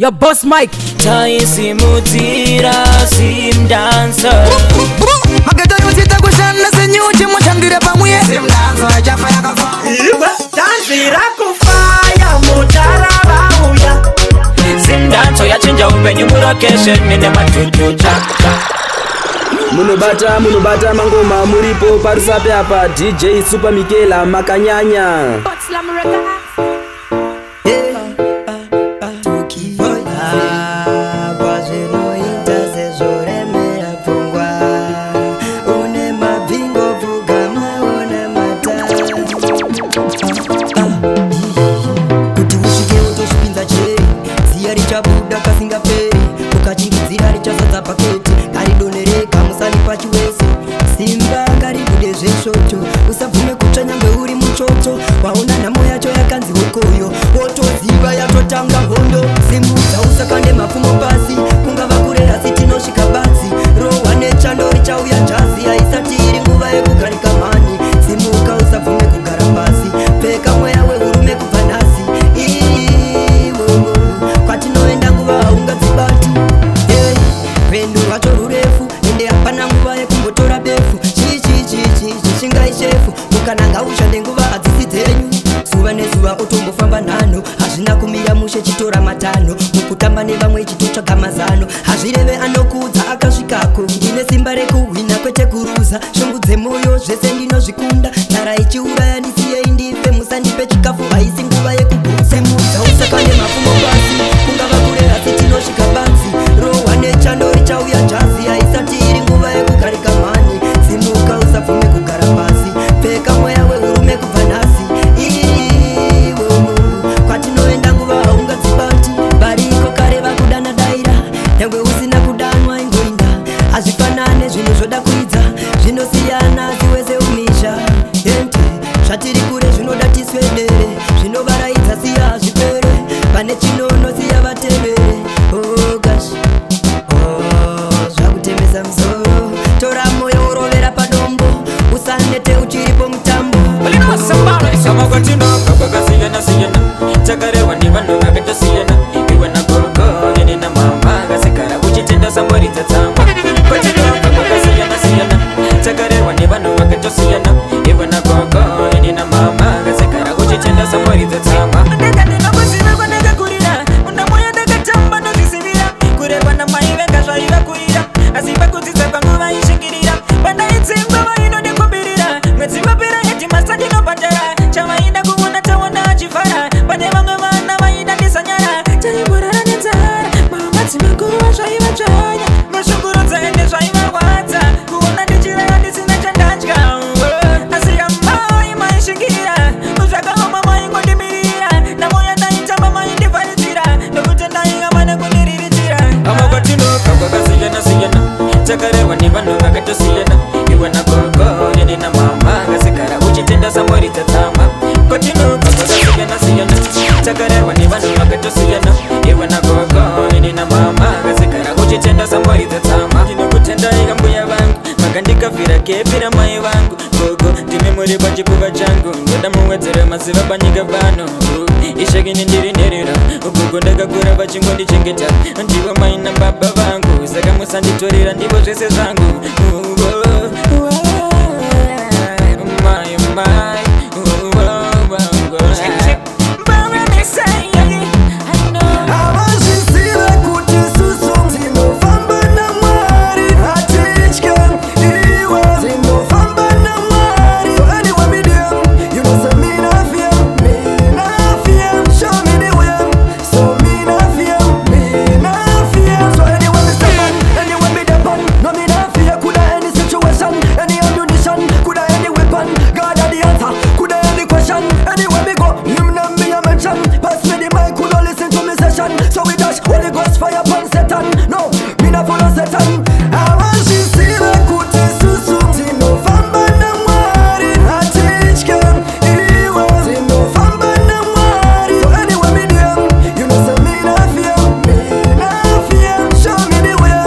Your boss Mike. Taisimudzira Zimdancer. Makatari kushanda senyuchi, mushandire pamwe. Tanzira kufaya mudhara vauya. Zimdancer yachinja upenyu murokeshe mine matutucha. Munobata, munobata mangoma muripo paRusape apa. DJ Super Mikela, makanyanya. Slam Records. Pazvinoita sezvoremera pfungwa, une mabvingo, pfugamaona mata kuti usvike utozvipinza cheri. Ziya richabuda kasingaperi, ukachingidzira richazadza paketi. Ngaridonereka musani pachiwese, simba ngaribude zvesvoto. Usabvume kutsva nyangwe uri muchoto. Waona nhamo yacho yakanzi hokoyo, wotoziva yatotanga hondo. Simudza, usakande mapfumo pasi. Kungava kure asi tinosvika badzi. Rohwa nechando, richauya jazi. Haisati iri nguva yekugarika mhani. Simuka, usabvume kugara pasi. Pfeka mweya weurume kubva nhasi. Iwowo, kwatinoenda nguva haungadzibati. Hey, rwendo rwacho rurefu, ende hapana nguva yekumbotora befu. Chichichichichi chingai shefu, mukananga ushande, nguva hadzisi dzenyu. Zuva nezuva utombofamba nhano, hazvina kumira mushe, chitora matano. Mukutamba nevamwe chitotsvaga mazano, hazvireve anokuudza akasvikako. Ndine simba rekuhwina kwete kuruza, shungu dzemoyo zvese ndinozvikunda. Nzara ichiuraya, ndisiyei ndife, musandipe chikafu, haisi nguva yekugusemudza, usakande mapfumo pasi. Kungava kure asi tinosvika badzi. Rohwa nechando, richauya jazi. Haisati iri nguva yekugarika mhani. Simuka, usabvume kugara pasi. Pfeka mweya weurume kubva nhasi. Iwowo, kwatinoenda nguva haungadzibati. Variko kare vakudana daira, nyangwe usina kudanwa ingoinda. Hazvifanane zvinhu zvoda kuidza, zvinosiyana asi wese umisha ente. Zvatiri kure zvinoda tiswedere, zvinovaraidza siya hazvipere. Vane chinono siya vatevere. Oh gosh, oh, zvakutemesa musoro. Tora moyo urovera padombo, usanete uchiripo mutambo. Kwatinoka kwakasiyana siyana, takarehwa nevanhu vakatosiyana. Iwe nagogo, ini namama, kasigara uchitenda samboridza tsamba. Kwatinoka kwakasiyana siyana, takarehwa nevanhu vakatosiyana. Iwe nagogo, ini namama, kasigara uchitenda samboridza tsamba. Ndega ndinokuziva kwandakakurira, undamoyo ndakatamba ndozvisivira. Kurerwa namai venga zvaivakurira, asi pakudzidza kwangu vaishingirira. Pandaitsimba vainondikumbirira, mwedzi wapera headmaster ndinobhadhara. Chavaida kuona taona achifara, pane vamwe vana vaida ndisanyara. Taimborara nenzara mamadzima nguva, zvaivatsvanya mashungurudza, ende zvaivarwadza kuona ndichirara ndisina chandadya. Asi amai maishingira, zvakaoma maingondimirira. Namo yandaitamba maindivharidzira, nokuti ndaingama nekundiriritira. Amo kwatinoka kwakasiyana siyana, takarehwa nevanhu vakatosiyana. Iwe nagogo, ini namama, ngasigara uchitenda samboridza tsamba. Kwatinoka kwakasiyana siyana, takarehwa nevanhu vakatosiyana. Iwe nagogo, ini namama, ngasigara uchitenda samboridza tsamba. Ndinokutendai kambuya vangu, makandikavhira gap ramai vangu. Gogo, ndimi muri pachipfuva changu, ndoda muwedzere maziva panyika pano. Ishekini ndiri nherera, gogo, ndakakura vachingondichengeta. Ndivo mai nababa vangu, saka musanditorera, ndivo zvese zvangu. My, my, Havazvizive kuti susu tinofamba naMwari, hatitye iwe, tinofamba naMwari. So anyway me dem, you know say me nah fear, me nah fear. Show me the way, so me nah fear, me nah fear. So anyway me step on, anyway me dep on, no me nah fear. Coulda any situation, any ammunition, coulda any weapon. God a the answer, coulda any question. Anywhere me go, him name me a mention. Pass me the mic, coulda listen to me session. So we dash Holy Ghost fire upon Satan. No, me not follow Satan. Havazvizive kuti susu tinofamba naMwari, hatitye iwe, tinofamba naMwari. So anyway me dem, you know say me nah fear, me nah fear. Show me the way,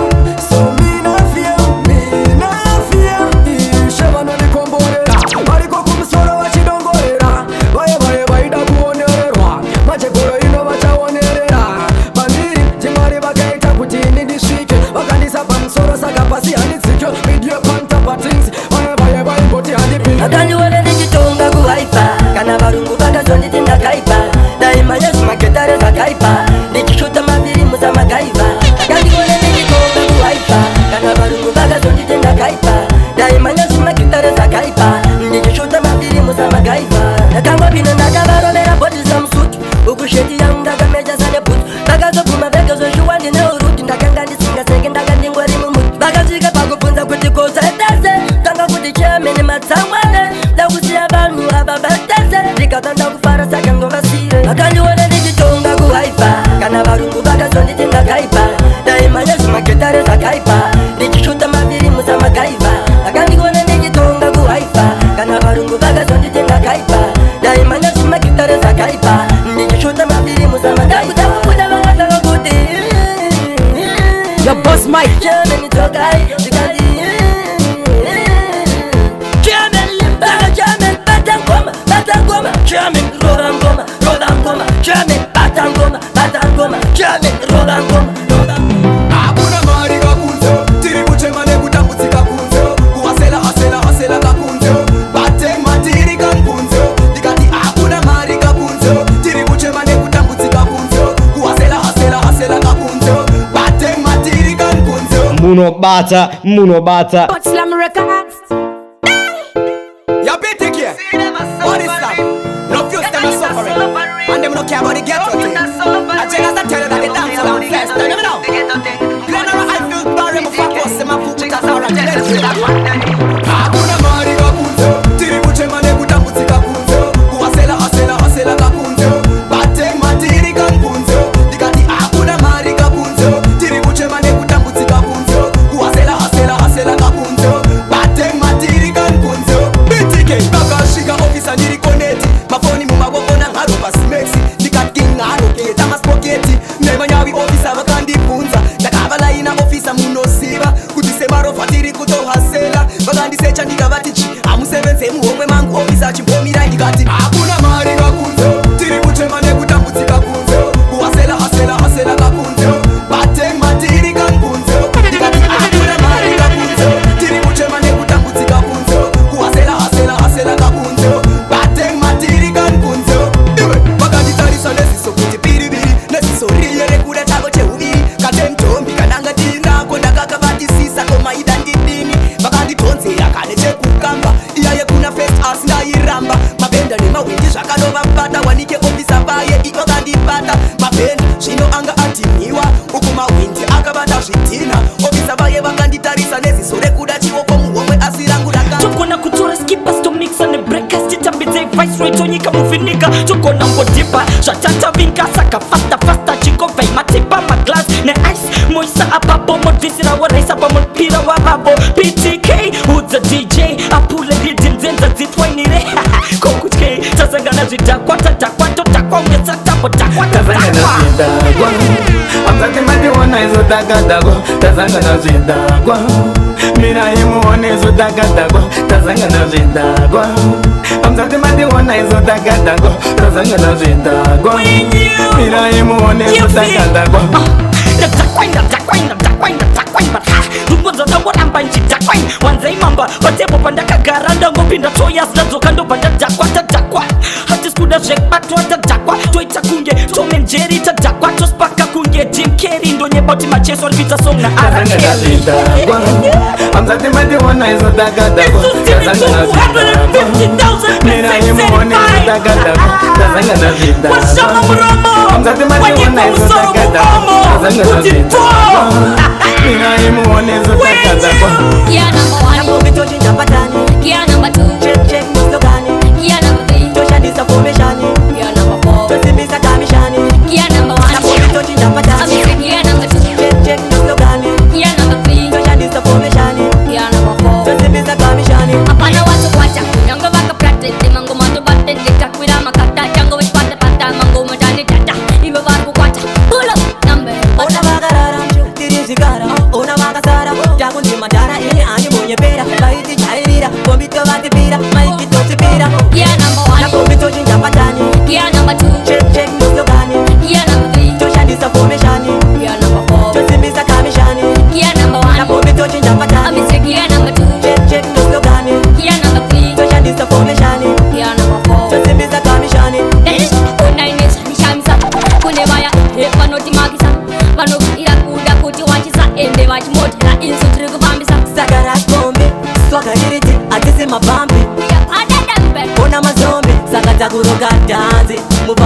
so me nah fear, me nah fear. Ishe vanondikomborera, variko kumusoro vachidongorera. Vaye vaye vaida kuonererwa, machegoro ino vachaonerera. Pandiri Vakazobvuma vega zvoshuwa ndine uruti. Ndakanga ndisingaseke, ndanga ndingori mumuti. Vakasvika pakubvunza kuti kozaitase. Tanga kuti chairman matsamwane, ndakusiya vanhu ava vatese. Ndikabva ndakufara, saka ngovasire. Vakandiona ndichitonga kuhaifa, kana varungu vakazonditi ndakaipa. Ndaimhanya zvimagetare zvakaipa, ndichishuta mafirimu samakaiva. Vakandiona ndichitonga kuhaifa, kana varungu vakazonditi ndakaipa. Ndaimhanya zvimagetare zvakaipa, ndichishuta mafirimu samakaiva. Kubuda vakatanga kuti Your boss Mike. Chairman tsokai, zvikanzi Chairman limbaka, Chairman bata ngoma, bata ngoma, Chairman rova ngoma, rova ngoma, Chairman bata ngoma, bata ngoma, Chairman rova ngoma, rova ngoma. Hakuna mari kakunze, tiri kuchema nekutambudzika kunze. Kuhasela, hasela, hasela kakunze, bate matiri kankunze. Ndikati hakuna mari kakunze, tiri kuchema nekutambudzika kunze. Kuhasela, hasela, hasela kakunze, bate matiri kankunze. Munobata, munobata. Slam Records. Ya BTK, body slam. No fuse them are suffering, and them no care about the ghetto thing. I check as I tell you that the dance hall and festa. You know? Glenora, I feel Barry, Mufakos, Maputa, Zara, Hakuna mari kakunze, tiri kuchema nekutambudzika kunze. Kuhasela, hasela, hasela kakunze, bate matiri kankunze. Ndikati hakuna mari kakunze, tiri kuchema nekutambudzika kunze. Kuhasela, hasela, hasela kakunze, bate matiri kankunze. BTK vakasvika ofisa ndiri koneti, mafoni mumavoko nanharo pasimex. Ndikati kinharo keta maspoketi nemanyawi. Ofisa vakandibvunza, ndakavalaina ofisa, munoziva kuti semarovha tiri kutohasela. Vakandisecha, ndikavati chi hamusevenze muhomwe mangu. Ofisa chimbomirai, ndikati hakuna mari kakunze, tiri kuchema nekutambudzika kunze. Kuhasela, hasela, hasela kakunze, bate matiri kankunze. Ndikati hakuna mari kakunze, tiri kuchema nekutambudzika kunze. Kuhasela, hasela, hasela kakunze, bate matiri kankunze. Iwe vakanditarisa neziso kuti piriviri, neziso riye rekuda chavo cheuviri. Kate ndombi kananga ndinako, ndakakavatisisa komaida ndidini. Vakandidhonzera kane chekukamba iya yekuna first asi ndairamba. Mabhenda nemahwindi zvakanovabata, wanike ofisa vaye vakandibata. Mabhenda zvino anga adhimhiwa uku, mahwindi akabata zvidhina. Ofisa vaye vakanditarisa neziso rekuda chioko muhomwe, asi rangu raka Togona kutora skippers, tomixa nebreakers, titambidze Viceroy, tonyika muvhinika. Togona ngodhipa zvatatavinga, saka fasta fasta chikovhai matipa maglass neice, moisa apapo, modvisirawo raisa pamupira wavavo. PTK udza DJ apule riddim, nzenza dzitwainire kokutye. Tasangana zvidhakwa, tadhakwa, todhakwa unge tsatambo dhakwa. Tazangana zvidhakwa, amzati mationa izo takadhakwa. Tazangana zvidhakwa, mirai muone izo takadhakwa. Tazangana zvidhakwa, amzati mationa izo takadhakwa. Tazangana zvidhakwa, mirai muone izo takadhakwa. Ndadhakwa, ndadhakwa, ndadhakwa, ndadhakwa, rungonzo ndangoramba nchidhakwa. Wanzai mamba patepo pandakagara, ndangopinda toyas, ndadzoka, ndobva ndadhakwa. Tadhakwa, hatisi kuda zvekubatwa. Tadhakwa, toita kunge Tom and Jerry. Tadhakwa, tospaka kunge Jim Carrey. Ndonyeba kuti macheso ari kuita song na Tazangana zvidhakwa, amzati mationa izo takadhakwa. Tazangana zvidhakwa, mirai muone izo takadhakwa. Tazangana zvidhakwa, Washama muromo, amzati mationa wanyika izo musoro takadhakwa. muomo Tazangana kuti zvidhakwa, mirai muone izo takadhakwa. Gear number one, Tochinja pattern, gear number two, check check slogan, gear number three, toshandisa formation, gear number four, tosimbisa kamishani. Gear number one, Tochinja pattern, I'm say gear number two, check check slogan, gear number three, toshandisa formation, gear number four. Tosimbisa kamishani. Hapana watu kwacha kunyange vakapractice mangoma tobate ndikakwira makata chango vechipata pata mangoma tani tata ivo vari kukwata pull up number. Ona vakarara tiri zvikara, ona vakasara takunzi madhara. Ini handibonyepera.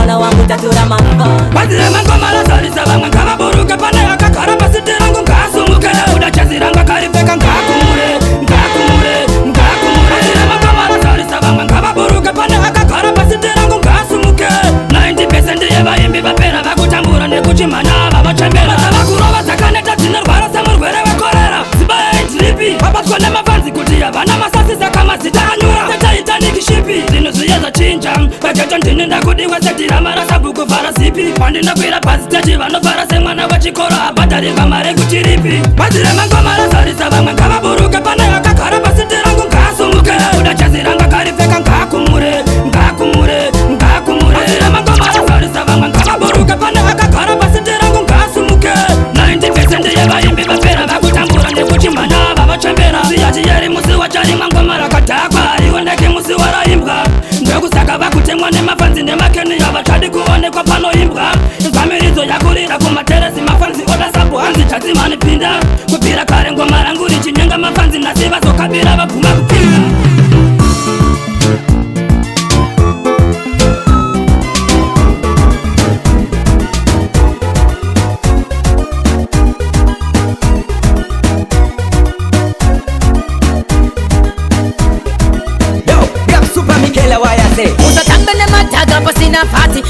mwana wangu tatora mafans. Bhazi remangoma razarisa vamwe ngavaburuke. Pane akagara paseat rangu ngaasumuke. Uda jezi rangu akaripfeka ngaakumure, ngaakumure, ngaakumure. Bhazi remangoma razarisa vamwe ngavaburuke. Pane akagara paseat rangu ngaasumuke. 90% yevaimbi vapera vakutambura nekuchimhanya vavachembera. Vakurova dzakaneta dzinorwara semurwere wekorera. Zibayai drip vabatwa nemafans kuti havana masasi, saka mazita anyura seTitanic ship. Zvinhu zviye zvachinja paghetto, ndini ndakudiwa sedhirama rasabhuku vhara zipi. Pandinokwira pasiteji vanofara semwana wechikoro abhadharirwa mari kuchiripi. Bhazi remangoma razarisa vamwe ngavaburuke. Pane akagara paseat rangu ngaasumuke. Uda jezi rangu akaripfeka ngaakumure, ngaakumure, ngaakumure. Bhazi remangoma razarisa vamwe ngavaburuke. Pane akagara paseat rangu ngaasumuke. 90% yevaimbi vapera vakutambura nekuchimhanya vavachembera. Siyachiyeri musi wacharimwa ngoma rakadhakwa harioneki musi waraimbwa. Ndokusaka vakutemwa nemafans nemakeni, havachadi kuonekwa panoimbwa. Zvamiridzo yakurira kumateresi, mafans oda sabu hanzi chadzimanipinda. Kubvira kare ngoma rangu richinyenga mafans, nhasi vazokabira vabvuma kupinda. Yo, big up Super Michaela, why I say? Usatambe nemadhaga pasina fati,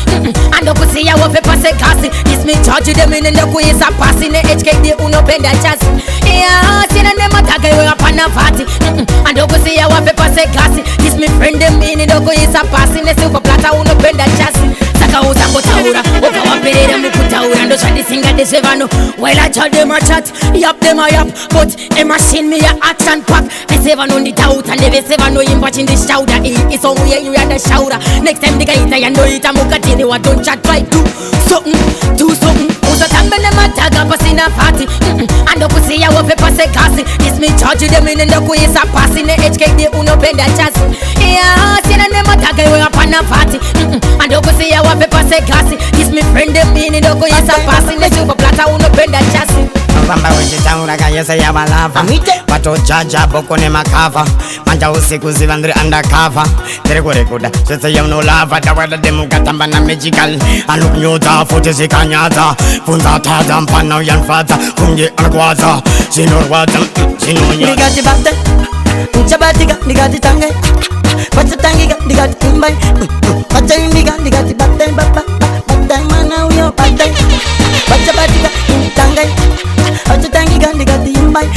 andokusiya wofe pasekasi. This me charge them in ndokuisa pasi ne-HKD unopenda chasi. Yeah, sina nemadhaga iwe hapana fati, andokusiya wafe pasekasi. This me friend them in ndokuisa pasi nesilver platter unopenda chasi. Saka usangotaura ubva waperera mukutaura, ndozvandisingade zvevanhu. Well, I tell them a chat, yap them a yap, but emachine me a action pack. Vese vanonditauta nevese vanoimba chindishauda. Iyi isong yenyu yandashaura. Next time ndikaita yandoita mukatini wa don't chat, try do something, do something. Usatambe nemadhaga pasina fati, andokusiya wofe pasekasi. This me charge them in ndokuisa pasi ne-HKD unopenda chasi. Yeah, sina nemadhaga iwe hapana fati, andokusiya wafe pasekasi. This me friend them in ndokuisa pasi nesilver platter unopenda chasi. Famba uchitaura kayese yavalava vatojaja boko nemakavha manja usiku ziva ndiri undercover, ndiri kurekuda zvese yaunolava tawada demukatamba namagical anokunyudza futi zvikanyadza bvunza tadza mufana uyanifadza kunge anokwadza zvinorwadza zvinonyadza. Ndikati bate nchabatika, ndikati tange pachatangika, ndikati imbai pachaimbika, ndikati bate baba bate mwana uyo bate pachabatika tange pachatangika, ndikati imbai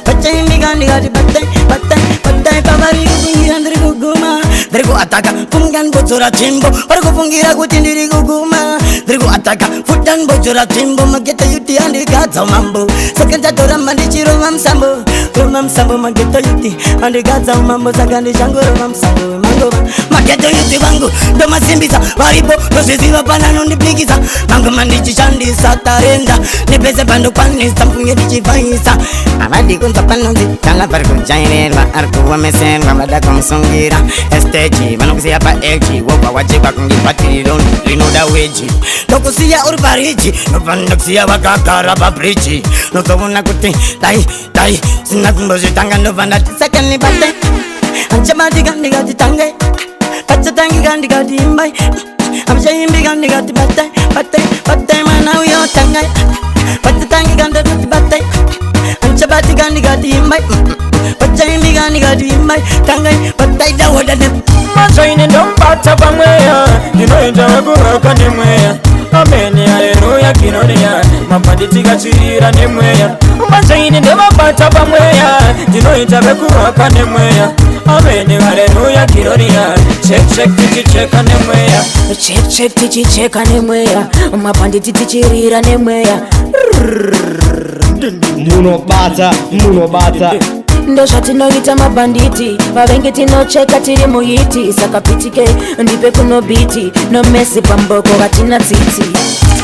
pachaimbika, ndikati bate bate bate. Pavari kufungira ndiri kuguma, ndiri kuataka funganbodzora tsvimbo. Vari kufungira kuti ndiri kuguma, ndiri kuataka futanbodzora tsvimbo. Maghetto youth andigadza umambo, saka ndatoramba ndichirova musambo, rova musambo. Maghetto youth andigadza umambo, saka ndichangorova musambo wemangoma. Maghetto youth vangu ndomasimbisa, varipo ndozviziva pananondipikisa mangoma ndichishandisa tarenda nepese pandokwanisa mfunge ndichivhaisa. Havadi kunzwa panonzi kana vari kujairerwa ari kuomeserwa vada kumusungira esteji vanokusiya paeji wobva wachekwa kunge bhatiri rinoda weji. Ndokusiya uri pariji nobva ndokusiya vakagara pabridge nozoona kuti dai dai sina kumbozvitanga ndobva ndati saka nibate anchabatika, ndikati tange pachatangika, ndikati imbai amchaimbika, ndikati bate bate bate mwana uyo tange pachatangika, ndikati bate anchabatika, ndikati imbai pachaimbika, ndikati imbai tangai bataidawoda. Machaini ndomubata pamweya, ndinoita wekuroka nemweya. Ameni, haleluya, kinonia mabhanditi kachirira nemweya. Machaini ndovabata pamweya, ndinoita vekuroka nemweya. Ameni, haleluya, kinonia check check tichicheka nemweya. Check check tichicheka nemweya, mabhanditi tichirira nemweya. Munobata, munobata. Ndozvatinoita mabhanditi, vavengi tinocheka tiri muhiti. Saka pitike ndipe kuno beat nomesi pamboko vatina tsitsi.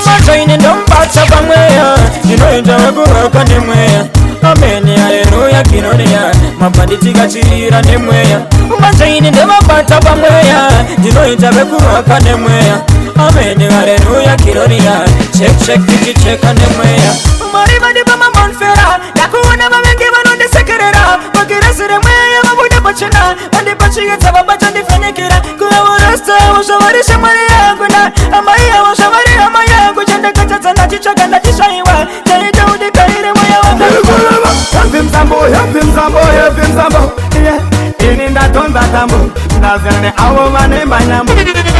Machaini ndomubata pamweya, ndinoita wekuroka nemweya. Ameni, haleluya, kinonia mabhanditi kachirira nemweya. Machaini ndovabata pamweya, ndinoita vekuroka nemweya. Ameni, haleluya, kinonia check check tichicheka nemweya. Mwari vandipa mamonfera, ndakuona vavengi vanondisekerera. Magirasi remweya vabuda pachena, vandipa chiedza vabachandivhenekera. Kuvaurasta zvavari shamwari yangu na Ndachishaiwa chaita udikaire mweya Heavy msambo, heavy msambo, heavy msambo. Yeah, ini ndatonza tambo. Ndazana neavo vanemba nyambo.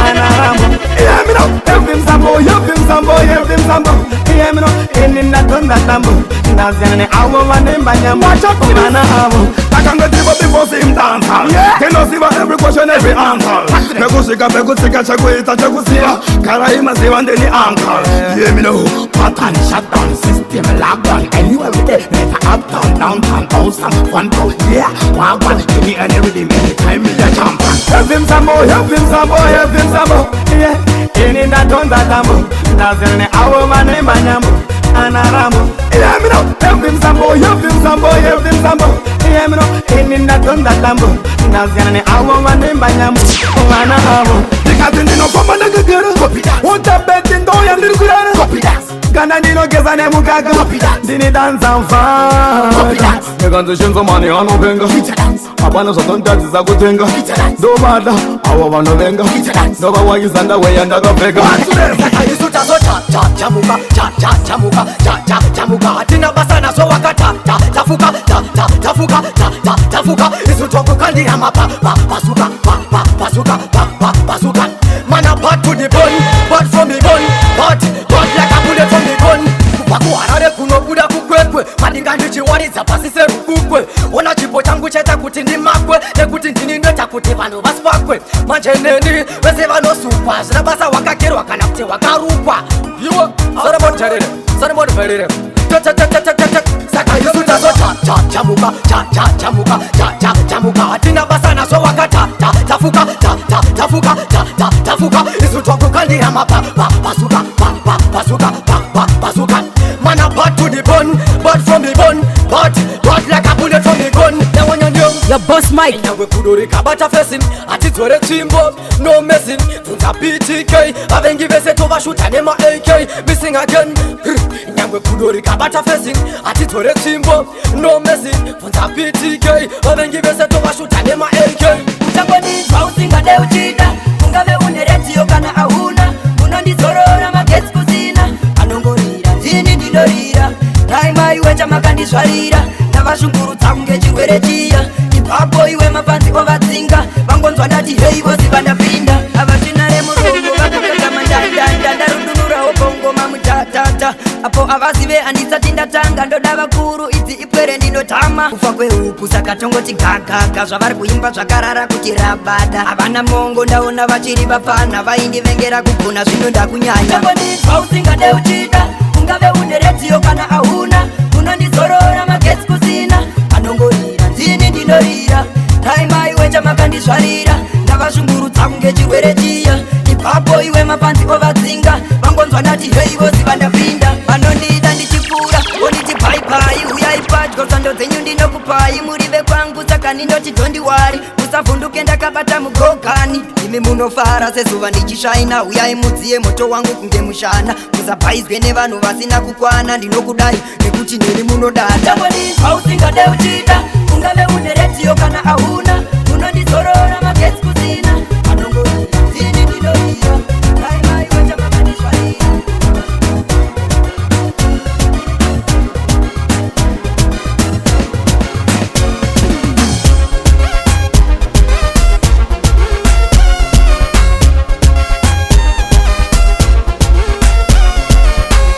Ana rambo. Yeah, me know. Heavy msambo, heavy msambo, heavy msambo. Yeah, me know. Ini ndatonza tambo. Ndazana neavo vanemba nyambo. Vana avo. Takangetiwa before sim dancehall. Tinoziva every question, every answer. Pekusvika, pekutsika, chekuita, chekusiya. Karaima ziva ndini uncle. Yeah, me know. Pattern, shutdown, system, lockdown. Anywhere we there, better uptown, downtown, awesome, fun town. Yeah, wagwan. Give me any rhythm, anytime me a jump. Heavy msambo, heavy msambo, heavy msambo. Yeah, ini ndatonza tambo. Ndazana neavo vanemba nyambo. Ana rambo. Yeah, me know. Heavy msambo, heavy msambo, heavy msambo. Yeah, me know. Ini ndatonza tambo. Ndazana neavo vanemba nyambo. Vana avo. Ndikati ndinofamba ndakagara. Utabeti ndoya ndiri kurara. Kana ndinogeza nemukaka. Ndini danza mfana. Ndikanzishinzomani anopenga. Hapana zvatonotadzisa kutenga. Ndovada avo vanovenga. Ndovawakisa ndaweya ndakapfeka. Saka isu tazochachachamuka chachachamuka chachachamuka hatina basa nazvo wakatata tafuka tata tafuka tata tafuka isu tokukandira mapa pa pasuka pa pa pasuka pa pa pasuka. Man a bad to the bone, bad from the bone, bad bad like a bullet from the gun. Kubva kuHarare kunobuda kuKwekwe, madinga ndichiwaridza pasi serukukwe. Ona chipo changu chaita kuti ndimakwe, nekuti ndini ndoita kuti vanhu vasipakwe. Manje neni vese vanosukwa, zvina basa wakagerwa kana kuti wakarukwa. Iwe sarambodherere, sarambodherere. Saka isu tazochachachamuka chachachamuka chachachamuka hatina basa nazvo wakatata tafuka tata tafuka tata tafuka isu tokukandira mapa pa pasuka pa pa pasuka pa pa pasuka. Man a bad to the bone, bad from the bone, bad bad like a bullet from the gun. Your boss Mike. Nyangwe kudo rikabata fesin, hatidzore tsvimbo, no messing. Bvunza BTK, vavengi vese tovashuta nema AK, missing again. Nyangwe kudo rikabata fesin, hatidzore tsvimbo, no messing. Bvunza BTK, vavengi vese tovashuta nema AK. Uchangonizwa usingade uchida, ungave une redhiyo kana hauna, unondizorora magetsi kusina, anongorira ndini ndinorira, dai mai wechamakandizvarira, ndavashungurudza kunge chirwere chiya. Ipapo iwe mapanzi ovadzinga, vangonzwa ndati hei voziva ndapinda. Havachina remurongo vakapfeka mandandanda, ndarudunurawo bongo mamutatata. Apo havazive handisati ndatanga, ndoda vakuru idzi ipwere ndinotama. Kufa kwehuku saka tongoti gagaga, zvavari kuimba zvakarara kuti rabada. Havana mongo ndaona vachiri vapfana, vaindivengera kugona zvino ndakunyanya. Uchangonizwa usingade uchida, ungave une redhiyo kana hauna, unondizorora magetsi kusina, anongorira ndini ndinorira, dai mai wechamakandizvarira, ndavashungurudza kunge chirwere chiya. Ipapo iwe mapanzi ovadzinga, vangonzwa ndati hei voziva ndapinda. Vanondida ndichipfuura vonditi bhaibai, uyai padyo tsando dzenyu ndinokupai, muri vekwangu saka ndinoti dhondiwari, musavhunduke ndakabata mugogani. Imi munofara sezuva ndichishaina, uyai mudziye moto wangu kunge mushana, musabhaizwe nevanhu vasina kukwana, ndinokudai nekuti neni munodada. Uchangonizwa usingade uchida, ungave une redhiyo kana hauna, unondizorora magetsi kusina, anongorira ndini ndinorira, dai mai wechamakandizvarira.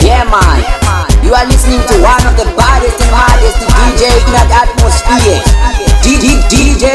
Yeah, man. You are listening to one of the baddest and hardest DJ in that atmosphere. DJ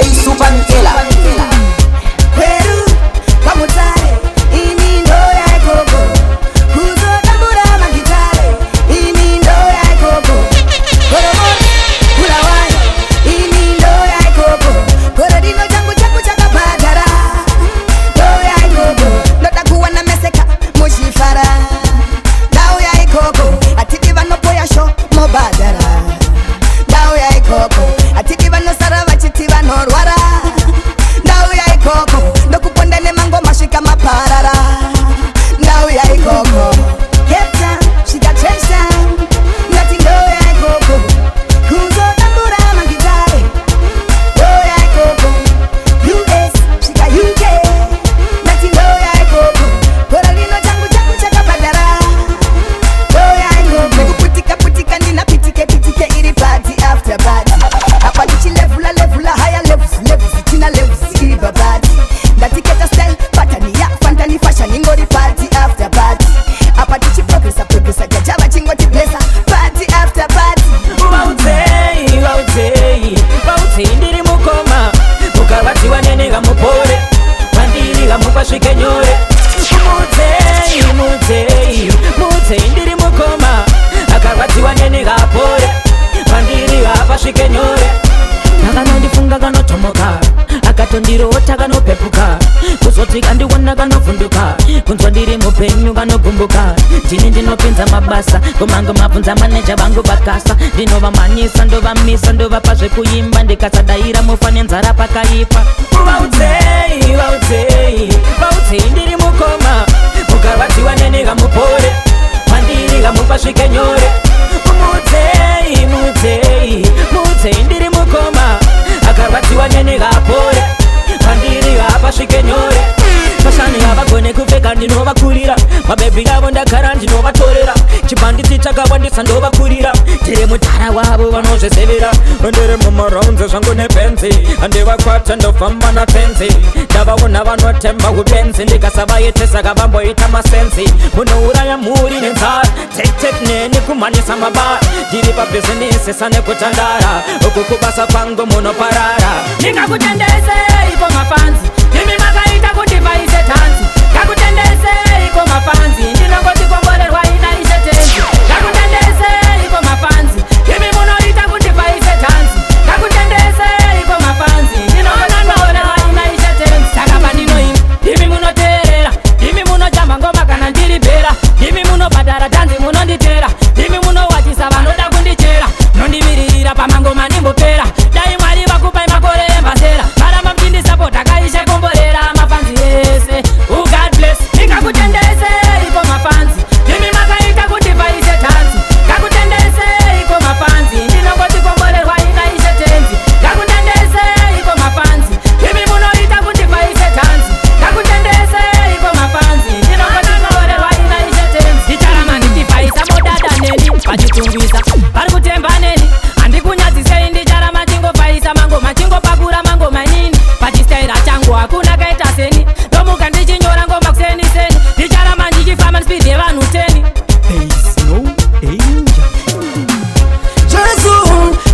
Katondirota kanopepuka, kuzoti kandiona kanovhunduka, kunzwa ndiri mupenyu kanogumbuka. Ndini ndinopinza mabasa, gomango mabvunza maneja vangu vakasa. Ndinovamhanyisa, ndovamisa, ndovapa zvekuimba, ndikasadaira mufa nenzara pakaipa. Vaudzei, vaudzei, vaudzei ndiri mukoma. Mukarwadziwa neni kamupore, pandiri kamupasvike nyore. Muudzei, muudzei, muudzei ndiri mukoma. Akarwadziwa neni kapore, pandiri kapasvike nyore. Fashani havagone kupfeka, ndinovakurira. Mabhebhi avo ndagara ndinovatorera. Chibhanditi chakawandisa ndovakurira. Ndiri mudhara wavo vanozvisevera. Ndiri mumaraunzi zvangu nepenzi, handivakwata ndofamba natenzi. Ndavaona vanotemba upenzi, ndikasavaitesa kavamboita masenzi. Munouraya mhuri nenzara, tektek neni kumhanyisa mabara. Ndiri pabhizinisi sanekutandara, uku kubasa kwangu munoparara. Ndingakutendesei mafanzi, imi makaita kuti vaise tanzi. Ngakutendesei mafanzi, ndinongoti komborerwa ina ishe tenzi. Ngakutendesei mafanzi, imi munoita kuti vaise tanzi. Ngakutendesei mafanzi, ndinongoti komborerwa ina ishe tenzi. Saka pandinoimba, imi munoteerera, imi munochamba ngoma kana ndiri bhera, imi munobhadhara tanzi munonditera, imi munowachisa vanoda kundichera, nondimiririra pamangoma ndimbopera. Dai Mwari vakupai makore embasera, varamba muchindisapota kaishe komborera mafanzi ese. Oh God bless. Ndingakutendesei mafanzi, imi makaita kuti vaise tanzi. Ngakutendesei mafanzi, ndinongoti komborerwa ina ishe tenzi. Ngakutendesei mafanzi, imi munoita kuti vaise tanzi. Ngakutendesei mafanzi, ndinongoti komborerwa ina ishe tenzi. Ndicharama ndichifaisa modada neni pachitungwiza, vari kutemba neni handikunyadzisei. Ndicharama chingofaisa mangoma, chingopakura mangoma inini pachistaira changu hakuna kaita seni. Ndomuka ndichinyora ngoma kuseni seni, ndicharama ndichifamba nespeed yevanhu 10. Jesu,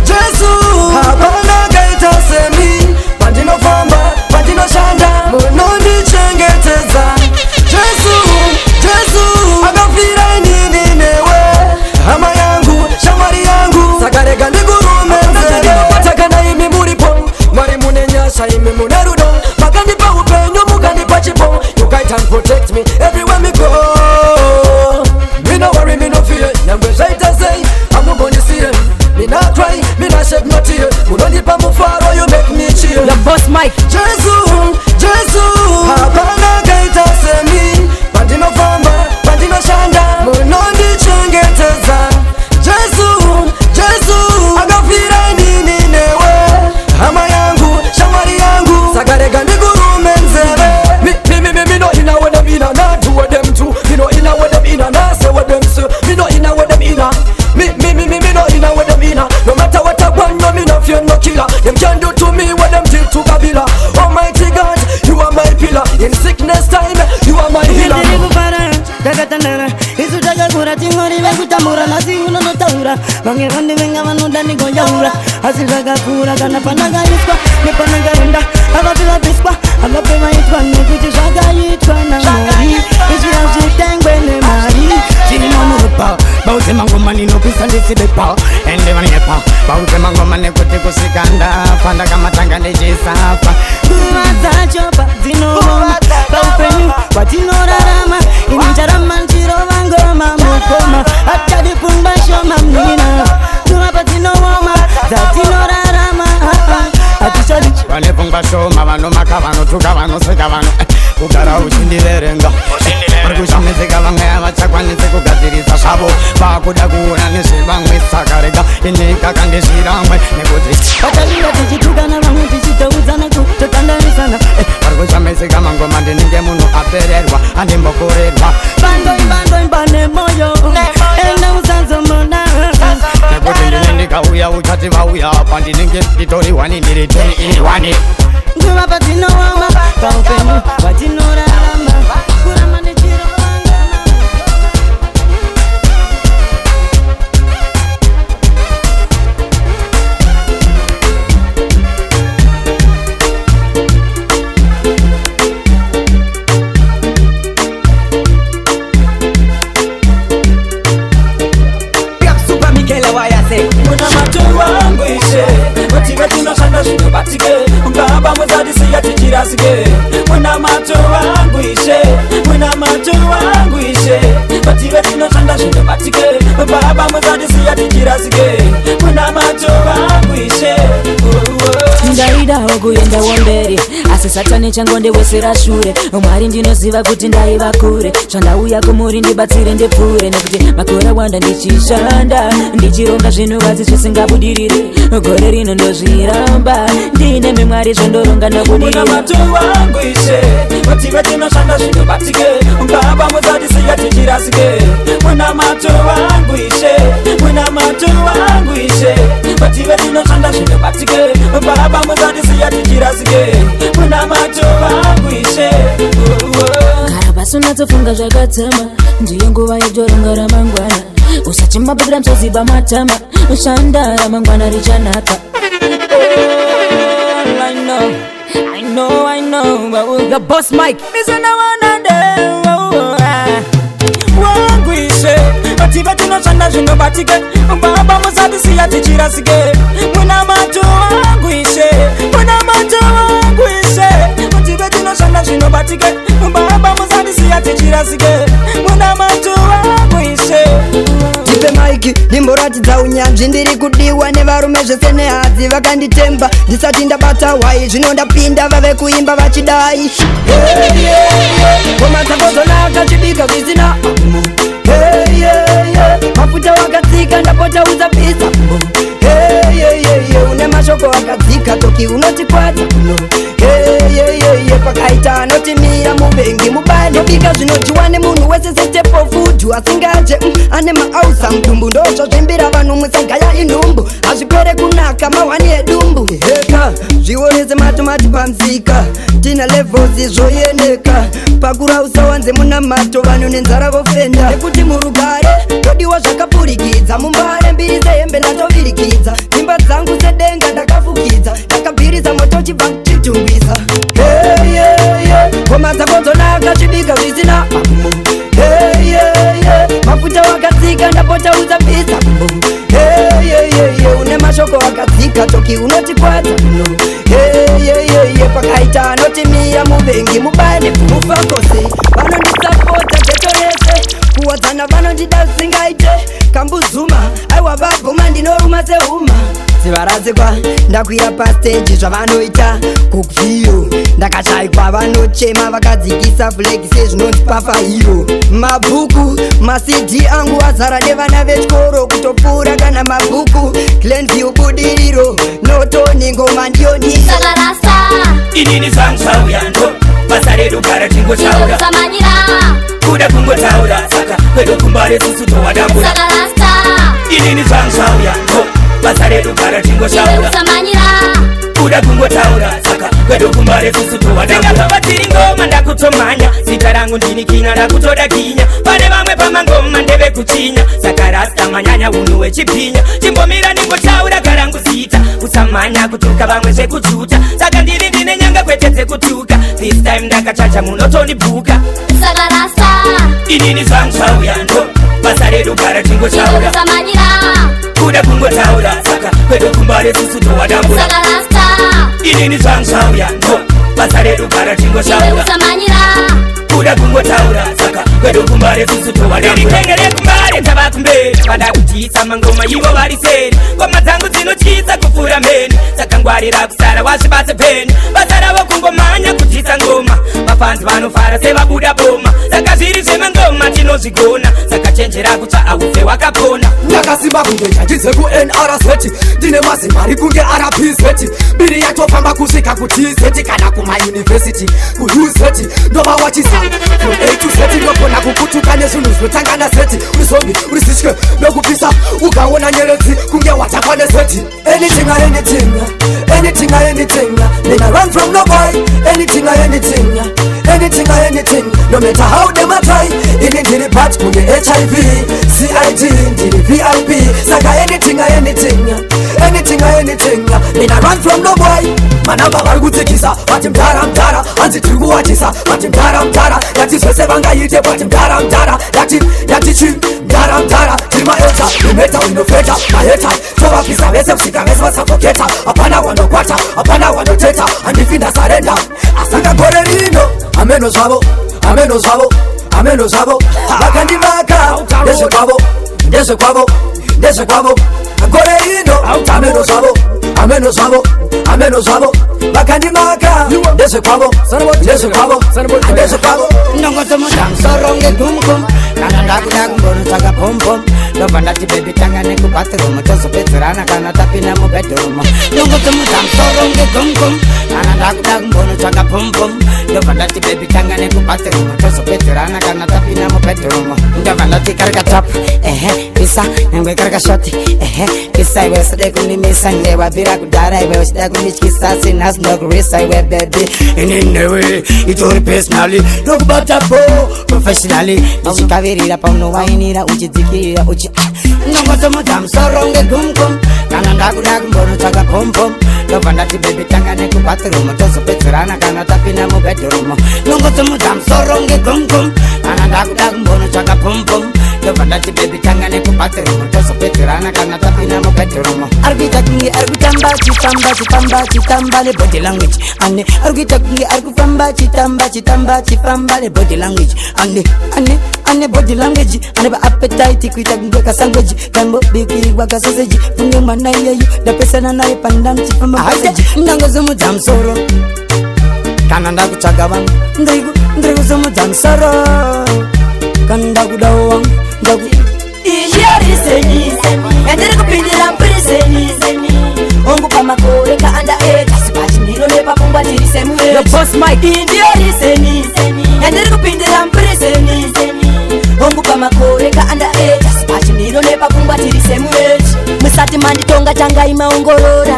Jesu, hapana kaita semi. Pandinofamba, pandinoshanda, munondichengetedza. Jesu, Jesu, akafira inini newe, hama yangu, shamwari yangu, saka rega ndikurume nzeve. Kana imi muripo, Mwari mune nyasha, imi mune rudo, makandipa upenyu, mukandipa chipo. You guide and protect me everywhere me go. Me no worry, me no fear, nyangwe zvaita sei, hamugondisiye. Me not cry, me not shed no tear. Munondipa mufaro, you make me cheer. Your boss Mike. Jesu, Jesu, hapana kaita semi. Pandinofamba, pandinoshanda, munondichengetedza. Jesu, Jesu, akafira inini newe, hama yangu, shamwari yangu, saka rega ndikurume nzeve. Me, me, me, me, me no inna where them inna, nah do what them do. Me no inna where them inna, nah say what them say. Me no inna where them inna. Me, me, me, me, me no inna where them inna. No matter what I want, no me no fear no killer. Them can do to me what them did to Kabila. Almighty God, you are my pillar. In sickness time, you are my healer. Ndiri kufara takatandara, isu takakura tingori vekutambura, nhasi unonotaura vamwe vandivenga vanoda ndigonjaura, asi zvakakura kana pandakaiswa nepanakaenda, avapi vabviswa avape vaitwa nekuti zvakaitwa naMwari, izvi hazvitengwe nemari. Chirimo muropa bauze mangoma ninopisa ndisibepa, ende vanyepa bauze mangoma nekuti kusvika ndafa ndakamatanga ndichisafa. Nguva dzacho padzinooma paupenyu hwatinorarama, ini ncharamba ndichirova ngoma mukoma, hatadi pfungwa shoma munina. Nguva padzinooma dzatinorarama, hatichadi Vane pfungwa shoma vanomaka vanotuka vanoseka vano kugara uchindiverenga, vari kushamisika vamwe havachakwanisi kugadzirisa zvavo, vakuda kuona nezvevamwe, saka rega ini kakandizviramwe nekuti Vatarira tichitukana vamwe tichitaudzana kutotandanisana. Vari kushamisika mangoma ndinenge munhu apererwa, handimbokorerwa. Bandoimba ndoimba nemoyo enda usanzomona. Nekuti ndine ndikauya uchati vauya apa, ndinenge nditori wani, ndiri teni ini wani. Nguva padzinooma paupenyu hwatinorarama, kuramba ndichirova ngoma. Super Michaela wayase Muna mato wangu ishe, kuti vatinoshanda zvinobatike. tichirasike. Munamato wangu Ishe, munamato wangu Ishe, vative tinoshanda zvinobatike. Baba, musatisiya tichirasike. Munamato wangu Ishe, oh, oh. Ndaidawo kuendawo mberi, asi Satani changondiwesera shure. Mwari, ndinoziva kuti ndaiva kure. Zvandauya kumuri, ndibatsire ndipfuure, nekuti makore awanda ndichishanda, ndichironga zvinhu asi zvisingabudiriri. Gore rino ndozviramba, ndine mimwari, zvondoronga nobudirira. Munamato wangu Ishe, vative tinoshanda zvinobatike. Baba, musatisiya tichirasike. Munamato wangu Ishe, munamato wangu Ishe, vative tinoshanda zvinobatike. Baba, musatisiya tichirasike. Munamato wangu Ishe, oh, oh. Gara pasi unatsofunga zvakadzama, ndiyo nguva yekutoronga ramangwana. Usachimabukira musoziba matama, ushanda, ramangwana richanaka. All I know, I know, I know, oh, The boss Mike. Wangu Ishe, vative tinoshanda zvinobatike. Baba, musatisiya tichirasike. Munamato wangu Ishe, munamato wangu Ishe, vative tinoshanda zvinobatike. Baba, musatisiya tichirasike. Munamato wangu Ishe. Tipe mic ndimboratidza unyanzvi. Ndiri kudiwa nevarume zvese nehadzi, vakanditemba ndisati ndabata hwai. Zvino ndapinda, vave kuimba vachidai. Ngoma dzako dzonaka, chibika zvisina. Hey, yeah, yeah. Mafuta wakatsika, ndapota usabvisa. Hey, yeah, yeah, yeah. Une mashoko akadzika, toki unotikwadza kuno. Hey, yeah, yeah, yeah. Pakaita anotimira muvengi mubani. Ndobika zvinodyiwa nemunhu wese sestaple food, asingaje ane maausa mudumbu. Ndozvazvimbira vanhu, musagaya inhumbu, hazvipere kunaka mahwani edumbu. Heka zvionese matomati pamusika, tina levels zvoendeka. Pakura usawanze munamato, vanhu nenzara vofenda nekuti murugare todiwa zvakapfurikidza. Mumbare mbiri dzehembe ndatovirikidza, dzimba dzangu sedenga ndakafukidza, ndakabviriza moto chibva chitungwisa. Hey, yeah, yeah. Ngoma dzako dzonaka, chibika zvisina. Hey, yeah, yeah. Mafuta wakatsika, ndapota usabvisa. Hey, yeah, yeah, yeah. Une mashoko akadzika, toki unotikwadza kuno. Hey, yeah, yeah, yeah. Pakaita anotimira muvengi mubane mufakose. Vanondisapota ghetto rese kuwadzana, vanondida zvisingaite. Kambuzuma aiwa vabvuma, ndinoruma sehuma dzivaradzikwa. Ndakwira pastage, zvavanoita kukviyo, ndakashayikwa. Vanochema vakadzikisa flag sezvinonzi pafairo. Mabhuku maCD angu azara nevana vechikoro kutopfuura kana mabhuku. Glenview budiriro notoni ngoma ndiyo ndiyo. Saka rasta. Inini zvangu zvauya, ndo basa redu, gara tingotaura. Usamanyira. Kuda kungotaura, saka kwedu kumbare susu towadambura. Saka rasta. Inini zvangu zvauya, ndo basa redu, gara tingotaura. Usamanyira. Kuda kungotaura, saka kwedu kumbare susu towadambura. Tiri ngoma ndakutomhanya, zita rangu ndini Kina, ndakutoda kinya. Pane vamwe pamangoma ndevekuchinya, saka rasta manyanya unhu wechipinya. Chimbomira ndingotaura karangu zita, usamhanya kutuka vamwe zvekututa. Saka ndiri ndine nyanga kwete dzekutuka, this time ndakachacha, munotondibhuka. Saka rasta. Inini zvangu zvauya, ndo basa redu, gara tingotaura. Usamanyira. Kuda kungotaura, saka kwedu kumbare susu towadambura. Saka rasta. Inini zvangu zvauya, ndo basa redu, gara tingotaura. Usamanyira. Kuda kungotaura, saka kwedu kumbare susu towadambura. Kumbare tava kumberi, vada kutyisa mangoma ivo vari seri. Ngoma dzangu dzinotyisa kupfuura mheni, saka ngwarira kusara wazvibase peni. Basa ravo kungomhanya kutyisa ngoma, vafanzi vanofara sevabuda boma. Saka zviri zvemangoma tinozvigona, saka chenjera kutsva aufe wakapona. Ndakasimba kunge njanji dzeku-NRZ, ndine mazimari kunge RPZ. Mbiri yatofamba kusvika kuTZ kana kumayunivhesiti kuUZ. Ndovawachisa from A to Z. Ndogona kukutuka nezvinhu zvinotanga naZ. Uri zombie, uri zitye, nokupisa ukaona nyeredzi kunge watakwa nezeti. Anything or anything, anything or anything, me nah run from no boy. Anything or anything, anything or anything, no matter how them a try. Ini ndiri bad kunge HIV, CID, ndiri VIP. Saka anything or anything, anything or anything, me nah run from no boy. Manamba vari kutsikisa vati mdara mdara. Hanzi tiri kuwatisa, but mdara mdara. Ndati zvese vangaite, but mdara mdara. Ndati ndati chi mdara mdara. Tiri maelta imeta inofeta maheta, tovapisa vese kusvika vese vasafoketa. Hapana wanokwata, hapana wanoteta, handifi ndasarenda. Asanga gore rino hameno zvavo, hameno zvavo, hameno zvavo. Vakandivaka ndezvekwavo, ndezvekwavo, ndezvekwavo. Gore rino hameno zvavo, hameno zvavo, hameno zvavo. Vakandimaka ndezvekwavo, ndezvekwavo, ndezvekwavo. Ndongosomudza musoro ngegumgum kana ndakuda kumbonotsvaka pompom. Ndobva ndati, "Baby, tanga nekubathroom, tozopedzerana kana tapinda mubedroom." Ndongosomudza musoro ngegumgum kana ndakuda kumbonotsvaka pompom. Ndobva ndati, "Baby, tanga nekubathroom, tozopedzerana kana tapinda mubedroom." Ndobva ndati, "Karika top, ehe, pisa, nyangwe karika short, ehe, pisa. Iwe usade kundimisa, ndewabvira kudhara. Iwe uchida kundityisa, sinhasi ndokurisa. Iwe baby, ini newe itori personally, ndokubata po professionally, ndichikavirira paunowainira uchidzikirira uchi. Ndongosomudza musoro ngegumgum kana ndakuda kumbonotsvaka pompom. Ndobva ndati, "Baby, tanga nekubathroom, tozopedzerana kana tapinda mubedroom." Ndongosomudza musoro ngegumgum kana ndakuda kumbonotsvaka pompom. Ndobva ndati, "Baby, tanga nekubathroom, tozopedzerana kana tapinda mubedroom." Ari kuita kunge ari kutamba, chifamba, chifamba, chitamba nebody language ane. Ari kuita kunge ari kufamba, chitamba, chitamba, chifamba nebody language ane, ane, ane body language ane paappetite, kuita kunge kasangweji kambobikirwa kasoseji. Funge mwana iyeyu ndapesana naye pandanchifamba paseji. Ndangosomudza musoro kana ndakutsvaga vangu, ndiri kusomudza musoro kana ndakudawo wangu ndaku. Iyi reason yandiri kupindira muprison, hongu pamakore kaanda age, asi pachimiro nepapfungwa tiri same. Your boss Mike. Iyi ndiyo reason yandiri kupindira muprison, hongu pamakore kaanda age, asi pachimiro nepapfungwa tiri same age. Musati manditonga, tangai maongorora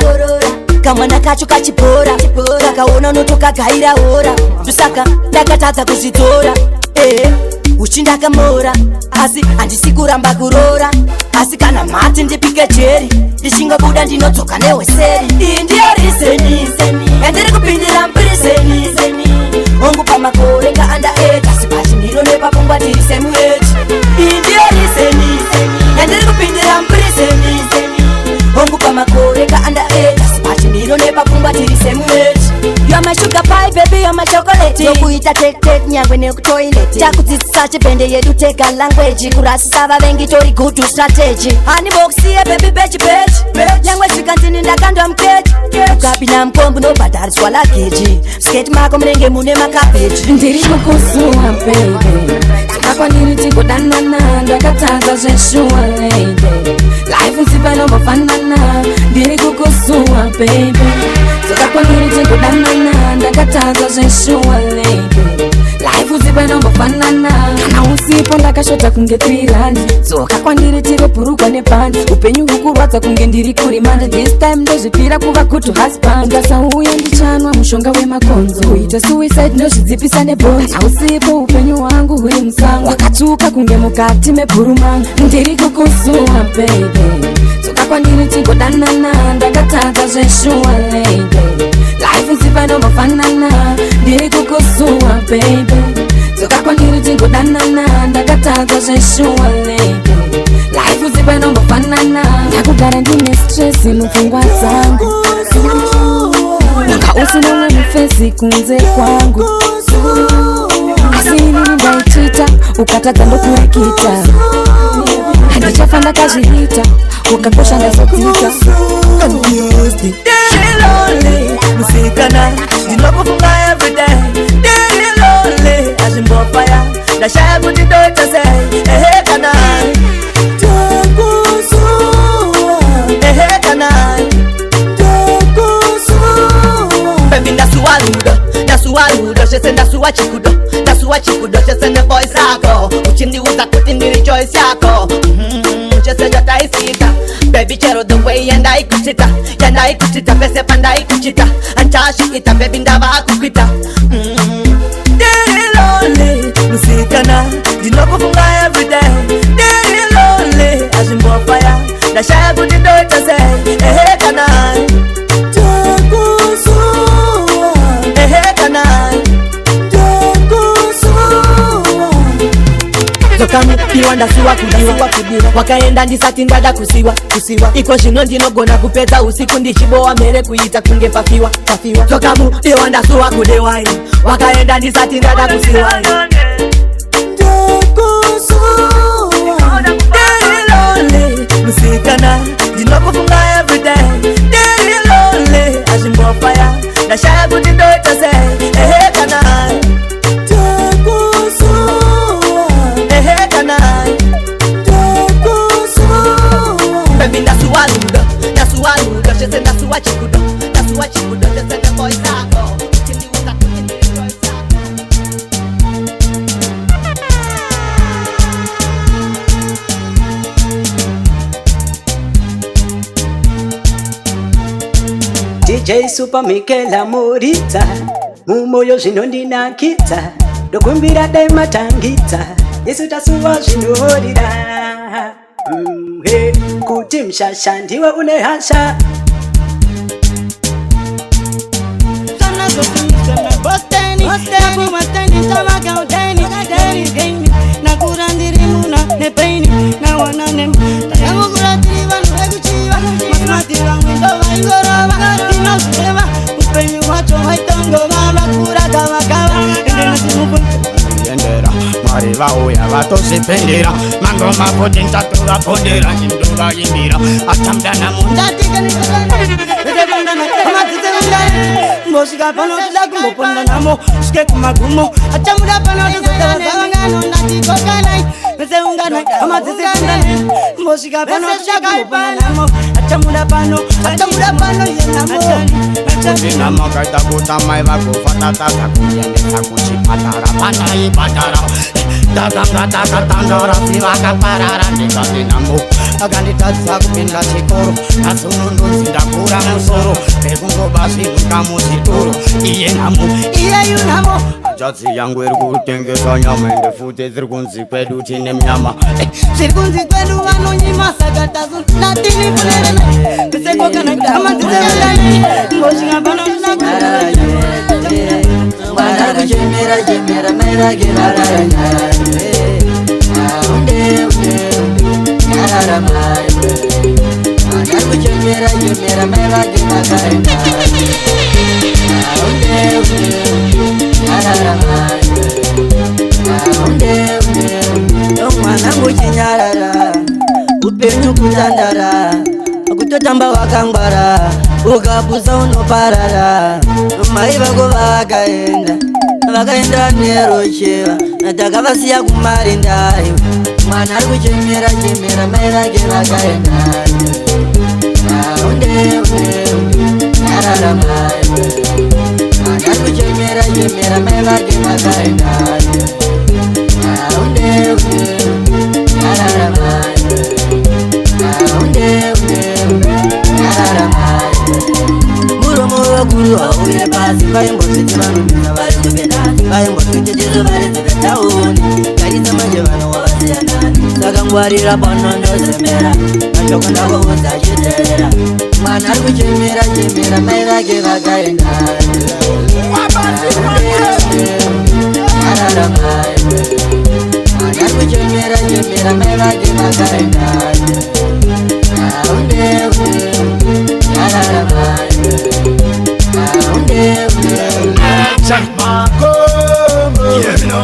kamwana kacho kachibhora. Kakaona unotokagaira hora, ndosaka ndakatadza kuzvidzora. Ehe, uchi ndakamora, asi handisi kuramba kuroora. Asi kana mati ndipike jeri, ndichingobuda ndinodzoka nehweseri. Iyi ndiyo reason yandiri kupindira muprison, hongu pamakore kaanda age, asi pachimiro nepapfungwa tiri same age. Iyi ndiyo reason yandiri kupindira muprison, hongu pamakore kaanda age, asi pachimiro nepapfungwa tiri same age. You are my sugar pie, baby, you are my chocolate. Nokuita tek tek nyangwe nekutoilet. Takudzidzisa chibhende yedu tega language. Kurasisa vavengi tori good strategy. Hanimbokusiye baby, bechi bechi. Nyangwe zvikanzini ndakandwa mukechi. Ukapinda mukombi unobhadhariswa luggage. Sketi mako munenge mune makabeji. Ndiri kukusuwa baby, kwandiri tigodanana. Ndakatadza zveshuwa lady, life nsipanombofanana. Ndiri kukusuwa baby, dzoka kwandiri tigodanana. Ndakatadza zveshuwa lady, life usipanombofanana. Kana usipo ndakashota kunge 3 rand. Dzoka kwandiri tive bhurugwa nebhandi. Upenyu hukurwadza kunge ndiri kurimanda. This time ndozvipira kuva good husband. Ukasauya ndichanwa mushonga wemakonzo, kuita suicide, ndozvidzipisa nebhonzo. Hausipo upenyu hwangu huri musango, wakatsvuka kunge mukati mebhurumanga. Ndiri kukusuwa baby, dzoka kwandiri tigodanana. Ndakatadza zveshuwa lady, life nsipanombofanana. Ndiri kukusuwa baby, dzoka kwandiri tigodanana. Ndakatadza zveshuwa lady, life usipanombofanana. Ndakugara ndine stress mupfungwa dzangu, wanga usina umwe mufesi kunze kwangu, asi inini ndaichita, ukatadza ndokurikita. Handichafa ndakazviita, ukakosha ndazodzika. Confused. Ndiri lonely, musikana, ndinokufunga everyday. Ndiri lonely, azvimbofaya, ndashaya kuti ndoita sei. Ehe kana, takusuwa. Ehe kana, takusuwa. Baby, ndasuwa rudo, ndasuwa rudo zvese, ndasuwa chikudo, ndasuwa chikudo chese nevoice yako uchindiudza kuti ndiri choice yako. Chese chataisika baby, chero the way yandaikuchita, yandaikuchita pese pandaikuchita, anchasviita baby, ndava kukuita. Ndiri lonely, musikana, ndinokufunga everyday. Ndiri lonely, azvimbofaya, ndashaya kuti ndoita sei. Ehe kana, takusuwa. Ehe kana. mudiwa, ndasuwa kudiwa. Wakaenda ndisati ndada kusiwa kusiwa. Iko zvino ndinogona kupedza usiku ndichibowa mhere kuita kunge pafiwa pafiwa. Tsoka mudiwa, ndasuwa kudiwa. Wakaenda ndisati ndada kusiwa. Ndikusuwa, ndiri lonely musikana, ndinokufunga everyday. Ndiri lonely, azvimbofaya, ndashaya kuti ndoita sei. Ehe kana ndikusuwa, ehe kana ndikusuwa. Baby, ndasuwa rudo, ndasuwa rudo zvese, ndasuwa chikudo, ndasuwa chikudo zvese neboys ako uchindiudza kuti ndiri choice yako. DJ Super Mikela Morita, mumoyo zvinondinakidza, ndokumbira dai matangidza, isu tasuwa zvinorira. He, kuti mshasha ndiwe une hasha. Nakura ndiri muna nepaini nawana nem, takangokura tiri vanhu vekuchiva masimati, vamwe ndovaingorova. Ndinozvireva, upenyu hwacho hwaitongovava kura gavakava ende nasimuku Endera Mwari vauya vatozvipendera mangoma kuti ntatovapondera ndovaimbira atambana Mbosvika pano toda kumboponda namo, svike kumagumo, achamuda pano tozotavazavangano. Ndatikokanai vese, unganai hama dzese, unganai. Mbosvika pano toda kumboponda namo, achamuda pano, achamuda pano yenamo. Kuti namakaita kuti mai vagofa, tatadza kuendesa kuchipatara, panaipatara takanga takatandara sivakaparara. Ndikati namo akanditadzisa kupinda chikoro, asi unondonzi ndakura musoro pekungoba zvinhuka muzvitoro. Iye namo, iyeyu namo. Hanzvadzi yangu iri kutengesa nyama, ende futi dziri kunzi kwedu tine myama. Zviri kunzi kwedu vanonyima, saka tazo natini funerene tisekokana hama dziseunganai. Mbosvika pano toda Mwana kuchemera chemera mai vake vakaranya. Unde unde nyarara mai. Mwana kuchemera chemera mai vake vakaenda. Unde unde nyarara mai. Unde unde mwanangu chinyarara, upenyu kutandara, kutotamba wakangwara, ukapusa unoparara. Mai vako vakaenda, vakaenda nerocheva, takavasiya kumarinda. Mwana ari kuchemera chemera mai vake vakaenda. Unde unde nyarara mai. Mwana ari kuchemera chemera mai vake vakaenda. Unde unde nyarara mai. Unde unde nyarara mai. Muromo wakuru hauye pasi, vaimbozviti vanhu vari kupendani, vaimbozviti tisu varidzi vetauni. Tarisa manje vanhu wavasiyanani, saka ngwarira pano ndozemera mashoko ndakuudza, chiteerera. Mwana ari kuchemera chemera mai vake vakaenda. Nyarara mai. Mwana ari kuchemera chemera mai vake vakaenda. Unde unde nyarara mai. Unde unde. Makombo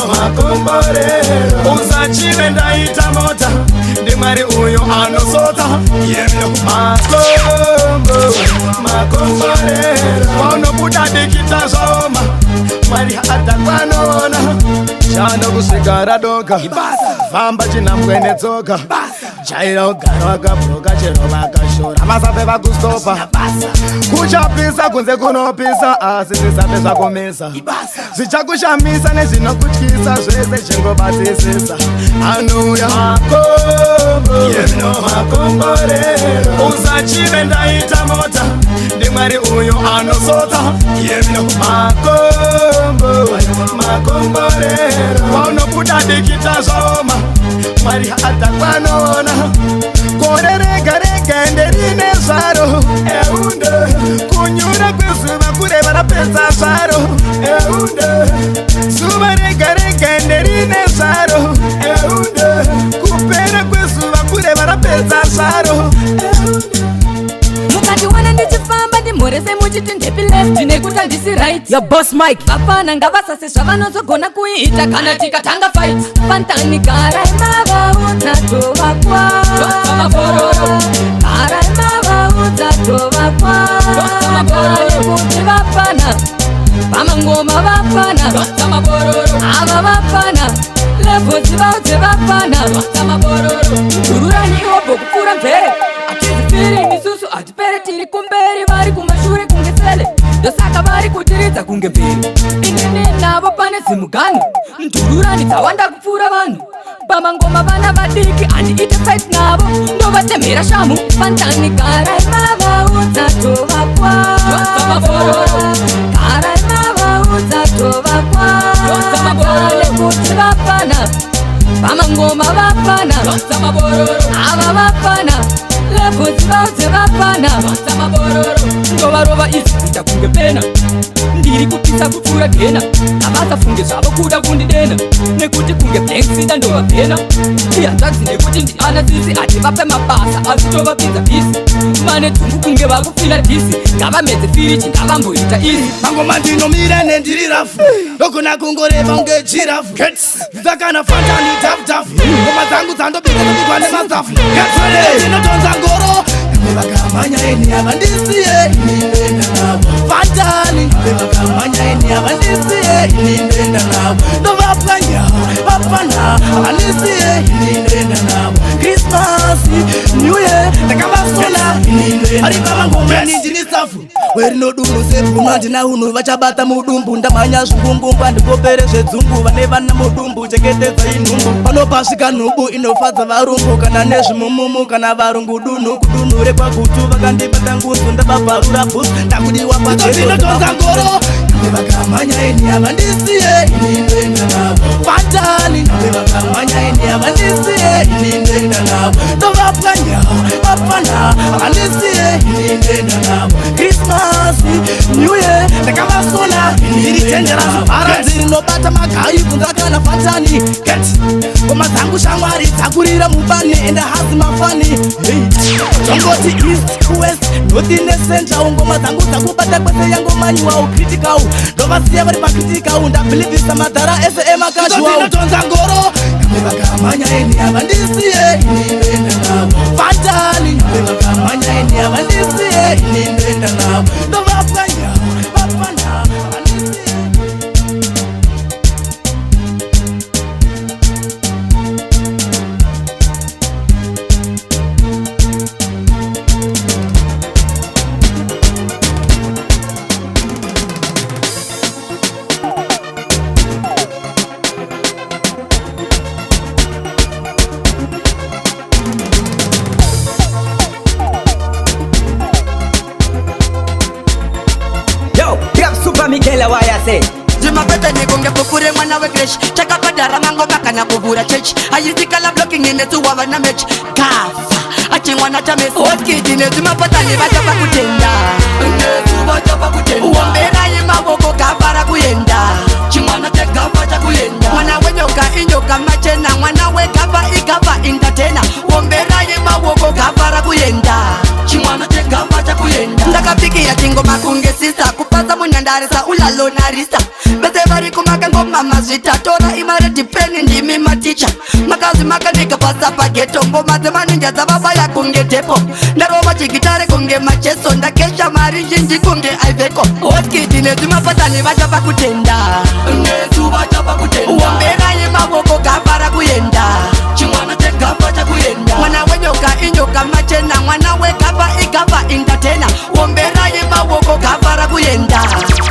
makomborero, usachive ndaita mota, ndimwari uyo anosota. Makombo makomborero, paunobuda dikita zvaoma, Mwari atakwanoona shano kusvika radoka. Famba chinambwe netsoka, jaira ugara wakabroka, chero vakashora vasafe vakustopa. Kuchapisa kunze kunopisa, asi zvisafe zvakumisa, zvichakushamisa nezvinokutyisa zvese, chingobatisisa. Anouya makombo makomborero, usachive ndaita mota, ndimwari uyo anosota. Makombo makomborero, paunobuda dikita zvaoma, Mwari atakwanoona. Gore rega rega ende rine zvaro eunde, kunyura kwezuva kureva rapedza zvaro eunde. Zuva rega rega ende rine zvaro eunde. muchiti ndepi left nekuti handisi right. Your boss Mike. Vapfana ngavasase zvavanozogona kuita kana tikatanga fight. Fantani garai mavaudza tovakwa. Mabororo. Garai mavaudza tovakwa. Nekuti vapfana pamangoma vapfana ava vapfana level dzivaudze vapfana. Dhururani iwobho kupfuura mvere, hatizifiri misusu, hatipere, tiri kumberi, vari kumashure kunge sele, ndosaka vari kutiridza kunge mberi. Inini navo pane zimugano, ndururani dzawanda kupfuura vanhu pamangoma. Vana vadiki handiite fight navo, ndovatemhera shamu. Fantani garai mavaudza tovakwa. Garai mavaudza tovakwa. Nekuti vapfana pamangoma vapfana ava vapfana level dzivaudze vapfana. Ndovarova izvi kuita kunge pena, ndiri kupisa kupfuura gena. Havasafunge zvavo kuda kundidena nekuti kunge blanksida ndovabhena ihanzvadzi, nekuti ndiana sisi. Hativape mabasa asi tovapinza busy, vane dzungu kunge vakufila dizzy. Ngavamedze firiji, ngavamboita izi. Mangoma ndinomira nendiri rafu, ndogona kungoreva kunge giraffe. Dzakana fantani dhafu dhafu, ngoma dzangu dzandobika dzobikwa nemazafu. Ndinotonza ngoro vakamhanya ini havandisiye, ini ndoenda navo. Fantani vakamhanya ini havandisiye, ini ndoenda navo. Ndovapwanya vapfana, havandisiye, ini ndoenda navo. Christmas, New Year, ndakavasona ini ndoenda. Ari pamangoma ini ndini safu werinodunhu sebhunu, handina unhu vachabata mudumbu. Ndamhanya zvingumbumbu, handikopere zvedzungu. Vane vana mudumbu, chengetedza inhumbu. Panopasvika nhubu inofadza varungu, kana nezvimumumu kana varungu. Dunhu kudunhu rekwagutu vakandibata nguzu, ndavabvarura bhusu, ndakudiwa. Ndinotonza ngoro vakamhanya ini havandisiye, ini ndoenda navo. Fatani vakamhanya ini havandisiye, ini ndoenda navo. Ndovapwanya vapfana, havandisiye, ini ndoenda navo. Christmas, New Year, ndakavasona. Ndiri dangerous bharanzi rinobata magayi kunza kana fatani. Get ngoma dzangu shamwari dzakurira mubani, ende hasi mafani. Tongoti east, west, north necentral, ngoma dzangu dzakubata kwese. Yangomanywa critical, ndovasiya vari pacritical. Ndabhilivhisa madhara ese emakashuwa. Ngoro vakamhanya ini havandisiye, ini ndoenda navo. Fatani vakamhanya ini havandisiye, ini ndoenda navo. Ndovapwanya vapfana, havandisiye. Yo, big up Super Michaela, why I say? Zvimapetani kunge bhuku remwana wecreche, chakabhadhara mangoma kana kuvhura chechi. Aisikala blocking inesuwa vana mechi gafa achimwana chamesi oskidi nezvimapatani vachapa kutenda, uomberai mavoko gafara kuenda chimwana chegafa chakuenda. Mwana wenyoka inyoka machena, mwana wegafa igafa entertainer. Uomberai mavoko gafara kuenda chimwana chegafa chakuenda. Ndakapikiya chingoma kunge sisa kupasa munhandarisa ulalonarisa vese vari kumaka ngoma mazvita. Tora imared pen, ndimi maticha makazi makanika pasa pageto. Ngoma dzemaninja dzavabaya kunge depo, ndarova chigitare kunge macheso, ndakesha mari zhinji kunge Iveco. Oskidi nezvimapatani vachapa kutenda, uomberai mavoko gafara kuenda chimwana chegafa chakuenda. Mwana wenyoka inyoka machena, mwana wegafa igafa entertainer. Uomberai mavoko gafara kuenda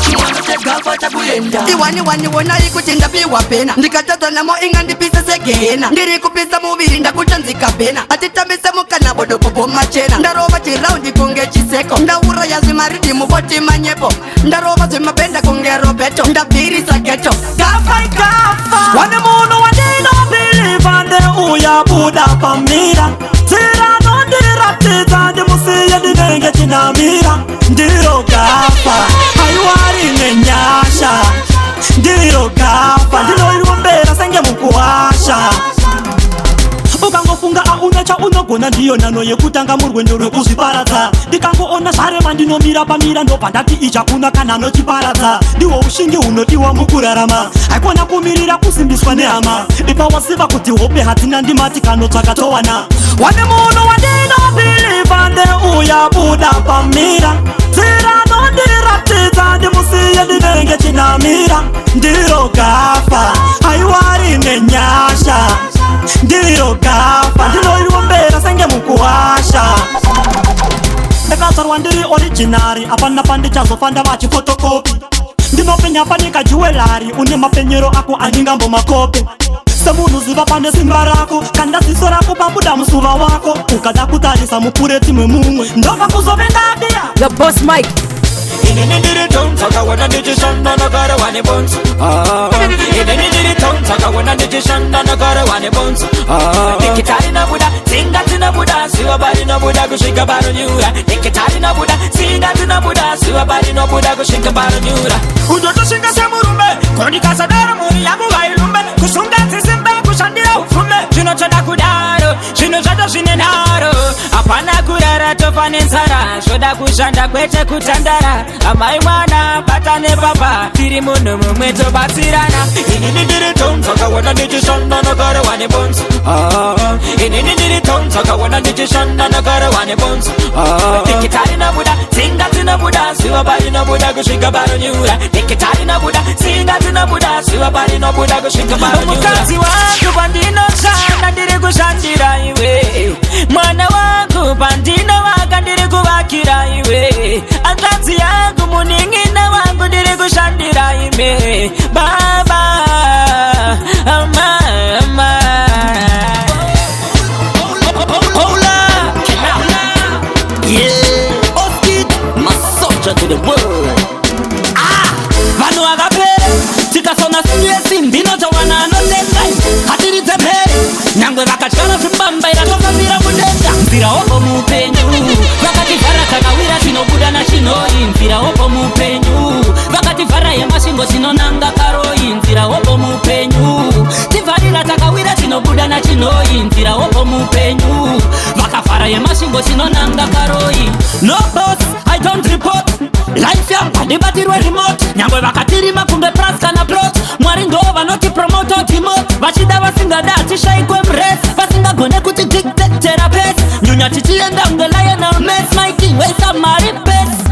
chimwana chegafa chakuenda. Iwani wani wonai kuti ndapiwa pena, ndikatadza namo ingandipise segehena. Ndiri kupisa muviri, ndakuchanzika pena, atitambise mukana bodokopo machena. Ndarova chiraundi kunge chiseko, ndauraya zvimaridhimu voti manyepo. Ndarova zvimabhenda kunge Roberto, ndabvirisa geto gafa gafa. Wane munhu wandinobhilivha ndeuya buda pamira nzira nondiratidza ndimusiye ndinenge chinamira. Ndiro gafa haiwa rine nyasha, ndiro gafa ndinoirombera senge mukuwasha. Ukangofunga auna chaunogona, ndiyo nhano yekutanga murwendo rwekuzviparadza. Ndikangoona zvarema. Pandinomira pamira, ndobva ndati ichakuna kana anochiparadza. Ndiwo ushingi hunodiwa mukurarama, haikona kumirira kusimbiswa nehama. Ipa wasiva kuti hope hadzina ndimati kanotsvaka towana. Wane munhu wandinobhilivha ndeuya buda pamira, nzira nondiratidza ndimusiye ndinenge chinamira. Ndiro gafa aiwa rine nyasha, ndiro gafa ndinoiombera senge mukuwasha. Ndakazvarwa ndiri original, hapana pandichazofa ndava chiphotocopy. Ndinopenya fanika jewellery, une mapenyero ako andingambomakope. Semunhu ziva pane simba rako, kanda ziso rako pabuda musuva wako. Ukada kutarisa mupureti memumwe, ndobva kuzovendadia. The Boss Mike. Inini ndiri town, takawana ndichishanda nagara wane bonzo. Inini ndiri town, takawana ndichishanda nagara wane bonzo. Dikitari nabuda, tsinga dzinobuda, zuva parinobuda kusvika paronyura. Dikitari nabuda, tsinga dzinobuda, zuva parinobuda kusvika paronyura. Undotoshinga semurume, kondikasadaro mhuri yangu vailumbe. Kusunga dzisimbe, kushandira upfume, zvinotoda kudaro, zvinhu zvacho zvine nharo. Hapana kurara tofa nenzara, zvoda kushanda kwete kutandara. Amai mwana bata nepapa, tiri munhu mumwe tobatsirana. Inini ndiri town, takawana ndichishanda nagara wane bonzo. Inini ndiri town, takawana ndichishanda nagara wane bonzo. Dikitari nabuda, tsinga dzinobuda, zuva parinobuda kusvika paronyura. Dikitari nabuda, tsinga dzinobuda, zuva parinobuda kusvika paronyura. Mukadzi wangu, pandinoshanda ndiri kushandira iwe. Mwana wangu, pandinovaka ndiri kuvakira iwe. Hanzvadzi yangu, munin'ina wangu, ndiri kushandira ime. Baba, mama. Hola! Yeah! Oskid, my soldier to the world. Ah! Vanhu havapere, tikasona simbi yesimbi inotowana anotenga. Hatiridze mhere, nyangwe vakatyara zvimbambaira, tofambira mudenga. Nzira opo muupenyu, vakativhara takawira tinobuda nachinoi. Nzira opo muupenyu, vakativhara yemasvingo tinonanga karoi. Nzira opo muupenyu, tivharira takawira tinobuda nachinoi. Nzira opo muupenyu, vakavhara yemasvingo tinonanga karoi. No boss, I don't report. Life yangu handibatirwe remote, nyangwe vakatirima kunge pras kana plot. Mwari ndo vanoti promote timot, vachida vasingada hatishaikwe mures, vasingagone kuti dictatera pace. Nyunya tichienda kunge Lionel Messi, my king wesa mari pesi.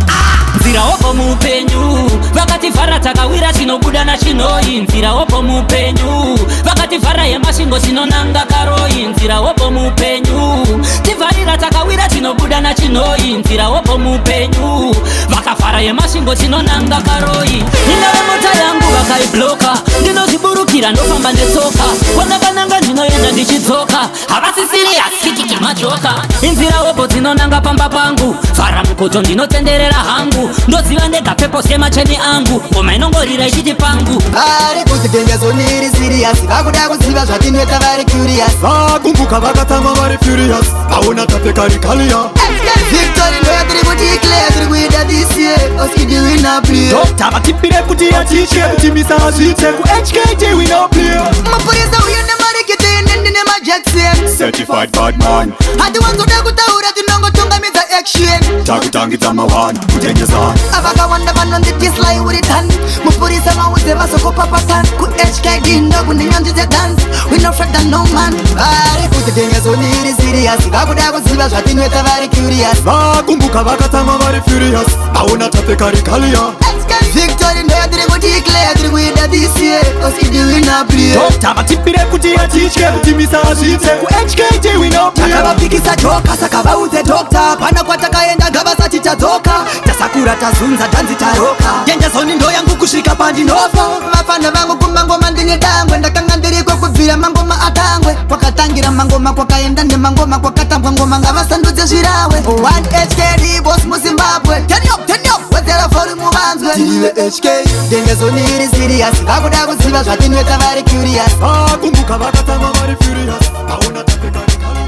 Nzira opo muupenyu, vakativhara takawira tinobuda nachinoi. Nzira opo muupenyu, vakativhara yemasvingo tinonanga karoi. Nzira opo muupenyu, tivharira takawira tinobuda nachinoi. Nzira opo muupenyu, vakavhara yemasvingo tinonanga karoi. Ingave mota yangu vakaibloka, ndinozviburukira ndofamba netsoka. Kwandakananga ndinoenda ndichidzoka, havasi serious kikiki majoka. Inzira opo dzinonanga pamba pangu, vhara mukoto ndinotenderera hangu. Ndoziva ndega purpose yemacheni angu, ngoma inongorira ichiti pangu. Vari kuti danger zone iri serious, vakuda kuziva zvatinoita vari curious. Vakumbuka vakatama vari furious, vaona tapfeka regalia. Victory ndoya tiri kudeclare, tiri kuita this year. Oskid win play. Doctor vatipire kuti atitye kutimisa hazviite, kuHKD we no play. Mapurisa uyo nemarikiti, inini nemajackson. Certified bad man. Hatiwanzoda kutaura, tinongotungamidza action. Takutangidza mawana kutengesa. Avakawanda vanonzi dislike uri done. Mupurisa maudze vasokopapatan, kuHKD ndokunenyanzvi dzedance. We no afraid of no man. Vari kuti danger zone iri serious, vakuda kuziva zvatinoita vari curious. Vakumbuka vakatama vari furious, vaona tapfeka regalia. Victory ndoya tiri kudeclare, tiri kuita this year. Oskid win play. Doctor vatipire kuti atitye kutimisa hazviite, kuHKD we no play. Takavapikisa joka, saka vaudze doctor, pana kwatakaenda ngavasati tadzoka. Tasakura tazunza dhanzi taroka, danger zone ndo yangu kusvika pandinofa. Vafana vangu kumangoma ndine dangwe, ndakanga ndiriko kubvira mangoma atangwe. Kwakatangira mangoma, kwakaenda nemangoma, kwakatambwa ngoma, ngavasandudze zvirawe. One HKD boss muZimbabwe. Turn up, turn up, wedzera volume muvanzwe. Tirive HK, danger zone iri serious, vakuda kuziva zvatinoita vari curious. Vakumbuka vakatama vari furious, vaona tapfeka regalia.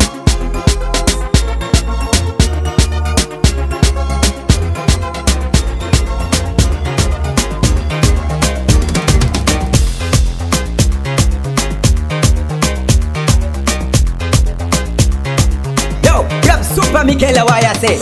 Yo, Rap Super Michaela, why I say?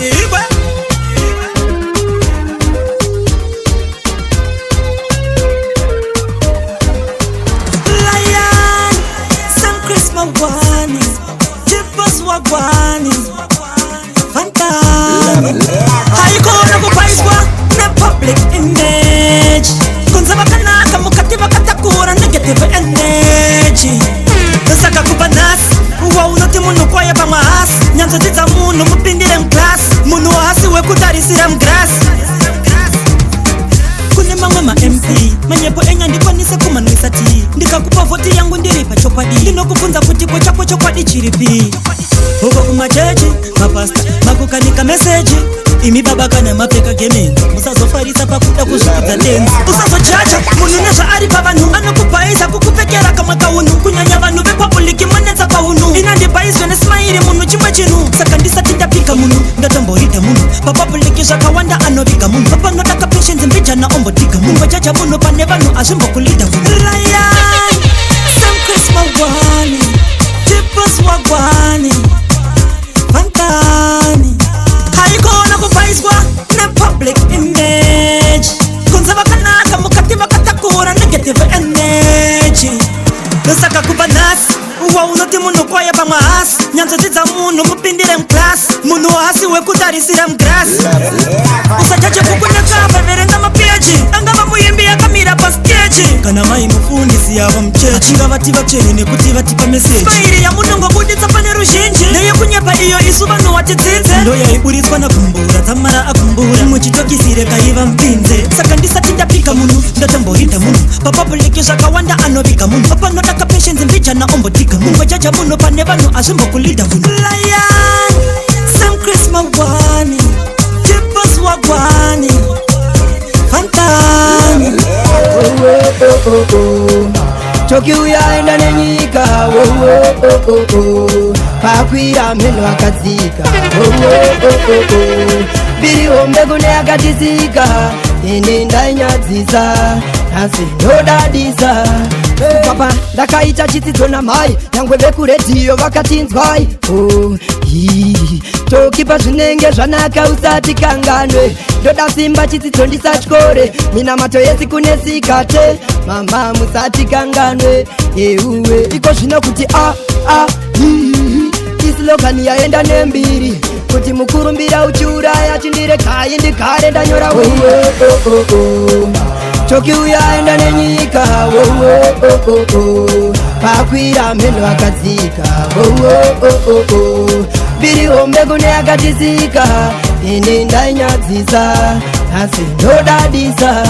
Haikona kupaiswa nepublic image. Kunze vakanaka mukati vakatakura negative energy. Saka kupa nhasi waunoti munhu kwaye pamwe hasi, nyanzodzidza munhu mupindire muklasi, munhu hasi wekutarisira mugrasi. Kune mamwe maMP manyepo enya ndikwanise kumanwisa ti, ndikakupa vhoti yangu ndiri pachokwadi, ndinokubvunza kuti ko chako chokwadi chiripi? Uko kumachechi mapasta makukanika meseji, imi baba kana mapfeka gemenzi musazofarisa pakuda kuzvikudza tenzi. Usazochacha munhu nezvaari pavanhu, anokubhaisa kukupfekera kamwe kaunhu, kunyanya vanhu vepublic monetsa paunhu. Inandibhaiswe nesmairi munhu chimwe chinhu, saka ndisati ndapika munhu ndatomboridha munhu papublic zvakawanda anoviga munhu, panoda kapatience mbijana ombotiga munhu, ngochacha munhu pane vanhu azvimbokulidha munhu. Ryan Sam Chris Mawani Tipos Wagwani Fantani. Haikona kupaiswa nepublic image, kunze vakanaka mukati vakatakura negative energy. Saka kupa nhasi waunoti munhu kwaye pamwe hasi, nyanzodzidza munhu mupindire muklasi, munhu hasi wekutarisira mugrasi. Usachache bhuku nekava, verenga mapeji, angava muimbi akamira pasteji, kana mai mufundisi yava muchechi, ngavati vatsvene nekuti vatipa meseji. Smairi yamunongobuditsa pane ruzhinji neyekunyepa iyo, isu vanhu watidzidze, ndo yaiburitswa nagumbura dzamara agumbura muchitokisire kaiva mupinze. Saka ndisati ndapika munhu ndatomboridha munhu papublic zvakawanda anoviga munhu, panoda kapatience mbijana ombotiga munhu, ngochacha munhu pane vanhu azvimbokulidha munhu. Lion Sam Chris Mawani Tipos Wagwani Fantani. Choki uyaenda nenyika, oh, oh, oh, oh. Pakwira mheno akadzika, oh, oh, oh, oh. Biri hombe kune akatisika, ini ndainyadzisa nhasi ndodadisa. Papa ndakaita chitsidzo namai, nyangwe vekuredhiyo vakatinzwai. Oh, ii, tokipa zvinenge zvanaka usati kanganwe, ndoda simba chitsidzo ndisatyore, minamato yesi kune sikate, mama musati kanganwe. Euwe iko zvino kuti a a i, islogan yaenda nembiri, kuti mukurumbira uchiuraya chindirekai ndigare ndanyora. Oh, oh, oh, oh. Choki uyaenda nenyika, oh, oh, oh, oh. Pakwira mheno akadzika, oh, oh, oh, oh. Biri hombe kune akatisika, ini ndainyadzisa nhasi ndodadisa.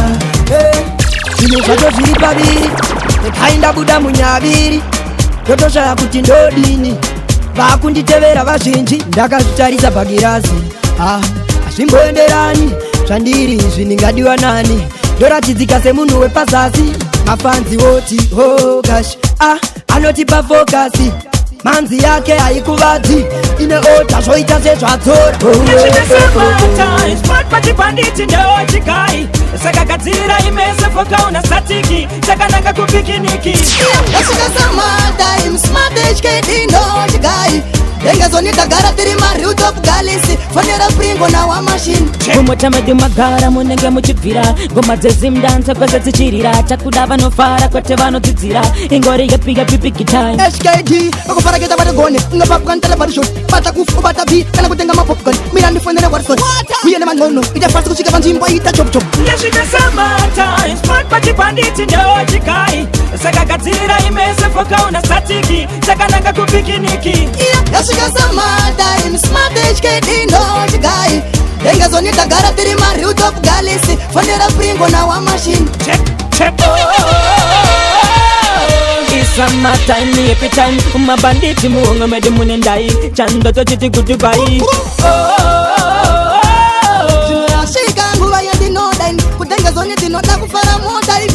Zvinhu zvacho zviri paviri, rekai ndabuda munyaviri, ndotoshaya kuti ndodini, vakunditevera vazhinji, ndakazvitarisa pagirazi, ah, hazvimboenderani zvandiri izvi, ndingadiwa nani? Ndoratidzika semunhu wepazasi, mafanzi woti hogash, ah, anotipa fokasi, manzi yake haikuvadzi, ine ota zvoita sezvadzora. Pachibhanditi ndeochikai, saka gadzira imese fokauna statiki, takananga kupikiniki. Yasvika summertime, smart HKD no chigai, dengezoni tagara tiri mareal top galisi, fonera pringo na wa machine. Mumota medu magara munenge muchibvira, ngoma dzezimdanza kwese dzichirira, takuda vanofara kwete vanodzidzira, ingori yepi yepi big time. HKD vakufaraketa vatigone, ungapapwa parishot, bata kufu bata b kana kutenga mapopcorn, mira ndifonere Watson, uye nemang'ono ita fast kusvika panzvimbo ita chop chop. Yasvika summertime, smart pachibhanditi ndeochikai, saka gadzira imese fokauna statiki, takananga kupikiniki. Yasvika summertime, smart HKD no chigai, dengezoni tagara tiri mareal top galisi, fonera pringo na wa machine. Check check. Summertime, happy time, mabanditi muhongo medu mune ndai, chando tochiti goodbye. Zvinoyasvika nguva yandinoda ini, kudengezoni ndinoda kufara mota ini.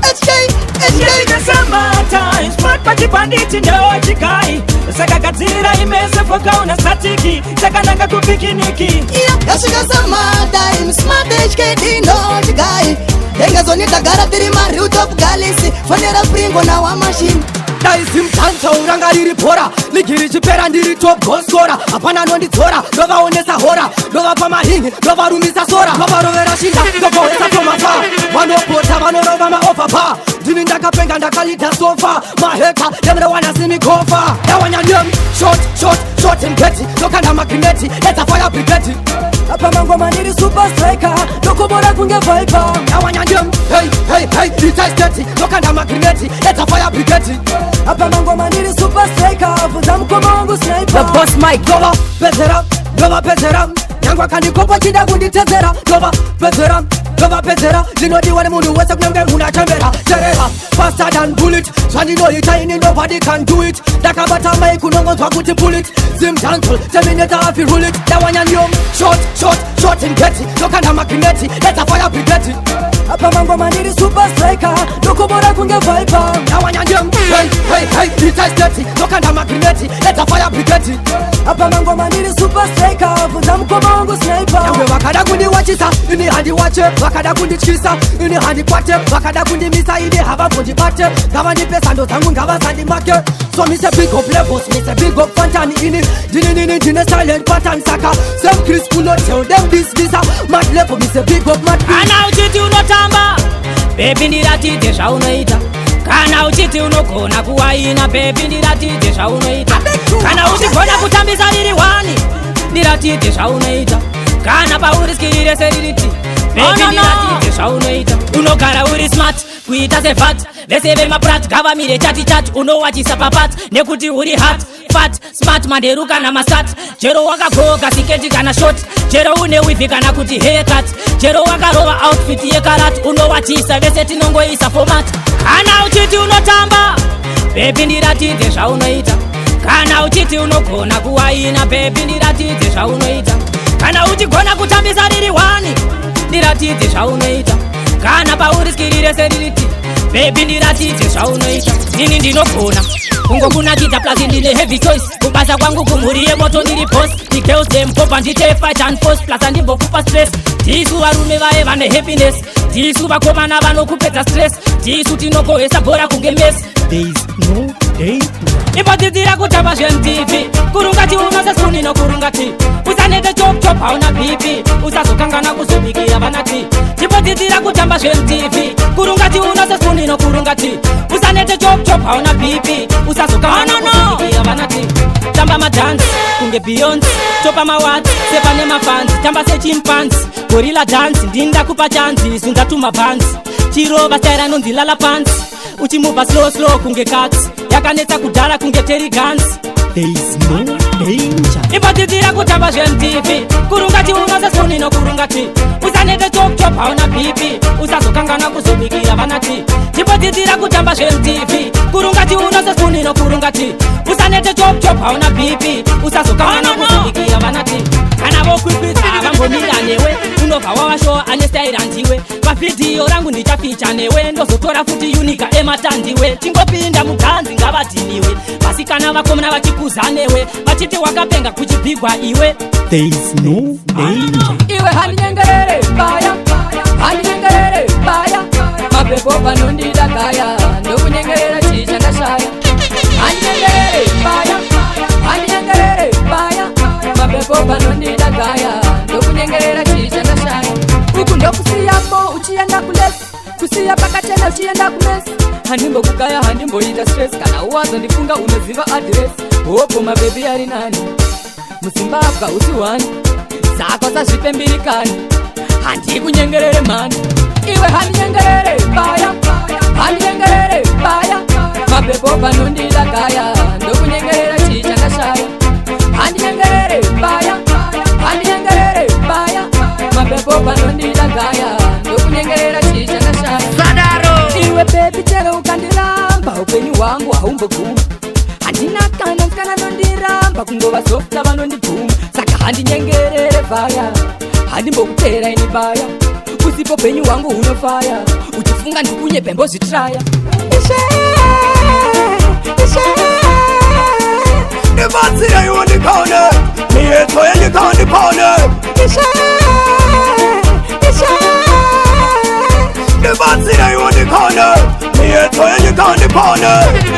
HK HK. Yasvika summertime, smart pachibhanditi ndeochikai, saka gadzira imese fokauna statiki, takananga kupikiniki. Yasvika summertime, smart HKD no chigai, dengezoni tagara tiri mareal top galisi, fonera pringo na wa machine. Daisi mutanzo ranga riri bhora, ligi richipera ndiri top goal scorer, hapana anondidzora, ndovaonesa hora, ndovapa mahinhi, ndovarumisa sora, ndovarovera shinda, ndogohwesa tomafa, vanopota vanorova maoverpa, ndini ndakapenga ndakalidha sofa, maheka ndemrewana simikofa, ndawanya nem short short short and getty, ndokanda magrineti, let's fire brigade. Apa mangoma ndiri super striker, ndokobora kunge viper. Awanyandem, hey, hey, hey, itaisteti ndokanda magrineti eta fire brigade. Apa mangoma ndiri super striker, bvunza mukoma wangu sniper. The boss Mike. Ndova pedzera, ndova pedzera, nyangwe akandikopa chida kunditedzera. Ndova pedzera, ndova pedzera, ndinodiwa nemunhu wese kunyange munhu achembera. Terera, faster than bullet, zvandinoita ini nobody can do it. Ndakabata mic unongonzwa kuti pull it. Zim dancehall, terminator afi rule it. Dawanyanyom, short, short, short and getty, ndokanda magrineti eta fire brigade. Apa mangoma ndiri super striker, ndokobora kunge viper. Dawanyanyom, hey, hey, hey, itaisteti ndokanda magrineti eta fire brigade. Apa mangoma ndiri super striker, bvunza mukoma wangu sniper. Nyangwe vakada kundiwachisa ini handiwache, vakada kundityisa ini handikwate, vakada kundimisa ini havambondibate. Ngavandipe sando dzangu, ngavasandimake. So me say big up levels, me say big up Fantan. Ini ndini nini ndine silent pattern. Saka same Chris kuno tell them this this a mad level. Me say big up mad. Kana uchiti unotamba, baby, ndiratidze zvaunoita. Kana uchiti unogona kuwaina, baby, ndiratidze zvaunoita. Kana uchigona kutambisa riri one, ndiratidze zvaunoita. Kana pauri skiri rese ririti, baby, ndiratidze zvaunoita. Unogara uri smart kuita sevat, vese vemaprat gavamire chati chati. Unowachisa papat nekuti uri hot, fat, smart, manderu kana masat. Chero wakagoga siketi kana short, chero une weave kana kuti haircut, chero wakarova outfit yekarat, unowachisa vese tinongoisa format. Kana uchiti unotamba, baby, ndiratidze zvaunoita. Kana uchiti unogona kuwaina, baby, ndiratidze zvaunoita. Kana uchigona kutambisa riri one, ndiratidze zvaunoita. Kana pauri skiri rese ririti, baby, ndiratidze zvaunoita. Ini ndinogona kungokunakidza, plus ndine heavy choice. Kubasa kwangu kumhuri yemoto ndiri boss. The girls dem popa ndite fight and force, plus andimbokupa stress. Tisu varume vaye vane happiness, tisu vakomana vanokupedza stress, tisu tinokohesa bhora kunge Messi. There is no danger. Ipodzidzira kutamba zveMTV, kurunga chiuno sesipuni nokurunga ti. Usanete chop chop, hauna BP, usazokangana kuzobikira vanati. Chipodzidzira kutamba zveMTV, kurunga chiuno sesipuni nokurunga ti. Usanete chop chop, hauna BP, usazokangana kuzobikira vanati. Tamba madhansi kunge Beyonce, topa mawati sepane mafanzi. Tamba sechimpanzi, gorilla dance, ndinda kupa chanzi. Zunza tumabhanzi, chirova staira nonzi lala pansi, uchimuvha slow slow kunge katsi yakanetsa kudhara kunge Terry Gans. There is no danger. Ipodzidzira kutamba zveMTV, kurunga chiuno sesipuni nokurunga ti. Usanete chop chop, hauna BP, usazokangana kuzobikira vanati. Chipodzidzira kutamba zveMTV, kurunga chiuno sesipuni nokurunga ti. Usanete chop chop, hauna BP, usazokangana kuzobikira vanati. Kana vokwikwidza havambomira newe, unobva wavashowa ane staira ndiwe. Pavhidhiyo rangu ndichaficha newe, ndozotora futi unika ematandiwe. Chingopinda muganzi ngavadhiniwe vasikana vakomana vachikuza newe, vachiti wakapenga kuchibhigwa iwe. There is no danger. Iwe handinyengerere baya, handinyengerere baya. Mapepo panondida gaya, ndokunyengerera chii chandashaya? Handinyengerere baya, handinyengerere baya. Mapepo panondida gaya, ndokunyengerera chii chandashaya? Uku ndokusiyamo uchienda kulesi, kusiya pakachena uchienda kumesi. Handimbokukaya, handimboita stress. Kana uwazondifunga unoziva address. Hopo mabebi ari nani muZimbabwe usi wani, saka usazvipe mbirikani. Handikunyengerere mani iwe, handinyengerere baya, handinyengerere baya. Mapepo panondida gaya, ndokunyengerera chii chandashaya? Handinyengerere baya, handinyengerere baya. Mapepo panondida gaya, ndokunyengerera chii chandashaya? Iwe baby, chero ukandiramba upenyu hwangu haumboguma. Handina kana musikana nondiramba, kungova softa vanondibvuma. Saka handinyengerere baya, handimbokutera ini baya. Usipo penyu hwangu hunofaya, uchifunga ndikunyepe mbozvitraya. Ndibatsire iwe ndikaone miyedzo yenyika ndipone. Ndibatsire iwe ndikaone miyedzo yenyika ndipone.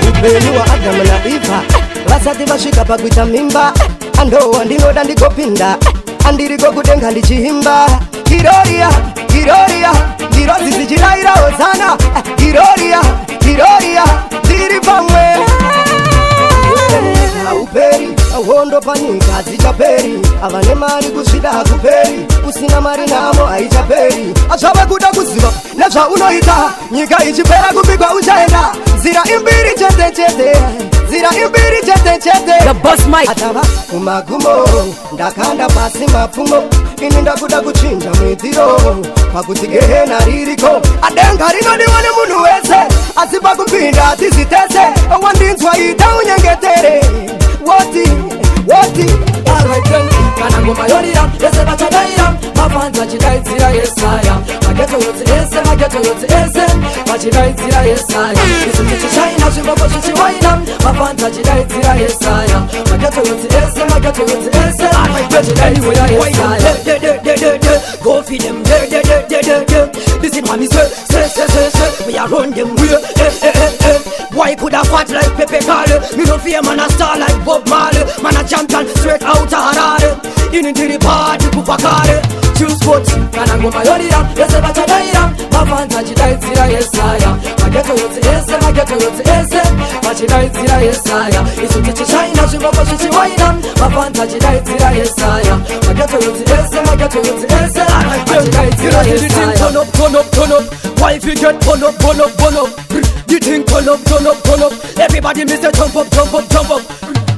Upenyu waAdhamu naEvha vasati vasvika pakuita mimba. Andowa ndinoda ndigopinda, andiriko kudenga ndichiimba. Giroria, giroria, ngirozi dzichirayira hosana. Giroria, giroria, ndiri pamwe. Hauperi hondo. Hondo panyika hadzichaperi, ava nemari kusvida hakuperi, usina mari namo haichaperi. Azvave kuda kuziva nezvaunoita, nyika ichipera kubikwa uchaenda. Nzira imbiri chete chete, nzira imbiri chete chete. The Boss Mike. Atava kumagumo, ndakanda pasi mapfumo, ini ndakuda kuchinja muitiro, pakuti gehena ririko. Adenga rinodiwa nemunhu wese, asi pakupinda hatizi tese. Wandinzwa, ita unyengetere, woti woti. Alright then, kana ngoma yorira, vese vachadaira, mafanzi vachidaidzira Yesaya. Mageto yotsi ese, mageto yotsi ese, vachidaidzira Yesaya. Isu tichishaina, zvimboko zvichiwaina, mafanzi vachidaidzira Yesaya. Mageto yotsi ese, mageto yotsi ese, vachidaidzira Yesaya. De, de, de, de, de, go feed them, de, de, de, de, de, de. This is mommy, say, say, say, say, say, we are run them way, eh, eh, eh, eh. Boy coulda fat like Pepe Kale. Me no fear man a star like Bob Marley. Man a champion straight out of Harare. In into the party kufa kare. Choose sport kana ngoma yorira, vese vachadaira, mafanzi vachidaidzira Yesaya. Mageto yotsi ese, mageto yotsi ese, vachidaidzira Yesaya. Isu tichishaina, zvimboko zvichiwaina, mafanzi vachidaidzira Yesaya. Mageto yotsi ese, mageto yotsi ese, vachidaidzira Yesaya. Turn up, turn up, turn up. Wife you get turn up, burn up, burn up. The thing turn up, turn up, turn up. Everybody miss a jump up, jump up, jump up.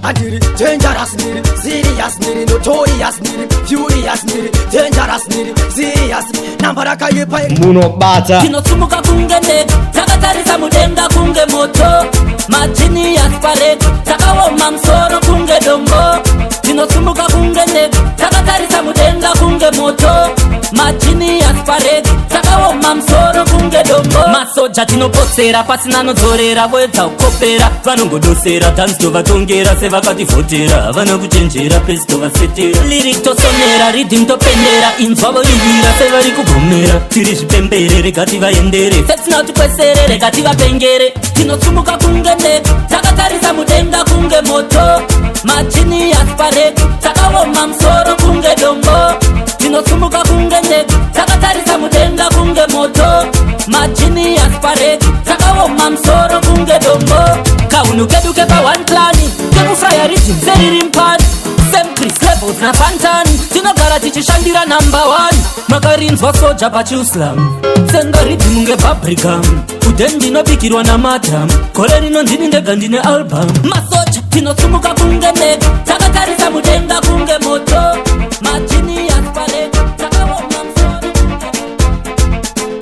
Andiri dangerous niri, serious niri, notorious niri, furious niri, dangerous niri, serious. Namba rakaipa. Munobata. Tinotsumuka kunge ndege, takatarisa mudenga kunge moto. Majini asparek, takaoma musoro kunge dombo. Tinotsumuka kunge ndege, takatarisa mudenga kunge moto. Majini asparek, takaoma musoro kunge dombo. Masoja tinopotsera pasina anodzorera, voedza kukopera vanongodosera. Dhanzi tovatongera sevakativhotera, havana kuchenjera pesi tovasetera. Lyric tosonera, rhythm topendera, inzwa voivira sevari kugomera. Tiri zvipembere, rega tivaendere, setina tikwesere, rega tivapengere. Tinotsumuka kunge ndege, takatarisa mudenga kunge moto. Majini asparek, takaoma musoro kunge dombo. Tinotsumuka kunge ndege, takatarisa mudenga kunge moto. Majini asparek, takaoma musoro kunge dombo. Kaunhu kedu kepa one clan, kekufraya rhythm seriri mupani. Same Chris levels naFantani, tinogara tichishandira number one. Makarinzwa soja pachuslam, tsenga rhythm ngepaprikam. Uden ndinobikirwa namadam, gore rino ndini ndega ndine album. Masoja tinotsumuka kunge ndege, takatarisa mudenga kunge moto. Majini asparek, takaoma musoro.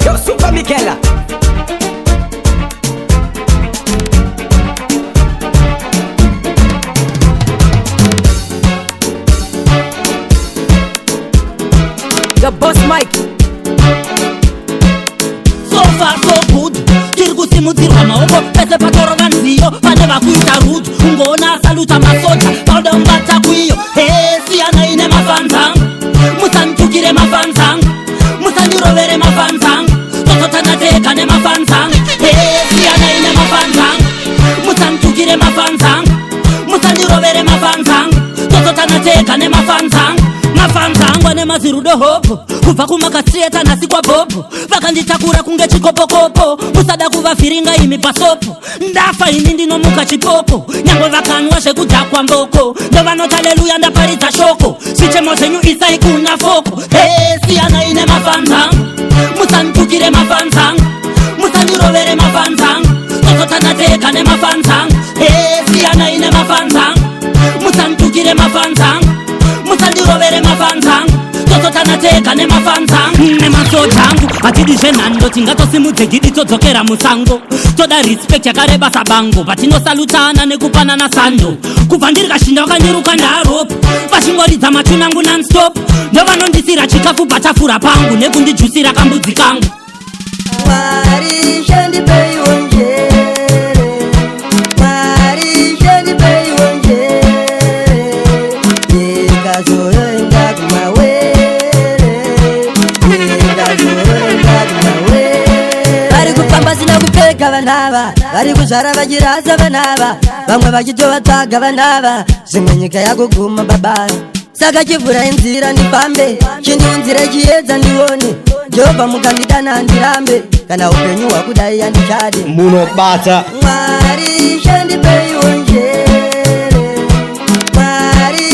Yo, Super Michaela. The Boss Mike. So far so good, tiri kusimudzirwa maoko pese patorova nziyo. Pane vakuita rude, ungoona asaluta masoja pauda mubata kuiyo. He, siyanai nemafanzi angu, musanditukire mafanzi angu, musandirovere mafanzi angu, tototana tega nemafanzi angu. He, siyanai nemafanzi angu, musanditukire mafanzi angu, musandirovere mafanzi angu, tototana tega nemafanzi angu. Mafanzi angu ane mazirudo hopo, kubva kumakasieta nhasi kwabhobho. Vakanditakura kunge chikopokopo, musada kuvavhiringa imi pasopo. Ndafa ini ndinomuka chipoko, nyangwe vakanwa zvekudhakwa mboko. Ndovanoti aleluya ndaparidza shoko, zvichemo zvenyu isai kuna foko. He, siyanai nemafanzi angu, musanditukire mafanzi angu, musandirovere mafanzi angu, tototana tega nemafanzi angu. He, siyanai nemafanzi angu, musanditukire mafanzi angu, musandirovere mafanzi angu, tototana tega nemafanzi angu. Nemasoja angu hatidi zvenhando, tingatosimudze gidi todzokera musango. Toda respect yakareba sabango, patinosalutana nekupanana sando. Kubva ndiri kashinda vakandiruka ndaropa, vachingoridza machunangu nonstop. Ndovanondisira chikafu patafura pangu, nekundijusira kambudzi kangu. Mwari shandipeiwo njere, Mwari shandipeiwo njere, ndikazoenda kumawere, ndikazoenda kumawere. Vari kufamba sina kupfeka vanava, vari kuzvara vachirasa vanava, vamwe vachitovatsvaga vanava, zvimwe nyika yakuguma baba. Saka chivhurai nzira ndifambe, chindiunzire chiedza ndione. Jehovha mukandidana handirambe, kana upenyu hwakudai handichadi. Munobata. Mwari shandipeiwo njere, Mwari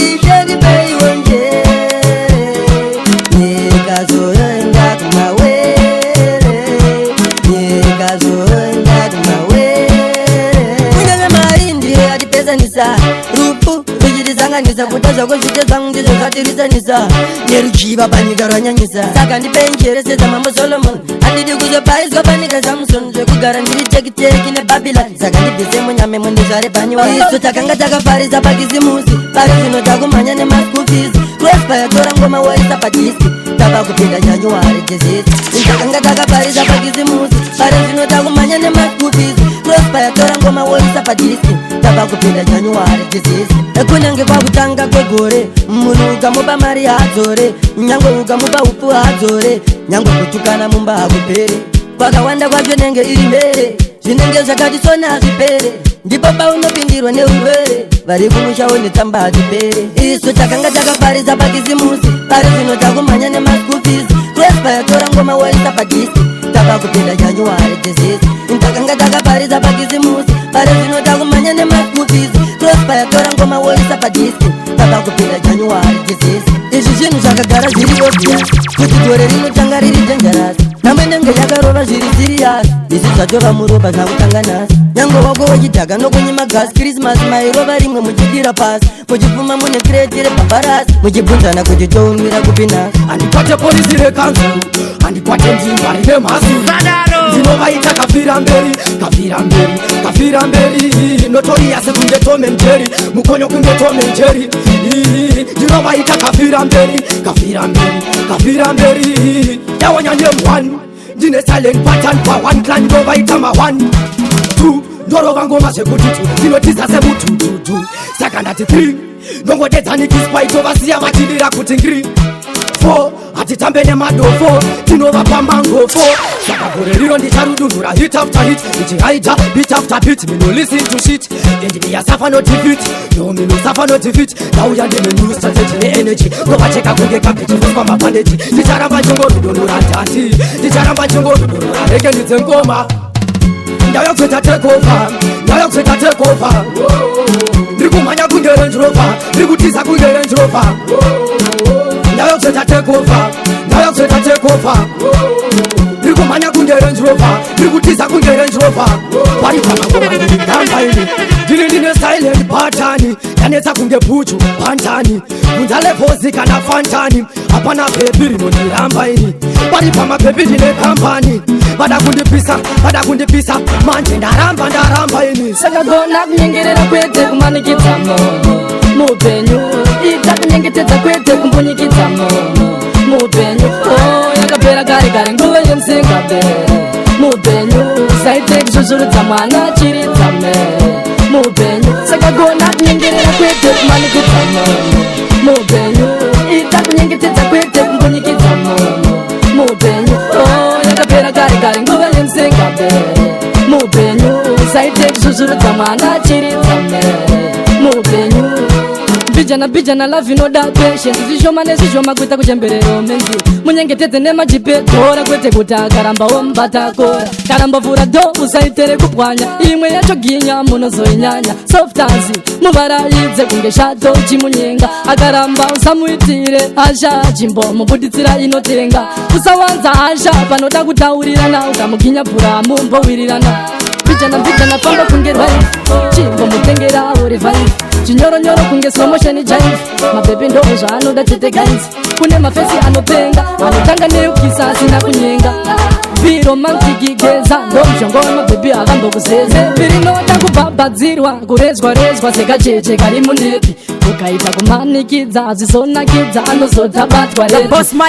Ndinovaenzanisa neruchiva panyika rwanyanyisa. Saka ndipei njere sedzamambo Solomon, handidi kuzopaiswa panika Samson, zvekugara ndiri tekiteki neBabylon. Saka ndibvise munyame, mundizvare panywa. Isu takanga takafarisa pakisimusi, pari zvino takumhanya nemaschool fees. Crossfire, tora ngoma waisa padisc, tava kupinda January disease. Takanga takafarisa pakisimusi, pari zvino takumhanya nemaschool fees. Crossfire, tora ngoma waisa padisc, tava kupinda January disease. Kunyange kwakutanga kwegore, munhu ukamupa mari haadzore, nyangwe ukamupa upfu haadzore, nyangwe kutukana mumba hakuperi. Kwakawanda kwacho nenge iri mbere, zvinenge zvakati sona hazvipere, ndipo paunopindirwa neurwere, vari kumushawo netsamba hadzipere. Isu takanga takafarisa pakisimusi, pari zvino takumhanya nemaschool fees. Crossfire, tora ngoma waisa padisc, tava kupinda January disease. Takanga takafarisa pakisimusi, pari zvino takumhanya nemaschool fees. Crossfire, tora ngoma waisa padisc, tava kupinda January disease. Izvi zvinhu zvakagara zviri obvious kuti gore rinotanga riri dangerous, namwe nenge yakarova zviri serious. Izvi zvatova muropa zvakutanga nhasi, nyange wako wechidhaka nokunyima gas. Christmas mairova rimwe muchidira pasi, muchipfuma mune crate rebhambarasi, muchibvunzana kuti tounwira kupi nhasi. Handikwate polisi rekanzuru, handikwate nzimba rine mhasuru, ndinovaita kafira mberi, kafira mberi, kafira mberi. Notorious kunge Tom and Jerry, mukonyo kunge Tom and Jerry. Ndinovaita kafira mberi, kafira mberi, kafira mberi. Yawanyanye one, ndine silent pattern pa one clan, ndovaita ma 1 2, ndorova ngoma zvekuti tu ndinotiza semutututu. Saka ndati 3, ndongodedza nikispaito, vasiya vachidira kuti ngiri 4. Hatitambe nemadofo, tinovapa mangofo. Saka gore riro ndicharudunhura hit after hit, ndichihaita beat after beat. Me no listen to shit and me a suffer no defeat, no, me no suffer no defeat. Ndauya ndine new strategy neenergy, ndovacheka kunge kabeji voswa mabhandeji. Ndicharamba chingorudunhura, ndati ndicharamba chingorudunhura. Reke ndidze ngoma, ndauya kuzoita takeover, ndauya kuzoita takeover. Ndiri kumhanya kunge Range Rover, ndiri kutiza kunge Range Rover. Ndauya kuzoita takeover, ndauya kuzoita takeover. Ndiri kumhanya kunge Range Rover, ndiri kutiza kunge Range Rover. Pari pamangoma ndiri gamba ini, ndiri ndine silent pattern, yanetsa kunge Buju Banton. Bvunza Levels kana Fantan, hapana bhebhi rinondiramba ini. Pari pamabhebhi ndine kambani, vada kundipisa, vada kundipisa, manje ndaramba, ndaramba ini. Saka gona kunyengerera kwete kumanikidza munhu muupenyu, ita kunyengetedza kwete kumbunyikidza munhu muupenyu. Oh, yakapera kare kare nguva yemusingabe muupenyu, usaite kusvusvurudza mwana chiridzame muupenyu. Saka gona kunyengerera kwete kumanikidza munhu muupenyu, ita kunyengetedza kwete kumbunyikidza munhu muupenyu. Oh, yakapera kare kare nguva yemusingabe muupenyu, usaite kusvusvurudza mwana chiridzame muupenyu. Mbijana mbijana love inoda patience, zvishoma nezvishoma kuita kuchemberero menzi. Munyengetedze nemajipe tora, kwete kuti akaramba womubatakora. Karamba vhura door, usaitere kupwanya, imwe yacho ginya munozoinyanya. Soft muvaraidze kunge shato chimunyenga, akaramba usamuitire hasha, chimbo mubuditsira inotenga. Usawanza hasha, panoda kutaurirana, ukamuginya pfura mumbowirirana. Mbijana mbijana famba kunge rwife, chimbo mutengera uri vibe, chinyoronyoro kunge slow motion jive. Mabhebhi ndo zvaanoda chete guys, kune mafesi anopenga, anotanga neukisa asina kunyenga. Be romantic, geza ndo mushonga wemabhebhi avambokuzeze. Pirinoda kubhabhadzirwa, kurezwa rezwa sekacheche kari munepi, ukaita kumanikidza zvisonakidza, anozotabatwa.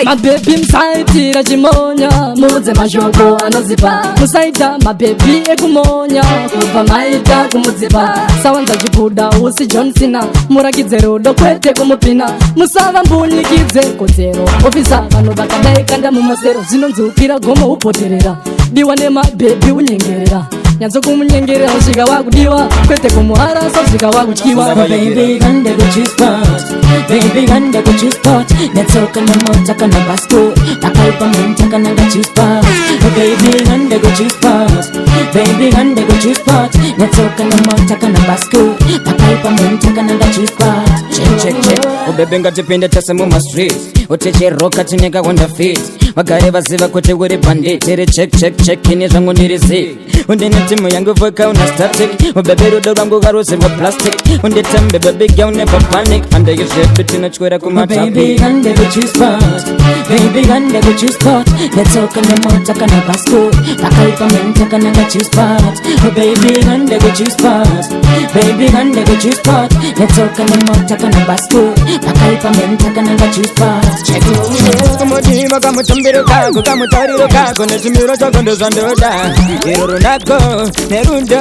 Mabhebhi musaitira chimonya, muudze mashoko anozipa. Musaita mabhebhi ekumonya, kubva maita kumudzipa. Sawanza chikuda usi John Cena, murakidze rudo kwete kumupina. Musava mbunyikidze kodzero officer, vanhu vakadai kanda mumasero. Zvinonzukira gomo upoterera, diwa nemabhebhi unyengerera, nyatso kumunyengerera usvika wakudiwa, kwete kumuharasa usvika wakutyiwa. Baby, ganda go choose spot. Baby, ganda go choose spot. Netsoka na mota kana basko. Takaipa munta kana ga choose spot. Oh, baby, ganda go choose spot. Baby, ganda go choose spot. Netsoka na mota kana basko. Takaipa munta kana ga choose spot. Check, check, check. Ubebe ngatipinde tese mumastreet, utichiroka tinekawanda fit. Vagare vaziva kuti uri bandit. Tiri check check check, ini zvangu ndiri zi. Undine timu yangu voka una static. Ubebe rudo rwangu karuzirwa plastic. Unditembe baby girl never panic. Andeye zvedu tinotyora Baby, kumatapi. gande kuchi spot. Baby, gande kuchi spot. Let's talk kana mota kana passport. Pakaipa menta kana kachi spot. Oh baby, gande kuchi spot. Baby, gande kuchi spot. Let's talk kana mota kana passport. Pakaipa menta kana kachi spot. Check it. Kamudima kamutambiro kako kamutariro kako nechimiro chako ndozvandoda. Iro runako nerudo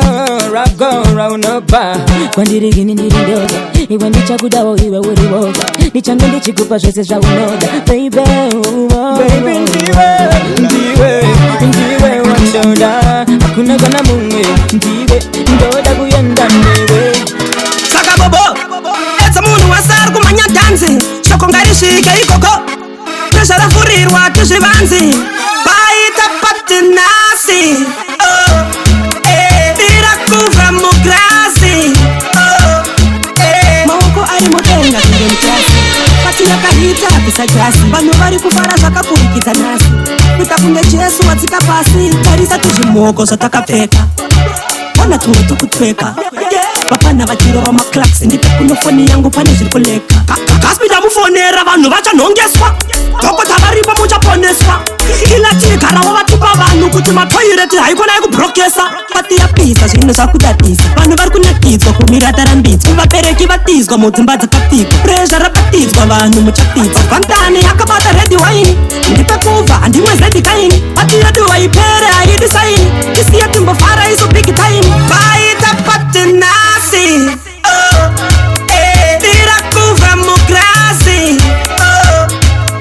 rwako rwaunopa. Kwandiri ini ndiri ndoga, iwe ndichakudawo iwe uri woga, ndichange ndichikupa zvese zvaunoda baby, oh, oh. Baby ndiwe, ndiwe, ndiwe wandoda. Hakuna kana mumwe, ndiwe ndoda kuenda newe. Saka bobo edza munhu wese ari kumhanya dhanzi, shoko ngarisvike ikoko, nezvarafurirwa tizvivanzi, paita patinasi. Oh, eh, bira kubva mugirasi. Oh, eh. Maoko ari mudenga kunge mutasi, pati yakahita bvisa jasi, vanhu vari kufara zvakapfurikidza nhasi, kuita kunge Jesu watsika pasi. Tarisa tuzvimoko zvatakapfeka, ona tumwe tukutweka, vapana vachirova maclaks. Ndipe kuno foni yangu, pane zviri kuleka. Gaspida mufonera, vanhu vachanhongeswa, dhokota varipo, muchaponeswa. Kila tigarawo vatupa vanhu kuti matoireti haikona yekubrokesa. Pati yapisa, zvinhu zvakudadisa, vanhu vari kunakidzwa, kumira tarambidzwa, vabereki vatizwa, mudzimba dzakapfigwa, prezha rabatidzwa, vanhu muchapfidzwa. Gwantani akabata redi waini, ndipe kubva handimwe zedi kaini. Pati yedu haipere, haidi saini, tisiye timbofara iso big time. Paita patinasi. Oh, eh, bira kubva mugirasi. Oh,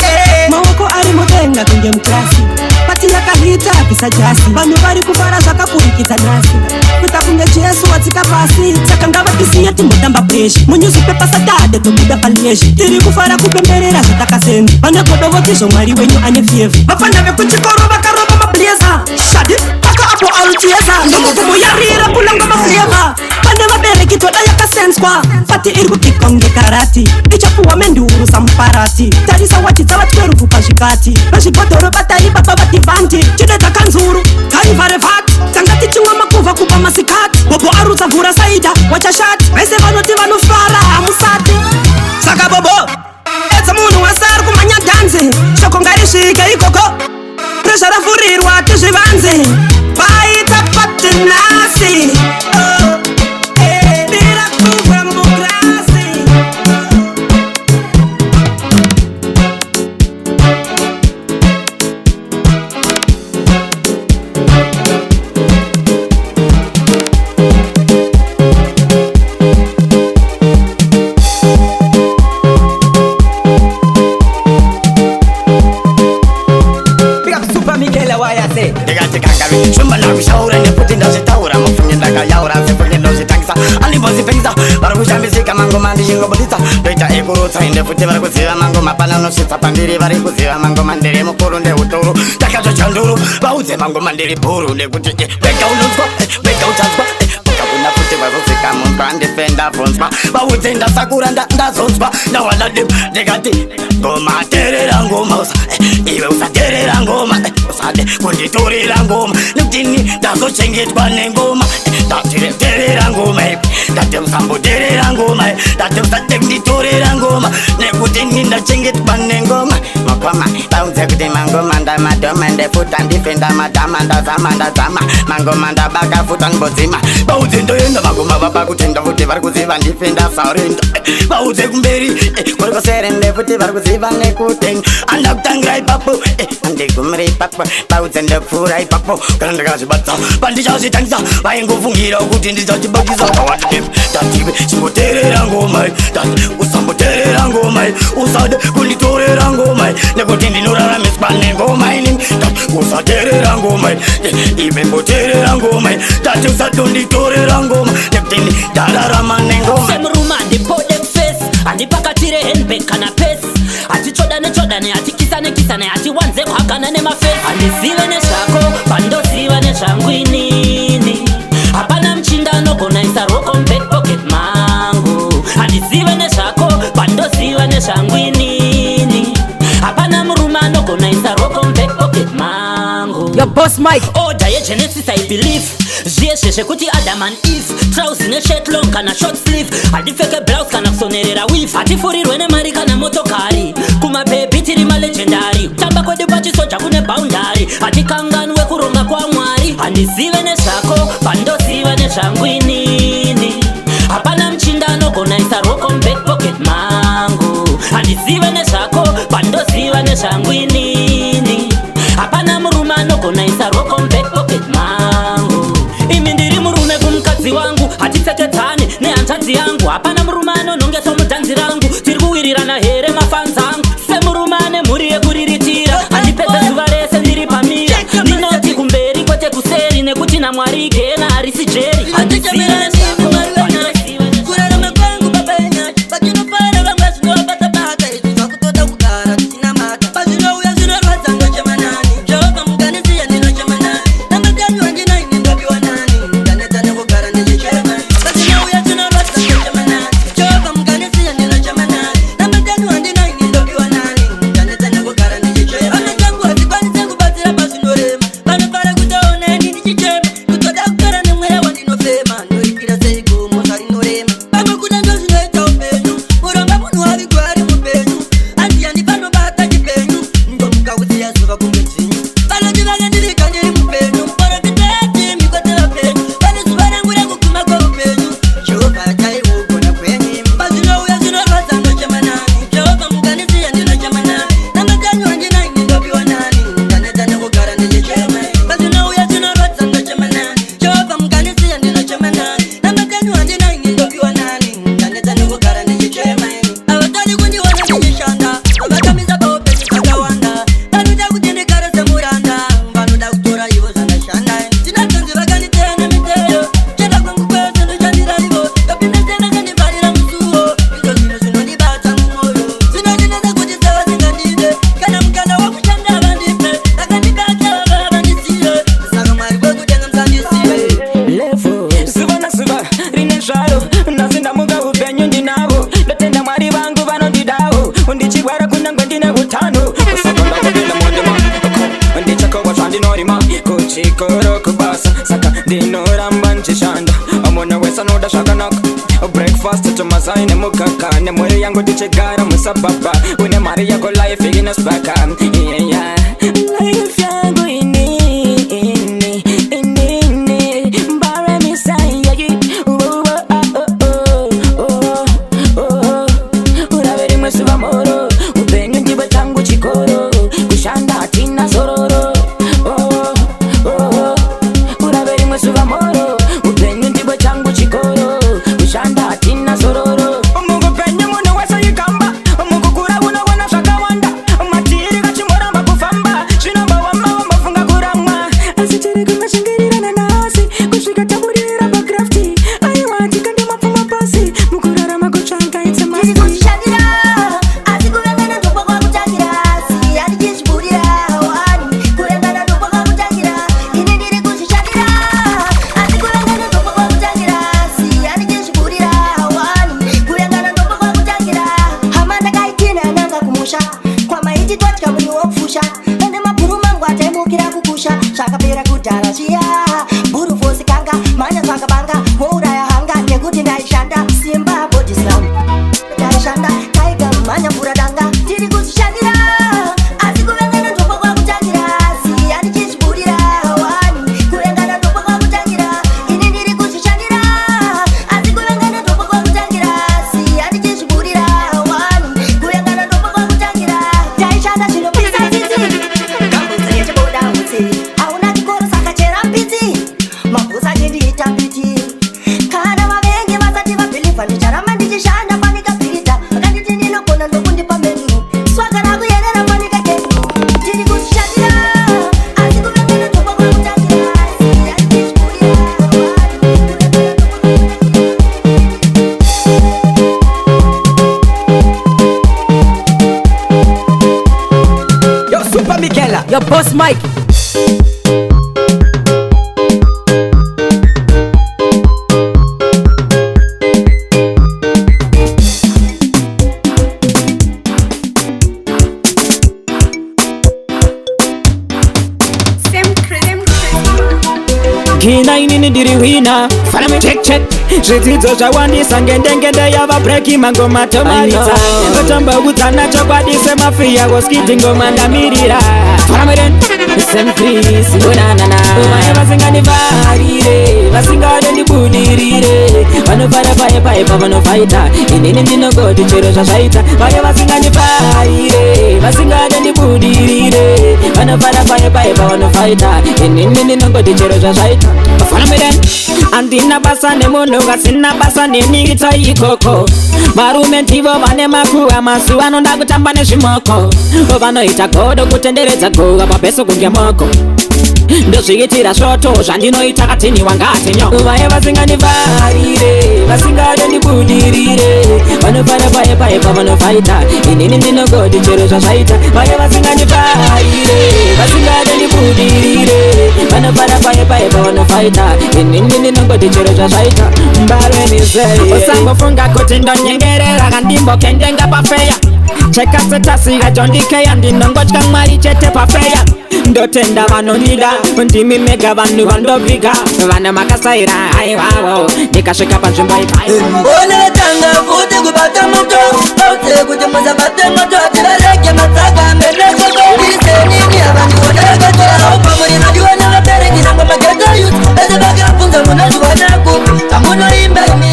eh. Maoko ari mudenga kunge mutasi, pati yakahita bvisa jasi, vanhu vari kufara zvakapfurikidza nhasi, kuita kunge Jesu watsika pasi. Saka ngavatisiye timbotamba pwezhi munyuzipepa satade, tobuda palezhi, tiri kufara kupemberera zvatakasenda. Vane godo votizvo Mwari wenyu ane fievha. Vafana vekuchikoro vakarova mablazer, shadi paka apo alutieza, ndokukumuyarira kulanga mafleva. Pane vabereki toda yakasenswa, pati iri kupikwa kunge karati, ichapuwa menduru samuparati. Tarisa wachidza vatwerufu pazvikati vezvibhodhoro, batai baba vativanti chidedza kanzuru kaivharevhati. Tanga tichimwa makuvha kupa masikati, bobo arutsa vhura saida wachashati, vese vanoti vanofara hamusati. Saka bobo edza munhu wese ari kumhanya dhanzi, shoko ngarisvike ikoko, rezvarafurirwa tizvivanzi, paita patinasi. Oh, eh, bira kubva mugirasi. Big up Super Michaela Wayase. Ndikati kangavi shumba ndakushaura nekuti ndazvitaura, mufunge ndakayaura, sefunge ndozvitangisa, andimbozvipengisa. Vari kushambisika mangoma ndichingobuditsa, ndoita ekurutsa ende futi vari kuziva mangoma pana nosvitsa pandiri, vari kuziva mangoma ndiri mukuru ndeuturu ndakatochanduru, vaudze mangoma ndiri bhuru nekuti vega unonzwa, vega uchanzwa, ukakuna futi vazodzika munzwa, ndife ndabvunzwa, vaudze ndasakura ndazonzwa ndawana dip. Ndikati ngoma terera ngoma usa, iwe usaterera ngoma, usade kunditorera ngoma nekutini ndazochengetwa nengoma. Ndatire terera ngoma, ndati musamboterera ngoma, ndati usade kunditorera ngoma nekutini ndachengetwa nengoma. Mukoma vaudze kuti mangoma ndamadhoma ndefuta, ndife ndamadhama, ndazama ndazama mangoma ndabaka futa ndimbodzima. Vaudze ndoenda mangoma vapa kutenda futi vari kuziva, ndife ndasarenda. Vaudze kumberi kuri kuserende futi vari kuziva nekutenda, andakutangira ipapo, andigumire ipapo, vaudze ndopfuura ipapo kana ndakazvibata pandichazvitangisa, vaingofungira kuti ndichachibakisa. Tatiwe chimboterera ngoma, tati usamboterera ngoma, usade kunditorera ngoma nekuti ndinoraramiswa nengoma ini. Tati usaterera ngoma, iwe mboterera ngoma, tati usadonditorera ngoma nekuti ndararama nengoma. Semuruma handipode kufesi, handipakatire handbag kana pesi, hatichodane chodane, hatikisane kisane, hatiwanze kuhagana nemafesi. Handizive nezvako, pandoziva nezvangu inini, hapana muchinda anogona isa roko muback pocket mangu. Handizive nezvako, pandoziva. Nezvangu inini, hapana murume anogona isa ruoko muback pocket mangu. Your boss Mike. Order yeGenesis, I believe zviye zvezvekuti Adam and Eve, trouser neshirt long kana short sleeve, handipfeke blouse kana kusonerera weave, hatifurirwe nemari kana motokari, kumabhebhi tiri malegendary, tamba kwedu pachisoja kune boundary, hatikanganwe kuronga kwaMwari. Handizive nezvako, pandoziva nezvangu inini, hapana muchinda anogona isa ruoko muback pocket mangu. Handizive nezvako, pandoziva nezvangu inini, hapana murume anogona isa ruoko muback pocket mangu. Imi ndiri murume kumukadzi wangu, hatipfekedzane nehanzvadzi yangu, hapana murume anonhongesa mudhanzi rangu. Tiri kuwirirana here mafans angu? Semurume ane mhuri yekuriritira, handipedze zuva rese ndiri pamira, ndinoti kumberi kwete kuseri, nekuti naMwari gena harisi jeri. Handizive nezvako. Kurarama kwangu baba enyasha, patinofara vamwe zvinovabata-bata, izvi zvakutoda kugara tichinamata. Pazvinouya zvinorwadza ndochema nani? Jehovha mukanisiya ndinochema nani? Namakanyi wandinaini ndopiwa nani? Ndaneta nekugara ndichichema. Pazvinouya zvinorwadza ndochema nani? Jehovha mukanisiya ndinochema nani? Namakanyi wandinaini ndopiwa nani? Ndaneta nekugara ndichichema. Hama dzangu hadzikwanise kubatsira pazvinorema, vanofara kutoona ini ndichichema, kutoda kugara nemweya wandinofema. Ndoripira sei gomo zvarinorema? Pamwe kuda ndozvinoita upenyu, muromba munhu wavigwa ari mupenyu, andiyani panobata chipenyu, ndomuka kudziya zuva kunge dzvinyu. Vanoti vakandivika ndiri mupenyu, muprofita yatimi kwete vapenyu, pane zuva rangu rekuguma kweupenyu. Jehovha chaiwogona kwenyu. Pazvinouya zvinorwadza ndochema nani? Jehovha mukanisiya ndinochema nani? Namakanyi wandinaini ndopiwa nani? Ndaneta nekugara ndichichema. Pazvinouya zvinorwadza ndochema nani? Jehovha mukanisiya ndinochema nani? Namakanyi wandinaini ndopiwa nani? Ndaneta nekugara ndichichema. Havatadi kundiona ndichishanda, vavakamisa paupenyu kakawanda, vanoda kuti ndigare semuranda, vanoda kutora ivo zvandashanda. Ndinatonzi vakanditeya nemiteyo, chenda kwangu kwese ndoshandira ivo, ndopinda sendakandivharira musuwo. Izvo zvinhu zvinondibata mumwoyo, zvinondinetsa kuti sevasingandide, kana mukana wekushanda vandipe, vakandibata vavandisiye, saka Mwari wekudenga musandisiye. Zuva nazuva rine zvaro, nhasi ndamuka upenyu ndinavo, ndotenda Mwari vangu vanondidawo, ndichirwara kunyange ndine utano. Usakonda kupinda mundima, ndichakohwa zvandinorima, kuchikoro kubasa, saka ndinoramba ndichishanda. Munhu wese anoda zvakanaka, breakfast tumazai nemukaka, nemhuri yangu tichigara musuburb. Une mari yako life inospaka, yeah. Life yangu ini ini ini ini mbare misaya yi, oh oh oh oh oh oh, urave rimwe zuva moro, upenyu ndiwe changu chikoro, kushanda hatina zororo, oh oh oh, urave rimwe zuva moro, upenyu ndiwe changu chikoro, kushanda hatina zororo. Mukupenyu munhu wese ikamba, mukukura unoona zvakawanda, matiri kachimboramba kufamba, zvinombowamba wambofunga kuramwa, asi tiri kungashingirirana nhasi kusvika tabudirira pagraft. Aiwa, tikande mapfuma pasi, mukurarama kutsvaka it's a must. Kuzvishandira, asi kuvengana ndokwakwakutangira. Siya ndichizviburira wani, kuvengana ndokwakwakutangira. Ini ndiri kuzvishandira, asi kuvengana ndokwakwakutangira. Siya ndichizviburira wani, kuvengana ndokwakwakutangira. Hama ndakaitina nanga kumusha kwamaiti twatya munhu wopfusha, ende mabhuru mangu ataimukira kukusha, zvakapera kudhara zviya. Bhuru fosi kanga mhanya tsvaka banga, vouraya hanga nekuti ndaishanda. Simba body slam taishanda, taiga mhanya mvura danga. Tiri kuzvishandira, asi kuvengana ndokwakwakutangira. Siya ndichizviburira wani, kuvengana ndokwakwakutangira. Ini ndiri kuzvishandira, asi kuvengana ndokwakwakutangira. Siya ndichizviburira wani, kuvengana ndokwakwakutangira. Taishanda zvinopisa tsitsi, gambutsi rechibuda utsi, hauna chikoro saka chera mbitsi, mabhusa achindiita mbiti. Kana vavengi vasati vabhilivha, ndicharamba ndichishanda fanika bhirita, vakanditi ndinogona ndokundipa menu, swaka rakuyerera fanika kenu. Tiri kuzvishandira, asi kuvengana ndokwakwakutangira. Siya ndichizviburira. Yo, Super Michaela. Your boss Mike. Kina inini ndiri wina. Follow me, check check. Zvidzidzo zvawandisa, ngendengende yava breki, mangoma tomaridza, ndotombokudzana chokwadi semafiya woskiti, ngoma ndamirira. Follow me then. Sam Chris, onanana. Vaye vasingandifarire, vasingade ndibudirire, vanofara paye paye pavanofaita, inini ndinongoti chero zvazvaita. Vaye vasingandifarire, vasingade ndibudirire, vanofara paye paye pavanofaita, inini ndinongoti chero zvazvaita. Follow me then. Handina basa nemunhu asina basa neni, ita ikoko. Varume ndivo vane makuva, mazuva anoda kutamba nezvimoko, vanoita godo kutenderedza gova pabeso kunge moko. Ndozviitira svoto zvandinoita, katini wangatinyo. Vaye vasingandifarire, vasingade ndibudirire, vanofara paye paye pavanofaita, inini ndinongoti chero zvazvaita. Vaye vasingandifarire, vasingade ndibudirire, vanofara paye paye pavanofaita, inini ndinongoti chero zvazvaita. Mbarwenisei, usangofunga kuti ndonyengerera, kandimbokendenga pafeya. Cheka status yajondikeya, ndinongotya Mwari chete pafeya. Ndotenda vanondida, ndimi mega vanhu vandoviga, vana makasaira aiwawo, ndikasvika panzvimbo ipai. Onetanga futi kubata moto, autse kuti musabate moto, ativarege matsaga mberekokoisenini avandionekatorao pamurinodiwa nevabereki nangwe mageto youth ese vakabvunza munozviwanaku tamunoimba imi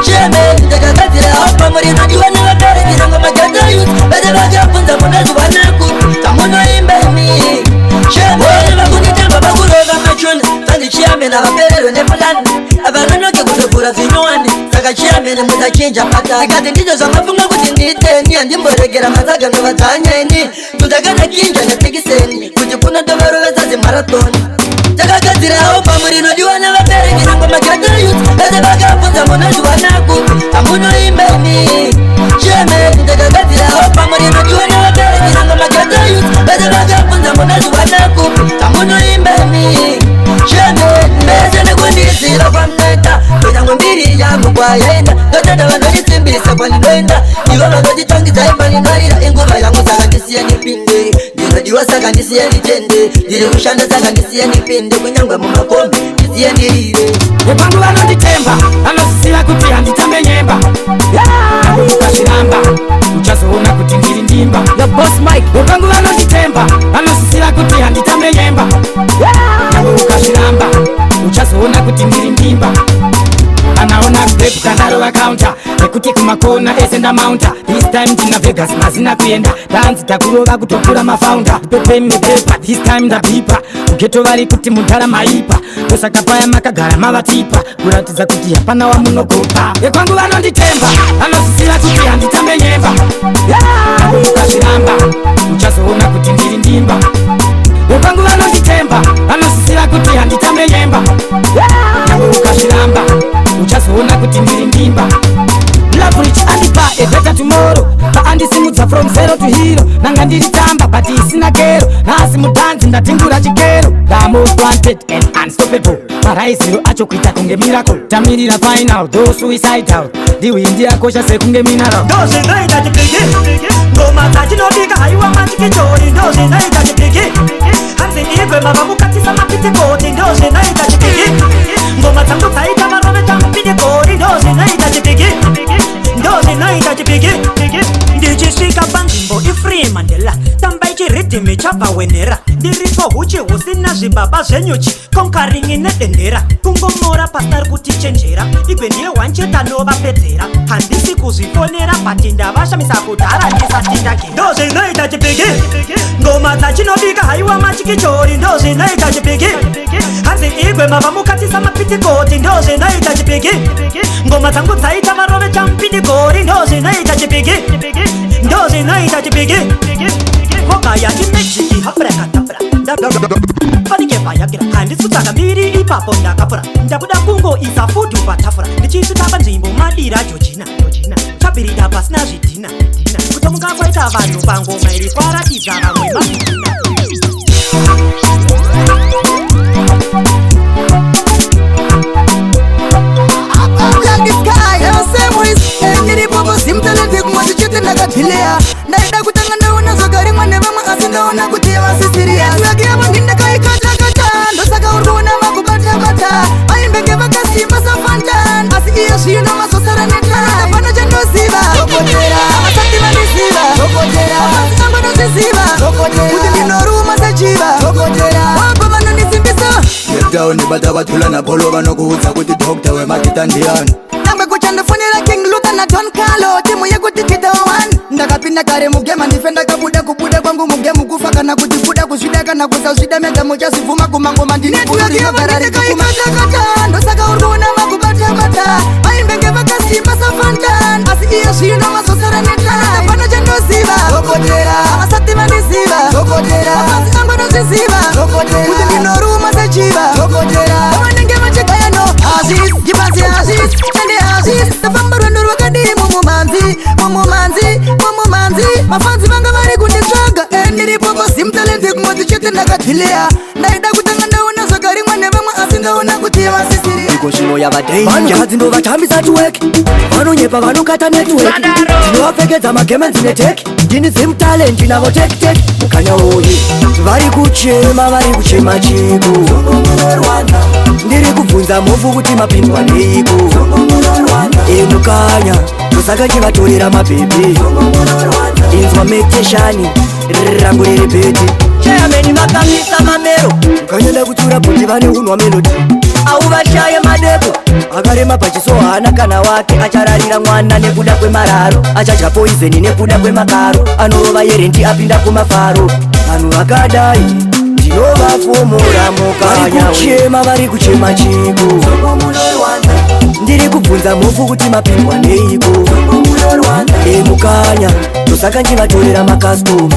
shemeni. Takagadzirawo pamurinodiwa nevabereki nangwe mageto youth ese vakabvunza munozviwanaku tamunoimba imi shemeni. Vakunditamba vakurova machuni, vandichiyamena vapererwe nepulani, avanonoke kuzovhura zvinyowani. Saka chiyamene musachinja pata, ndikati ndizvo zvamafunga kuti ndiiteni, handimboregera matsaga ndovadzanyeni tutakanakinja netekiseni kuti kunotovarovesa zimarathoni. Takagadzirawo pamurinodiwa nevabereki nangwe mageto youth ese vakabvunza munozviwanaku tamunoimba imi shemeni. Takagadzirawo pamurinodiwa nevabereki nangwe mageto youth ese vakabvunza munozviwanaku tamunoimba imi shemeni. Mbese nekundizira kwamunoita, kunyangwe mbiri yangu kwayaenda, ndotenda vanondisimbisa kwandinoenda, ivo vanotitangidza imba. Inguva yangu saka ndisiye ndipinde, ndinodiwa saka ndisiye nditende, ndiri kushanda saka ndisiye ndipinde, kunyangwe mumakombi ndisiye ndirire. Vepangu vanonditemba, vanoziva kuti handitambe nyemba. Ukazviramba uchazoona kuti ndiri ndimba. Boss Mike. Vepangu vanonditemba, vanoziva kuti handitambe nyemba. Ukazviramba uchazoona kuti ndiri ndimba. Anaona grep kandarova counter, nekuti kumakona ese ndamounta. This time ndina Vegas mazina kuenda danzi, takurova kutopura mafounder pepeni nepepa. This time ndabhipa kugeto, vari kuti mudhara maipa, ndosaka paya makagara mavatipa, kuratidza kuti hapana wamunogopa. Vekwangu vanonditemba, vanoziva kuti handitambe nyemba. Ukazviramba uchazoona kuti ndiri ndimba. Vekwangu vanonditemba, vanoziva kuti handitambe nyemba. Ukazviramba uchazoona kuti ndiri ndimba. Leverage andipa a better tomorrow, paandisimudza from zero to hero. Nanga ndiri tamba but isina kero, nhasi mutanzi ndatingura chikero. The most wanted and unstoppable, maraiziro acho kuita kunge miracle. Tamirira final, though suicidal, ndiwindi yakosha sekunge mineral. Ndozvinoita chipiki, ngoma dzatinobika haiwa machikichori. Ndozvinoita chipiki, hanzi igwe mava mukatisa mapitikoti. Ndozvinoita chipiki, ngoma dzangu dzaita varove tamupitikori. Ndozvinoita chipiki, ndozvinoita chipiki. Ndichisvika panzvimbo ifree Mandela, tamba ichiridhimi chabva wenhera. Ndiripo huchi husina zvibaba zvenyuchi, conquering nedendera, kungomora pasina kuti chenjera. Igwe ndiye wanchetanovapedzera, handisi kuzvifonera but ndavashamisa kudhara ndisati ndagera. Ndozvinoita chipiki, ngoma dzachinobika haiwa machikichori. Ndozvinoita chipiki, hanzi igwe mava mukatisa mapitikoti. Ndozvinoita chipiki, ngoma dzangu dzaita varove champidigori. Ndozvinoita chipiki, ndozvinoita chipiki. Vogaya imagic abracadabra, fanike vhayagira. Handisi kutsvaka mbiri ipapo, ndakapura, ndakuda kungoisa food patafura. Ndichisvika panzvimbo madira Georgina, chabhirida pasina zvidhina. Kutomuka kwaita vanhu pangoma iri kwaratidza vamwe mazvidhina. Ndakadhileya, ndaida kutanga ndaona zvakarimwa nevamwe, asi ndaona kuti vasisirias yavo ndindakaikatakata, ndosaka uri kuona vakubatabata. Town bata napolo vanokuudza kuti doctor wemagita ndiani. Nyangwe kuchandifonera King Luther na Don Carlo, timu yekuti tita one. Ndakapinda kare mugame, ndife ndakabuda. Kubuda kwangu mugame kufa kana kuti buda, kuzvida kana kusazvida, mega muchazvibvuma. Kumangoma ndinegara richikuma, ndosaka uri kuona vakubatabata vaimbenge vakasimba safantan, asi iye zvino vazosara netapana. Chandoziva, dhokotera, havasati vandiziva, dhokotera, mafasi angu anozviziva, kuti ndinoruma sechiva, dhokotera. Vanenge vachigayano hazvisi ngibasi, hazvisi ende hazvisi. Ndafamba rwendo rwakadii mumumanzi, mumumanzi, mumumanzi. Mafanzi vanga vari kunditsvaga, ndiripo paZim Talent. Kungoti chete ndakadhileya, ndaida kutanga ndaona zvakarimwa nevamwe, asi ndaona kuti vasisiri. Iko zvino yava danger, ndovatambisa twerk. Vanonyepa, vanokata network, ndinovapfekedza magemenzi neteki. Ndini Zim Talent navo tek tek. Mukanya oye, vari kuchema, vari kuchema chiko? Ndiri kubvunza mhofu kuti mapindwa neiko? Emukanya, ndosaka chivatorera mabhebhi. Inzwa meteshani rangu riri bheti. Chairman vakamisa mamero, mukanyenda kutura bhuti vane unwa melodi. Auvashaye madeko akarema pachiso, haana kana wake. Achararira mwana nekuda kwemararo, achadya poison nekuda kwemakaro. Anorova yerendi, apinda kumafaro. Vanhu vakadai ndinovafumura. Mukanya, kuchema vari kuchema chiko? Ndiri kubvunza mhofu kuti mapindwa neiko? Emukanya, ndosaka nchivatorera makastoma.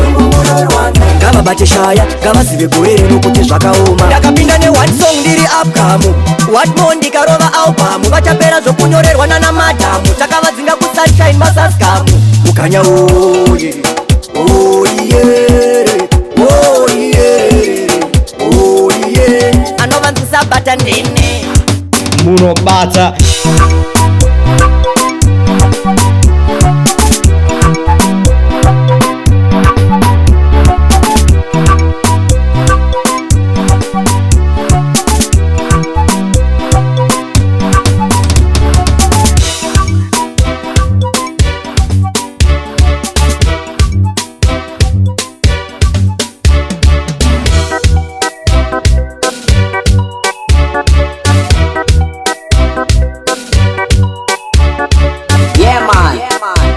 Ngavabate shaya, ngavazive gore rino kuti zvakaoma. Ndakapinda neone song, ndiri upcoming. What more? Ndikarova album, vachapera zvokunyorerwa nana madhamu. Takavadzinga kusunshine masaskamu. Mukanya oye, oye, oye, oye. Anovanzisa bata ndini. Munobata. Yeah, man.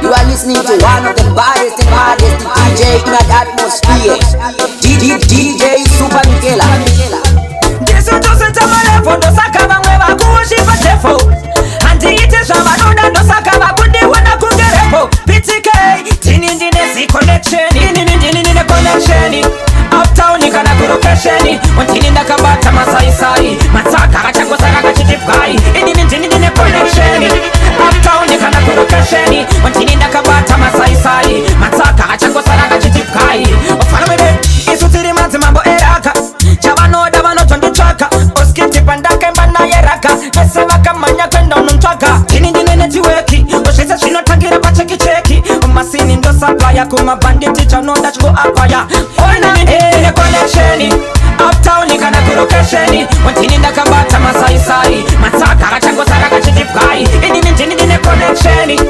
You are listening to one of the baddest and hardest DJ in that atmosphere. DJ Super Michaela. Ndisu tosetsa malevel, ndosaka vamwe vakuushipa tefo. Handiiti zvavanoda, ndosaka vakundiwana kunge repo. PTK, tini ndine ziconnection, inini ndini ndine connection. Uptown kana kulocation, ndini ndakabata masaisai. Matsaka kachangosaka kachitibwai, inini ndini ndine connection. Uptown kana kulocation, ndini ndakabata masaisai. Matsaka kachangosaka kachitibwai. Ofana bebe, isu tiri madzimambo eraka. Chavanoda vanotonditsvaka. Oskiti pandakaimba naye raka, vese vakamhanya kwenda unomutsvaga. Ndini ndine network, zvese zvinotangira pachekicheki. Masini ndosupplya kumabhanditi, chanoda chikoakwaya. Ndine connection, uptown kana kulocation, ndini ndakabata masaisai. Matsaka kachangosaka kachitibwai, inini ndini ndine connection.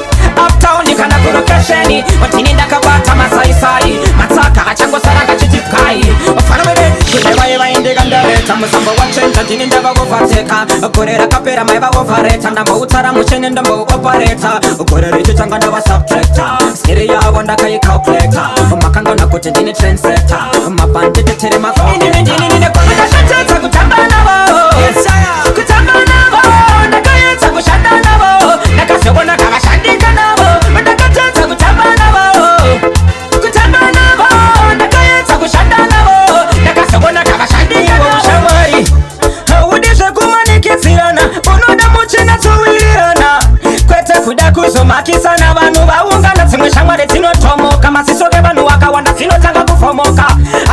Uptown kana kulocation, ndini ndakabata masaisai. Matsaka kachangosaka kachitibwai. Ofana bebe, kune vaye vaindikandaveta musambo wachenja, ndini ndavakuvateka. Gore rakapera maivaovareta, ndamboutsara muchene, ndambouopareta. Gore richitanga ndavasubtracta, skiri yavo ndakaicalculata. Makangona kuti ndini trendsetter, mabhanditi tiri mainini. Ndini ndine ndakashatedza kutamba navo, kutamba navo. Ndakaedza kushanda navo, ndakazoona kavashandika navo. Ndakatedza kutamba navo, kutamba navo. Ndakaedza kushanda navo, ndakazoona kavashandika navo. Shamwari haudi zvekumanikidzirana, unoda muchinatsowirirana, kwete kuda kuzomakisana. Vanhu vaungana, dzimwe shamwari dzinotomoka, maziso evanhu vakawanda dzinotanga kufomoka.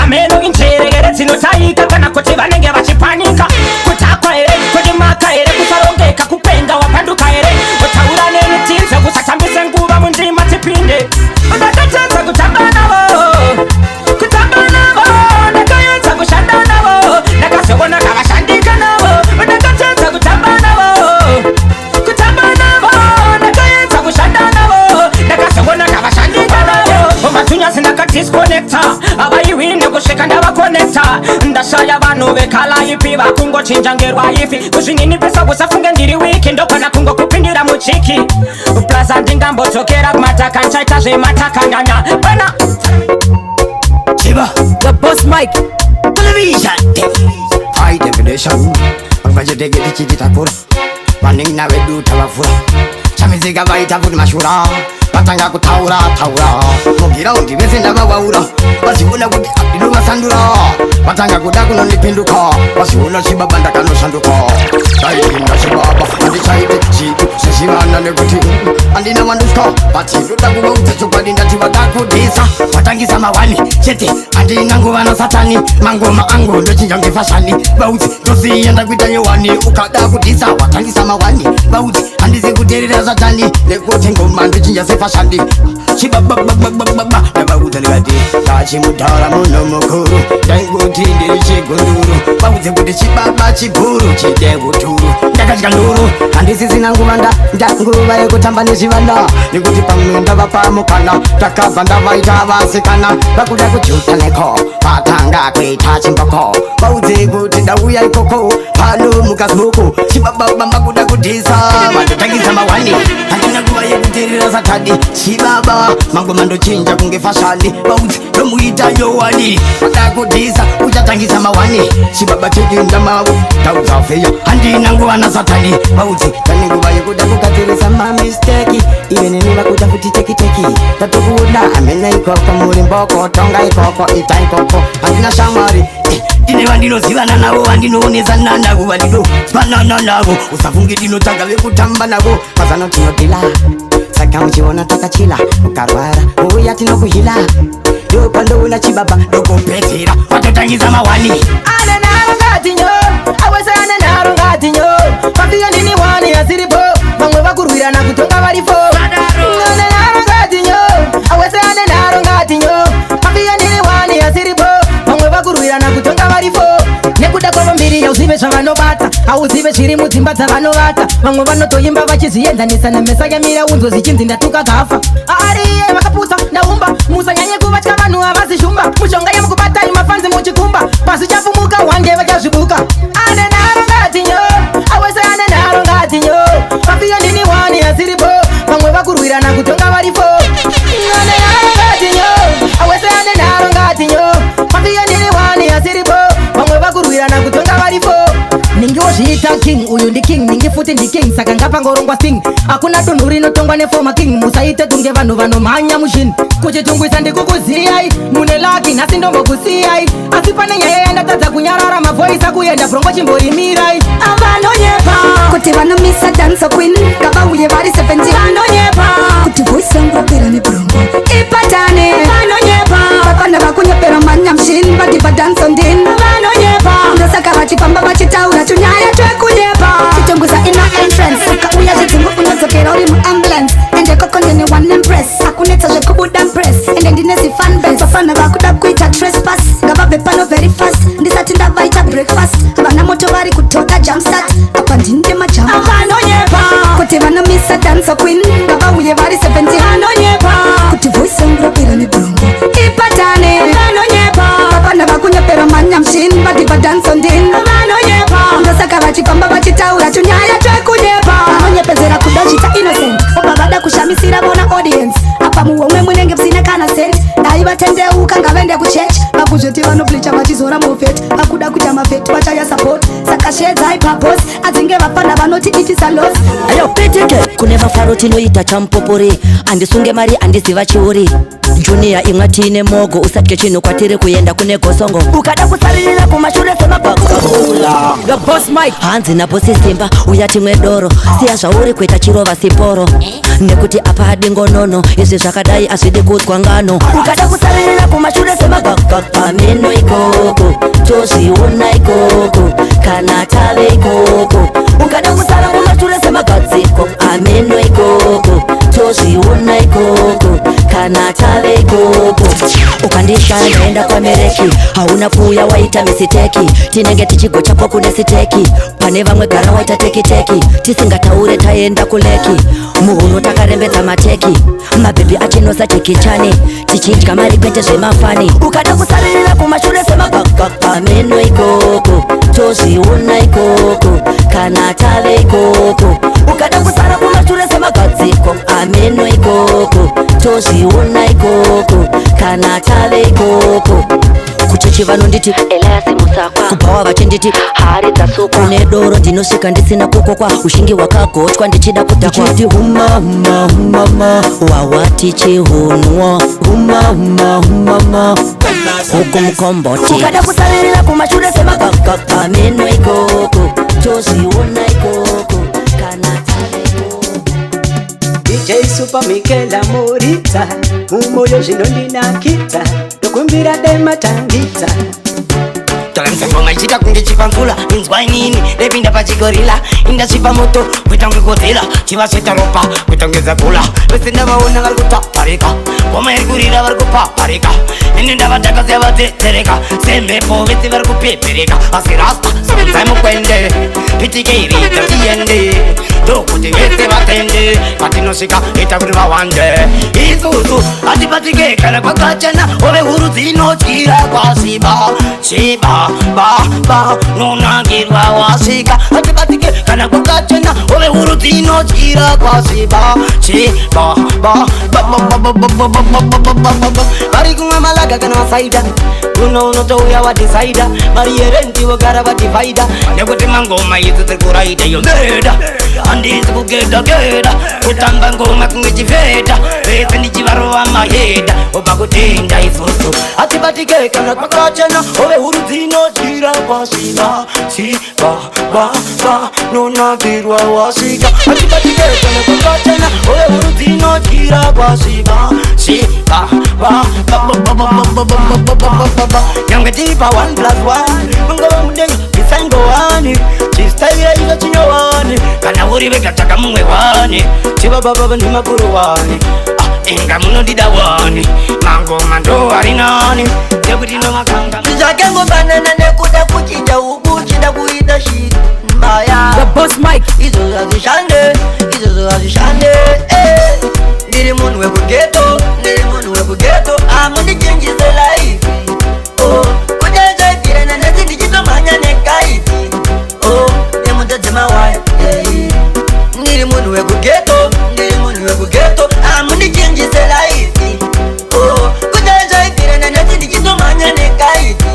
Ameno injerekere dzinotaika kana kuti vanenge vachipanika. Kutakwa here, kudimaka here, kusarongeka, kupenga, wapanduka here? Utaura neni tinze, kusatambise nguva, mundima tipinde. Ndakatadza kutamba navo, kutamba navo. Ndakaedza kushanda navo, ndakazoona kavashandika navo. Ndakatadza kutamba navo, kutamba navo. Ndakaedza kushanda navo, ndakazoona kavashandika navo. Matunyasi ndakadisconnecta, avaiwine kusvika ndavakonekta. Ndashaya vanhu. Vanhu vecolour ipi vakungochinja ngerwa ifi? Kuzvininipisa usafunge ndiri weak, ndogona kungokupindira muchiki. Plus handingambodzokera kumataka, nchaita zvematakanyanya pana. Chiba. The Boss Mike. Television. High definition. Vachitege tichitakura. Vanina vedu tavafura. Chamizika vaita futi mashura. Vatanga kutaura taura. Mugiraundi vese ndavawaura. Vachiona kuti ndinovasandura. Vatanga kuda kunondipinduka. Vachiona chibaba ndakanoshanduka. Ndaipinda chibaba handichaite chitu sezvivana nekuti handina wandutya, but ndoda kuvaudza chokwadi. Ndati vakakudisa watangisa mawani chete, handina nguva nasatani. Mangoma angu ndochinja ngefashani, vaudzi ndosiya ndakuita nyowani. Ukada kudisa watangisa mawani, vaudzi handisi kuteerera satani nekuti ngoma ndochinja sefashani. Chibabababababa, ndavaudza ndikati ndachimudhara munhu mukuru, ndaingoti ndiri chigunduru. Vaudze kuti chibaba chibhuru chide uturu. Ndakatya nduru, handisisina nguva nda nguva yekutamba nezvivana nekuti pamwe ndavapa mukana. Takabva ndavaita vasikana vakuda kujuta neko patanga kuita chimboko. Vaudze kuti ndauya ikoko pano mukasmoko. Chibababa makuda kudhisa vandotangisa mawani, handina nguva yekuteerera satani. Chibaba mangoma ndochinja kunge fashani, vaudze ndomuita nyowani. Vada kudhisa uchatangisa mawani. Chibaba chedinda mavo taudza feya, handina nguva nasatani. Vaudze tane nguva yekuda kugadzirisa mamisteki, ive neni vakuda futi tekiteki. Tatokuda amene ikoko muri mboko, tonga ikoko, ita ikoko. Handina shamwari, ndine vandinozivana navo, vandinoonesana navo, vandinofanana navo. Usafunge ndinotsvaga vekutamba navo, mazano tinodhila. Saka uchiona takachila, ukarwara uya tinokuhila. Ndopandoona chibaba ndokupedzera watotangisa mawani. Ane nharo ngati nyo, awese ane nharo ngati nyo. Pafiyo ndini wani asiripo, vamwe vakurwirana kutonga varifo. Ane nharo ngati nyo, awese ane nharo ngati nyo. Pafiyo ndini wani asiripo, vamwe vakurwirana kutonga varifo. Nekuda kwavo mbiri yauzive zvavanobata, hauzive zviri mudzimba dzavanovata. Vamwe vanotoimba vachizvienzanisa namesa yamira unzwe zvichinzi ndatuka gafa. Ariye vakapusa ndaumba, musanyanye kuvatya vanhu havazi shumba. Mushonga yemukubata imafanzi muchikumba, pasi chafumuka wange vachazvibuka. Ane nharo ngati nyo, awese ane nharo ngati nyo. Pafiyo ndini wani asiripo, vamwe vakurwirana kutonga varifo. Ane nharo ngati nyo, awese ane nharo ngati nyo. Pafiyo ndini wani asiripo, vamwe vakurwirana kutonga varifo. Ningi wozviita king, uyu ndi king, ningi futi ndi king, saka ngapangorongwa sting. Hakuna dunhu rinotongwa neformer king, musaite tunge vanhu vanomhanya mushini. Kuchitungwisa ndikukuziyai, mune lucky nhasi ndombokusiyai. Asi pane nyaya yandatadza kunyarara, mavoisi akuenda brongo chimborimirai. Vanonyepa kuti vanomisa dance queen, ngavauye vari 17. Vanonyepa kuti voice yangu rapera nebrongo ipatane. Vanonyepa vafana vakunyepera manyamshin vati padanso ndini. Vanonyepa ndosaka vachifamba vachitaura tunyaya twekunyepa. Chitonguza ina entrance, ukauya zvidzungu unodzokera uri muambulance. Ende koko ndine one empress, akunetsa zvekubuda mpress. Ende ndine zifanbase, vafana vakuda kuita trespass ngavabve pano very fast ndisati ndavaita breakfast. Havana moto vari kutoda jumpstart, apa ndini majamba. Vanonyepa kuti vanomisa dance queen, ngavauye vari 17. Vanonyepa kuti voice yangu rapera nebrongo ipatane. Vanonyepa vafana vakunyepera manyamshin vati padanso ndini. Vanonyepa ndosaka vachifamba vachitaura tunyaya twekunyepa. Vanonyepedzera kuda zvita innocent, obva vada kushamisira vona audience. Apa muhomwe munenge musina kana cent, dai vatendeuka ngavaende kuchechi. Vakuzviti vanoblecha vachizora mufeti, vakuda kuita mafeti vachaya support. Saka shedzai pabosi adzinge vafana vanoti itisa loss. Ayo peteke kune vafaro tinoita chamupopori, andisunge mari andiziva chiuri. Junior imwa tine mogo, usatye chinhu kwatiri kuenda kune gosongo. Ukada kusaririra kumashure semabhakula. The Boss Mike. Hanzi nabosi Simba uya timwe doro, siya zvauri kuita chirova siporo. Nekuti apa adingonono, izvi zvakadai azvidi kudzwa ngano. Ukada kusaririra kumashure semabhakula. Meno ikoko tozviona ikoko kana tave ikoko. Ukada kusara kumashure semagadziko, ameno ikoko tozviona ikoko kana tave ikoko. Ukandishaya ndaenda kwamereki, hauna kuuya waita misiteki. Tinenge tichigochapo kune siteki, pane vamwe gara waita tekiteki. Tisingataure taenda kuleki, muhuro takarembedza mateki. Mabhebhi achinosa jekichani, tichidya mari kwete zvemafani. Ukada kusaririra kumashure semagagagga, meno ikoko Tozviona ikoko kana tave ikoko. Kuchechi vanonditi Elias Musakwa, kubhawa vachinditi hari dzasukwa. Kune doro ndinosvika ndisina kukokwa, ushingi hwakagochwa ndichida kudhakwa. Ndichiti huma huma humama wawati chihunwa huma huma humama huku mukomboti. Ukada kusavirira kumashure semagagagga meno ikoko, tozviona ikoko kana. DJ Super Michaela Moritsa, mumoyo zvinondinakidza, ndokumbira dai matangidza. Tola ngoma ichita kunge chipanzula, inzwa inini ndepinda pachigorila, indasvipa moto kuita kunge godzila, chivasveta ropa kuita kunge dzagula. Vese ndavaona vari kutaparika, ngoma iri kurira vari kupaparika, ini ndavataka sevatsetsereka, semhepo vese vari kupepereka. Asi rasta sonzai mukwende, pitike iridza tiende, ndokuti vese vatende, patinosvika ita kuti vawande. Isusu hatipatike kana kwakachena, ove huru dzinotyira kwasviba sviba ba ba nonakirwa wasvika. Hatibatike kana kwakachena, ove huru dzinotyira kwasviba sviba ba ba ba ba ba ba ba ba ba ba ba ba. Vari kumwa malaga kana masaida, uno unotouya wadhisaida, mari yerenti vogara vadhivhaida. Nekuti mangoma idzi dziri kuraita iyo meda, handisi kugeda geda, kutamba ngoma kunge chivheta, vese ndichivarova maheda, obva kutenda isusu. Hatibatike kana kwakachena, ove huru dzinotyira kwasviba sviba ba ba nonakirwa wasvika. Hatibatike kana kwakachena, ove huru dzinotyira kwasviba sviba ba ba ba ba ba ba ba ba ba ba ba ba. Nyangwe tiri pa 1 plus 1, mangova mudenga bisaingowani, chistaira icho chinyowani, kana uri vega tsvaka mumwe wani, chivababa nemakuru wani, inga munondida wani, mangoma ndo ari nani, nekuti nomakanga Zvakangofanana nekuda kuchinja huku uchida kuita shit mbaya. The Boss Mike. Izvozvo hazvishande, izvozvo hazvishande, eh. Ndiri munhu wekugeto, ndiri munhu wekugeto, amundichinjise life. Oh, kuchaichaitira nanhasi ndichitomhanya nekaiti. Oh, nemota dzemawaya, yeah. Ndiri munhu wekugeto, ndiri munhu wekugeto, amundichinjise life. Oh, kuchaichaitira nanhasi ndichitomhanya nekaiti.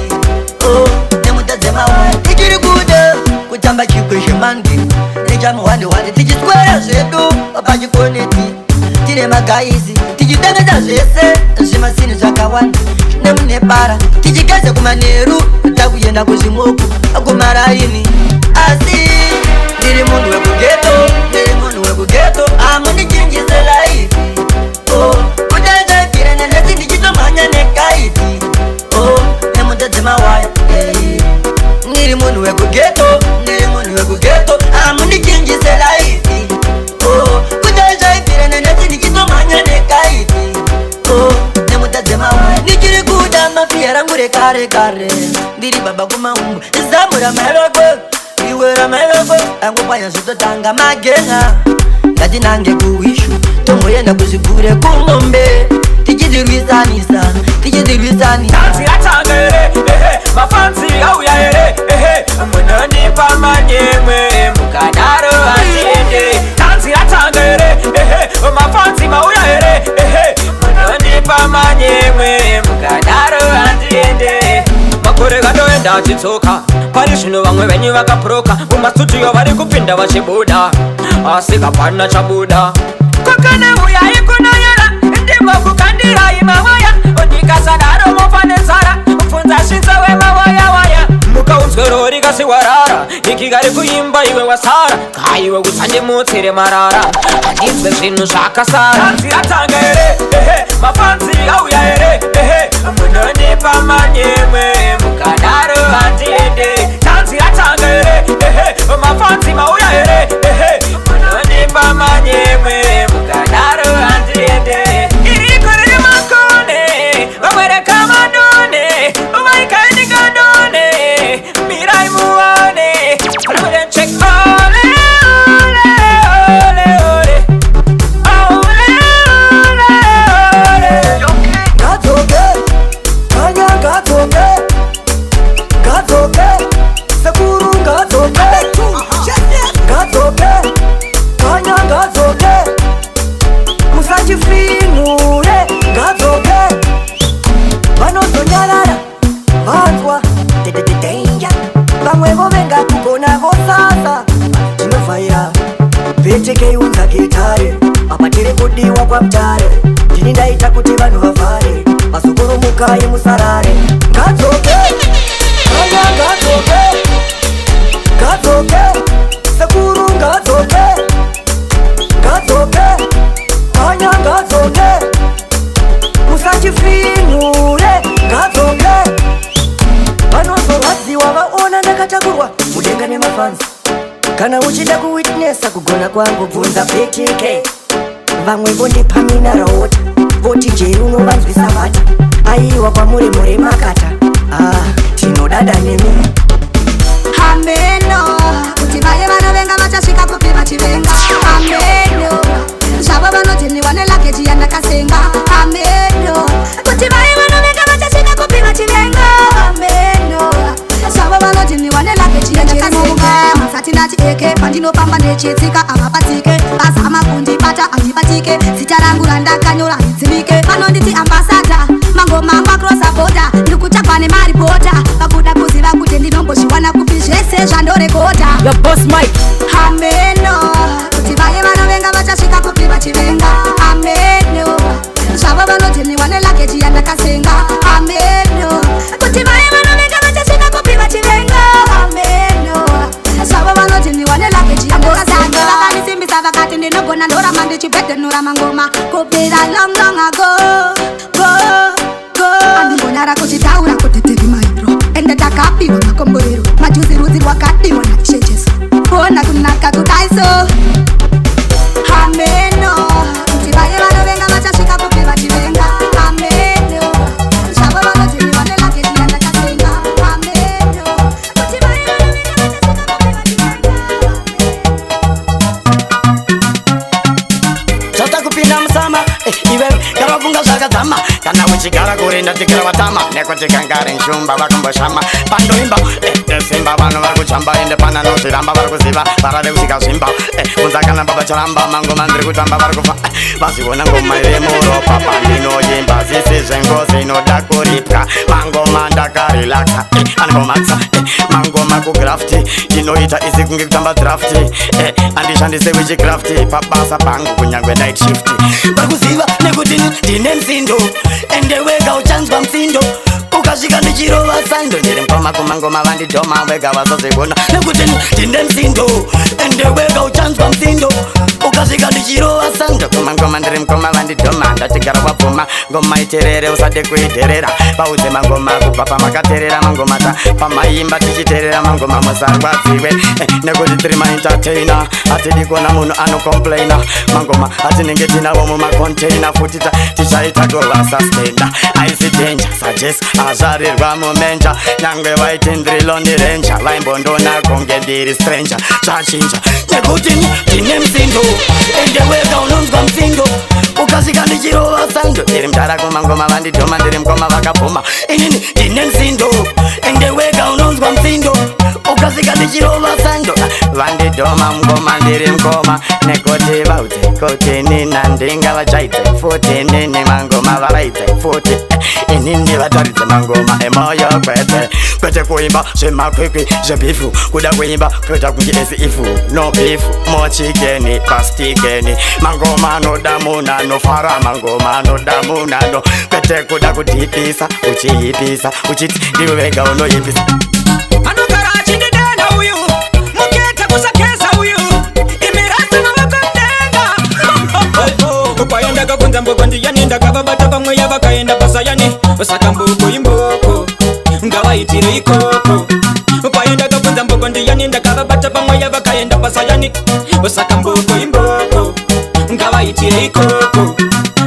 Oh, nemota dzemawaya. Tichiri kuda kutamba chikweshemandi nechamuhwandihwandi, tichiswera zvedu pachikoneti, tine magaisi tichitengesa zvese zvimasini zvakawanda nemunebara, tichigeza kumanheru takuenda kuzvimoko kumaraini. Asi ndiri munhu wekugeto, ndiri munhu wekugeto, amundichinjise life. Oh, kuchaichaitira nanhasi ndichitomhanya nekaiti. Oh, nemota dzemawaya, yeah. Ndiri munhu wekugeto, ndiri munhu wekugeto, amundichinjise life. Oh, kuchaichaitira nanhasi ndichitomhanya nekaiti. Oh, nemota dzemawaya. Ndichiri kuda mafiya rangu rekare kare, ndiri baba kumaumbu zamura mai vako iwe ramai vako angopwanya zvototanga magenga. Ngatinange kuwishu tomboenda kuzvigure kungombe, tichidzirwisanisa tichidzirwisanisa. Tanzi yatanga here, ehe, mafanzi auya here, ehe, munonipa manyemwe mukadaro hatiende. Tanzi yatanga here, ehe, mafanzi mauya here, ehe, munonipa manyemwe mukadaro hatiende. Makore katoenda achitsoka, pari zvino vamwe venyu vakapuroka, mumastudio vari kupinda vachibuda, asi kapana chabuda. Kokana uyai kunoyera, ndimo kukandirai mawaya, ndikasadaro mofa nenzara, pfunza svinzo wemawaya waya. Mukaunzwe rori kasiwarara, ikigari kuimba iwe wasara, kaiwe utsandimutsire marara, handinzwe zvinhu zvakasara. Tanzi yatanga here, ehe, mafanzi auya here, ehe, munonipa manyemwe mukadaro handiende. Tanzi yatanga here, ehe, mafanzi mauya here, ehe, munonipa manyemwe mukadaro handiende. Iriko riri makone, vamwereka madone, vaikaindingadone, mirai muone. Check ole, ole, ole, ole. Ole, ole, ole. Ngadzoke, mhanya ngadzoke, kwamutare. Ndini ndaita kuti vanhu vavhare, vazokoromukai musarare. Ngadzoke kanya, ngadzoke, ngadzoke sekuru, ngadzoke, ngadzoke kanya, ngadzoke, musachifinhure, ngadzoke. Vanozorwadziwa vaona ndakatakurwa mudenga nemafans. Kana uchida kuwitnessa kugona kwangu, bvunza PTK. Vamwe vondipa mineral water, voti Njeri unovanzwisa vata. Aiwa, kwamuri muri makata. Ah, tinodada nemi. Hameno kuti vaye vanovenga vachasvika kupi vachivenga. Hameno zvavo vanodhiniwa neluggage yandakasenga. Hameno kuti vaye vanovenga vachasvika kupi vachivenga. Hameno zvavo vanodhiniwa neluggage yandakasenga. Masati ndati eke pandinofamba ndechitsika, havapatsike. Azama kundibata, handibatike. Zita rangu randakanyora handidzimike. Vanonditi ambassador, mangoma angu across border. Ndiri kutsvagwa nemaripota, vakuda kuziva kuti ndinombozviwana kupi zvese zvandorekodha. Your boss Mike. Hameno kuti vaye vanovenga vachasvika kupi vachivenga. Hameno zvavo vanodhiniwa neluggage yandakasenga. Hameno kuti vaye vanovenga vachasvika kupi vachivenga. Hameno zvavo vanodhiniwa neluggage yandakasenga. Vakandisimbisa vakati ndinogona, ndoramba ndichibhedhenura mangoma kubvira long long ago go go. Andimbonyara kuchitaura kuti tiri mahero, ende takapiwa makomborero majuzi, rudzi rwakadiwa naIshe Jesu. Kuona kunaka kudai so. Hameno kuti vaye vanovenga vachasvika kupi vachivenga. Hameno zvavo vanodhiniwa neluggage yandakasenga. Hameno kuti vaye vanovenga vachasvika kupi vachivenga. Zvatakupinda musama, iwe kavafunga zvakadzama. Kana uchigara kurinda tikira vatama, nekuti kangari nshumba vakumboshama. Pandoimba simba, vanhu vari kuchamba, ende pana nozviramba vari kuziva varade kusvika zvimba. Bvunza kana baba charamba, mangoma ndiri kutamba vari kufa. Vaziona ngoma iri muropa pandinoimba, zisi zvengozi inoda kuripwa. Mangoma ndakarelaksa, anikomatsa mangoma kugraft ndinoita isi kunge kutamba draft. Andishandise witchcraft pabasa pangu kunyangwe night shift. Vari kuziva nekuti ndine msindo, ende wega uchanzwa msindo ukasvika ndichirova sando. Ndiri mukoma kumangoma, vandidhoma wega vasazvigona. Nekuti ndine msindo, ende wega uchanzwa msindo ukasvika ndichirova sando. Kumangoma ndiri mukoma, vandidhoma ndatigara wabvuma. Ngoma iterere, usade kuidherera. Paudze mangoma kubva pamakaterera mangoma ta pamaimba tichiterera mangoma, musarwadziwe. Nekuti tiri maentertainer, hatidi kuona munhu anocomplaina. Mangoma atinenge tinavo mumacontainer, futi tichaita kuvasustaina. Aisi danger saJesu azvarirwa mumanger. Nyangwe vaiti ndiri lonely ranger, vaimbondona kunge ndiri stranger. Zvachinja nekuti ndine msindo, ende wega unonzwa msindo ukasvika ndichirova sando. Ndiri mudhara kumangoma, vandidhoma ndiri mukoma, vakabvuma. Inini ndine msindo, ende wega unonzwa msindo ukasvika ndichirova sando. Vandidhoma mukoma, ndiri mukoma, nekuti vaudze kuti nina ndingavachaidze futi. Nini mangoma varaidze futi, inini vataridze mangoma emoyo, kwete kwete kuimba zvemakwikwi zvebeef. Kuda kuimba kuita kunge as if no beef, mochicken pastikeni. Mangoma anoda munhu anofara, mangoma anoda munhu ano, kwete kuda kudhipisa uchiipisa uchiti ndiwe wega unoipisa. Anogara achindidena uyu mukete kusakeza uyu imirasa mavakondenga payo. Ndakabvunza mboko ndiyani ndakavabata pamweya vakaenda pasayani. Saka mboko imboko, ngavaitire ikoko. Payo ndakabvunza mboko ndiyani ndakavabata pamweya vakaenda pasayani. Saka mboko imboko, ngavaitire ikoko.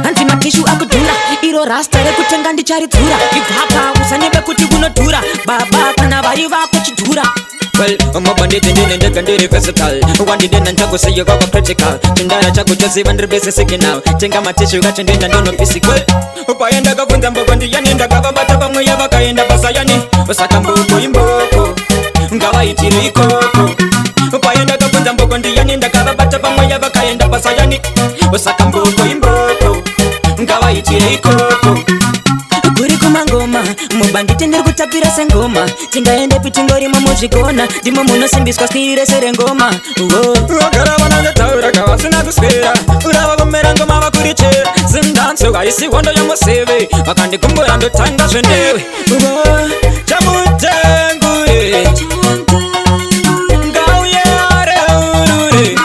Hanzi matissue akudhura, iro rasta rekutenga ndicharidzura. Ibvapa, usanyebe kuti kunodhura baba, kana vari vako chidhura. Well, mabanditi ndine ndega, ndiri versatile. Wandidena nchakusiya kwakwa critical. Chindara chako choziva ndiri busy signal. Tenga matissue kacho ndoenda ndonopisi. Well, paye ndakabvunza mboko ndiyani ndakavabata pamweya vakaenda pasayani. Saka mboko imboko, ngavaitire ikoko. Paye ndakabvunza mboko ndiyani ndakavabata pamweya vakaenda pasayani. Saka mboko imboko, ngavaitire ikoko. Kuri kumangoma. Mubhanditi ndiri kutapira sengoma, tingaendepi tingorimo muzvikona, ndimo munosimbiswa skiri rese rengoma. Vagara vanangotaura kavasina kuswera, urava vomera ngoma vakurichera. Zimdancehall haisi hondo yemuseve, vakandikumbura ndotanga zvendewe. Chamutengure ngauye areurure.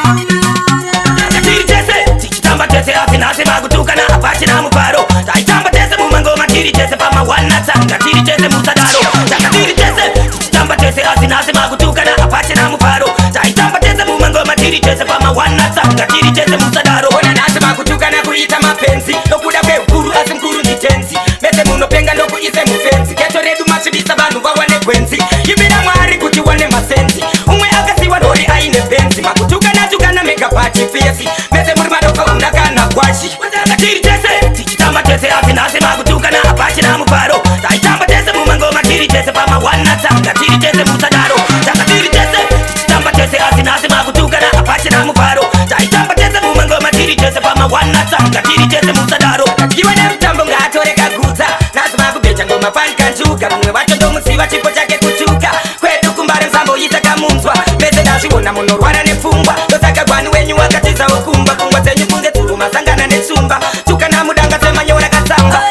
Tiri tese tichitamba tese, asi nhasi vakutukana, hapachina mufaro. Taitamba tese mumangoma, tiri tese pamawana tsanga, tiri tese, musadaro. Taka tiri tese tichitamba tese, asi nhasi vakutukana, hapachina mufaro. Taitamba tese mumangoma, tiri tese pamawana tsanga, tiri tese, musadaro. Ona nhasi vakutukana kuita mapenzi nokuda kweukuru, asi mukuru nditenzi. Mese munopenga, ndokuise mufenzi. Ghetto redu masvibisa, vanhu vawane gwenzi. Imbira Mwari kuti wane masenzi. Umwe akasiwa rori aine benzi. Makutukana tukana mega pachifesi, mese muri madoko, hamuna kana kwashi. Tiri tese tichitamba tese, asi nhasi makutukana, hapachina mufaro. Taitamba tese mumangoma, tiri tese pamawana tsanga, tiri tese, musadaro. Taka tiri tese tichitamba tese, asi nhasi makutukana, hapachina mufaro. Taitamba tese mumangoma, tiri tese pamawana tsanga, tiri tese, musadaro. Iwe nemutambo ngaatore kagutsa, nhasi makubheja ngoma panikanjuka. Mumwe wacho ndomuziva, chipo chake kutuka. Kwedu kuMbare musamboisa kamunzwa, mese ndazviona munorwara nepfungwa. Ndosaka gwani wenyu wakatizawo kumba, pfungwa dzenyu kunge tsuro masangana netsumba. Tukana mudanga semanyora katsamba.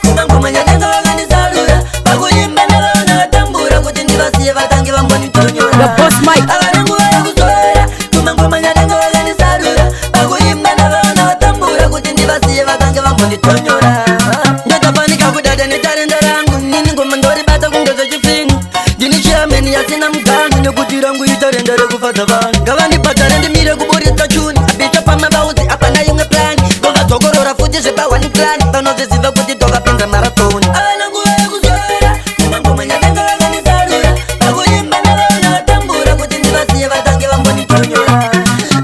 Kumangoma nyananga vakandisarura, pakuimba ndavaona vatambura, kuti ndivasiye vatange vambonitonyora. Havana nguva yekuzorora. Kumangoma nyananga vakandisarura, pakuimba ndavaona vatambura, kuti ndivasiye vatange vambonditonyora. Ndotafanika kudada netarenda rangu nini, ngoma ndoribata kunge zvechifini. Ndini chairman yasina mugano, nekuti rangu itarenda rekufadza vanhu. Ngavandibhadhare ndimire kuburitsa chuni abicha pamabauzi, apana imwe plani. Ndovadzokorora futi zvepa1 clan, vanozviziva kuti ndovapinza marathon. Havana nguva yekuzorora. Kumangoma nyananga vakandisarura, pakuimba ndavaona vatambura, kuti ndivasiye vatange vambonditonyora.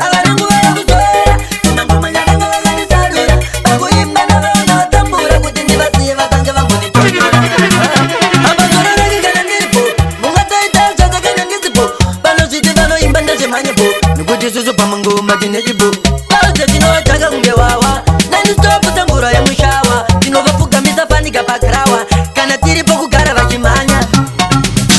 Havana nguva yekuzorora. Kumangoma nyananga vakandisarura, pakuimba ndavaona vatambura, kuti ndivasiye vatange vambonditonyora. Havazororeki kana ndiripo, mungatoita zvaka kana ndisipo. Vanozviti vanoimba ndezvemanyepo, nekuti isusu pamangoma tine chipo. Vaudze tinovatanga kunge wawa non-stop sengura yemushawa. Tinovapfugamisa fanika pagrawa, kana tiripo kugara vachimhanya.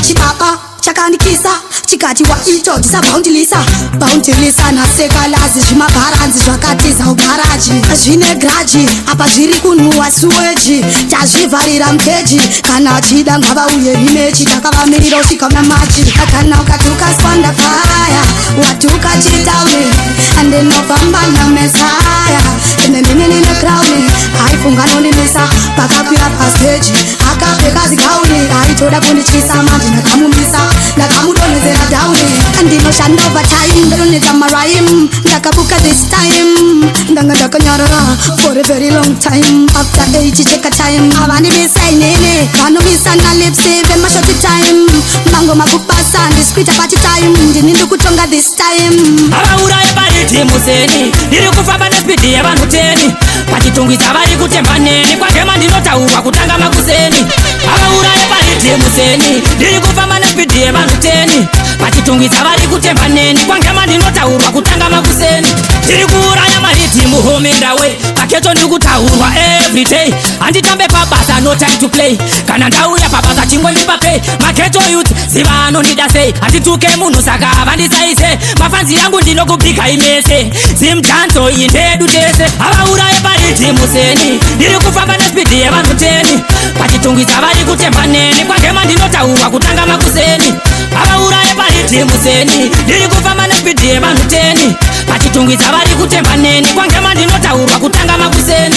Chibaba chakandikisa chikati waito tisabhaundilisa bhaundilisa nasekalazi. Zvimabharanzi zvakatiza ugaraji, zvine grudge apa, zviri kunhuhwa sewage. Tazvivharira mukeji, kana vachida ngavauye rematch. Takavamirira kusvika muna March. Kana ukatuka Squanda Fire, watuka chitauni. Andinofamba namesaya, ine ndine nine crown. Aifunga nondimisa pakakwira pastage, akapfeka zigauni. Aitoda kundityisa manje, ndakamumisa, ndakamudonhedzera down. Ndinoshanda overtime, ndonetsa marhyme. Ndakabuka this time, ndanga ndakanyarara for a very long time. After 8 cheka time, avandimisa inini, vanomisa nalipsi vemashort time. Mangoma kupasa, ndisikuita party time, ndini ndikutonga this time. Avauraye pariddim seni, ndiri kufamba nespeed yevanhu 10. Pachitungwiza vari kutemba neni, kwagema ndinotaurwa kutanga makuseni. Avauraye pariddim seni, ndiri kufamba nespeed yevanhu 10. Pachitungwiza vari kutemba neni, kwangema ndinotaurwa kutanga makuseni. Ndiri kuuraya mariddim homendawe, paghetto ndiri kutaurwa everyday. Handitambe pabasa, no time to play. Kana ndauya pabasa chingondipa pay. Maghetto youth ziva anondida sei, handituke munhu saka havandisaise. Mafanzi yangu ndinokubika imese, Zimdancehall iyi ndedu tese. Havauraye pariddim seni, ndiri kufamba nespeed yevanhu 10. Pachitungwiza vari kutemba neni, kwagema ndinotaurwa kutanga makuseni. Havauraye pariddim seni, ndiri kufamba nespeed yevanhu 10. Pachitungwiza vari kutemba neni, kwangema ndinotaurwa kutanga makuseni.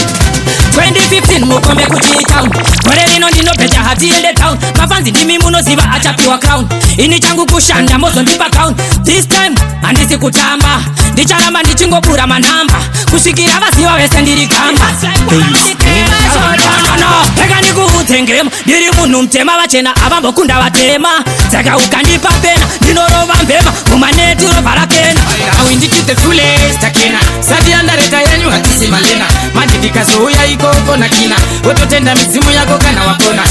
2015 mukombe kuchitown, gore rino ndinobheja, hatiende town. Mafanzi ndimi munoziva achapiwa crown, ini changu kushanda, mozondipa crown. This time handisi kutamba, ndicharamba ndichingobura manhamba kusvikira vaziva vese ndiri gamba. Rega ndikuudze ngema, ndiri munhu mutema, vachena avambokunda vatema. Saka ukandipa pena ndinorova mbema mumaneti rovha rakena. Awinditi the fullest akena sati andareta yenyu hatisi malena manje ndikazouya ikoko nakina wototenda midzimu yako kana wapona.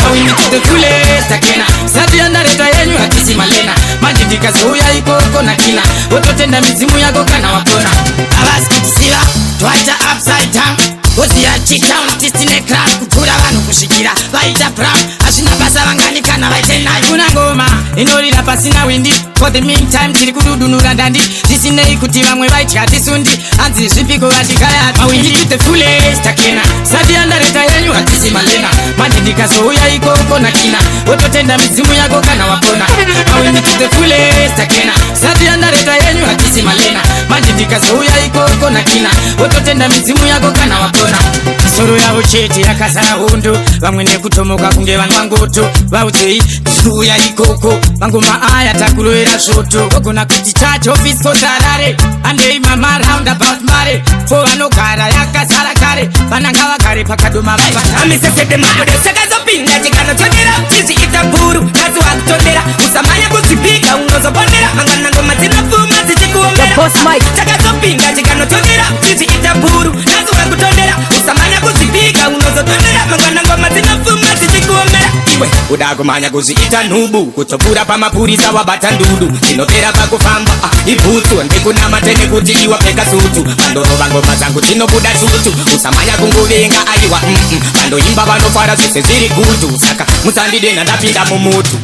Awinditi the fullest akena sati andareta yenyu hatisi malena manje ndikazouya ikoko nakina wototenda midzimu yako kana wapona. Havasi kutisiva, twaita upside down. Woziya chitown tisine club, kupfura vanhu kusvikira vaita bram. Hazvina basa vangani kana vaite nai. Kuna ngoma inorira pasina windi. For the meantime tiri kududunura ndandi, zvisinei kuti vamwe vaitya tisundi. Hanzi zvipiko vachigaya mawindi to the fullest. Takena sati andareta yenyu hatisi malena. Manje ndikazouya ikoko nakina, wototenda midzimu yako kana wapona. Mawindi to the fullest. Takena sati andareta yenyu hatisi malena. Manje ndikazouya ikoko nakina, wototenda midzimu yako kana wapona. Misoro yavo chete yakazara hondo, vamwe nekutomoka kunge vanwa ngoto. Vaudzei tikuuya ikoko, mangoma aya takurovera svoto. Vogona kuti chacho office kosarare, andei mama roundabout mare fo vanogara yakazara kare. Vana ngavagare pakadoma vabata. Amisesede makodo chakazopinda chikanotonera uchizviita bhuru, nhasi wakutondera. Usamanya kuzvipiga, unozobonera mangwana ngoma dzinopfuma dzichikuomera. Chakazopinda chikanotonera uchizviita bhuru, nhasi wakutondera. Usamanya kuzvipiga, unozotondera mangwana ngoma dzinopfuma dzichikuomera. Iwe uda kumanya kuzviita nhubu, kutsopfura pamapurisa wabata ndudu. Dzinopera pakufamba ibhutsu, ndikunamate nekuti iwapfeka sutu. Vandorova ngoma dzangu dzinobuda shutu. Usamanya kungovenga, aiwa, Vandoimba vanofara, zvese zviri good, saka musandidena ndapinda mumutu.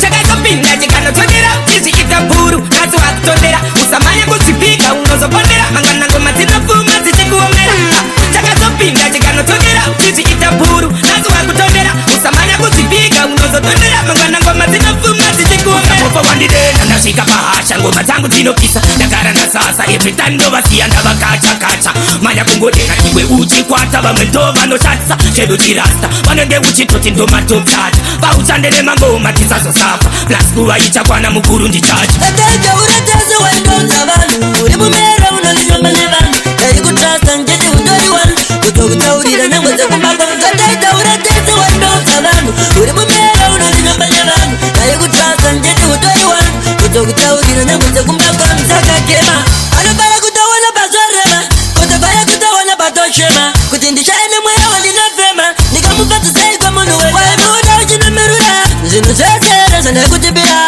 Chakazopinda chikanotonera uchizviita bhuru, nhasi wakutondera. Usamanya kuzvipiga, unozobonera mangwana ngoma dzinopfuma dzichikuomera. Chakazopinda chikanotonera uchizviita bhuru, nhasi wakutondera. Usamanya kuzvipiga, unozotondera mangwana ngoma dzinopfuma dzichikuomera. Wandidena ndasvika pahasha, ngoma dzangu dzinopisa, ndagara ndasasa. Every time ndovasiya ndavakacha kacha. Manya kungodena iwe uchikwata, vamwe ndo vanoshatisa chedu chirasta. Vanenge uchitoti ndomatoptata, vauchandele mangoma tisazosafa. Plus nguva ichakwana, mukuru ndichacha. Urateze waindodza vanhu, uri mumera unondinyomba nevanhu. Ndaikutrasta ndichiti utori wani, kutokutaurira nyangwe dzekumbakwa. Zvataita urateze waindodza vanhu, uri mumera unondinyomba nevanhu. Ndaikutrasta ndichiti utori wani, kutokutaurira nyangwe dzekumbakwa. Sakakema anofara kutoona pazvorema, kutofara kutoona patochema, kuti ndichaine mweya wandinofema. Ndikamupfadzisei kwamunhu wewaimuda uchinomirura zvinhu zvese zvandaikutipira.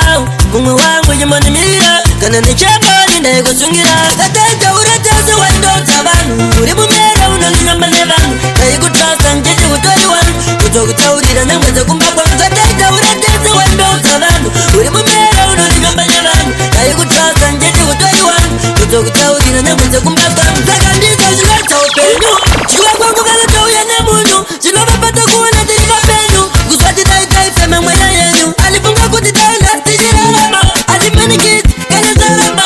Mumwe wangu chimbondimirira, kana ndichemboni ndaikusungira. Kataita uratese waindodza vanhu, uri mumera unondinyamba nevanhu. Ndaikutrasta ndichiti utori wani, kutokutaurira nyangwe dzekumbakwa. Zvataita uratese waindodza vanhu, uri mumera unondinyamba nevanhu. Ndaikutrasta ndichiti utori wani, kutokutaurira nyangwe dzekumbakwa. Saka ndizvo zvinoita upenyu, chiva kwangu vakatouya nemunhu. Zvinovapata kuona tiri vapenyu, kuzvati dai taifema mweya yenyu. Alifunga kuti dai nhasi tichirarama, andimanikidzi kana zvaramba.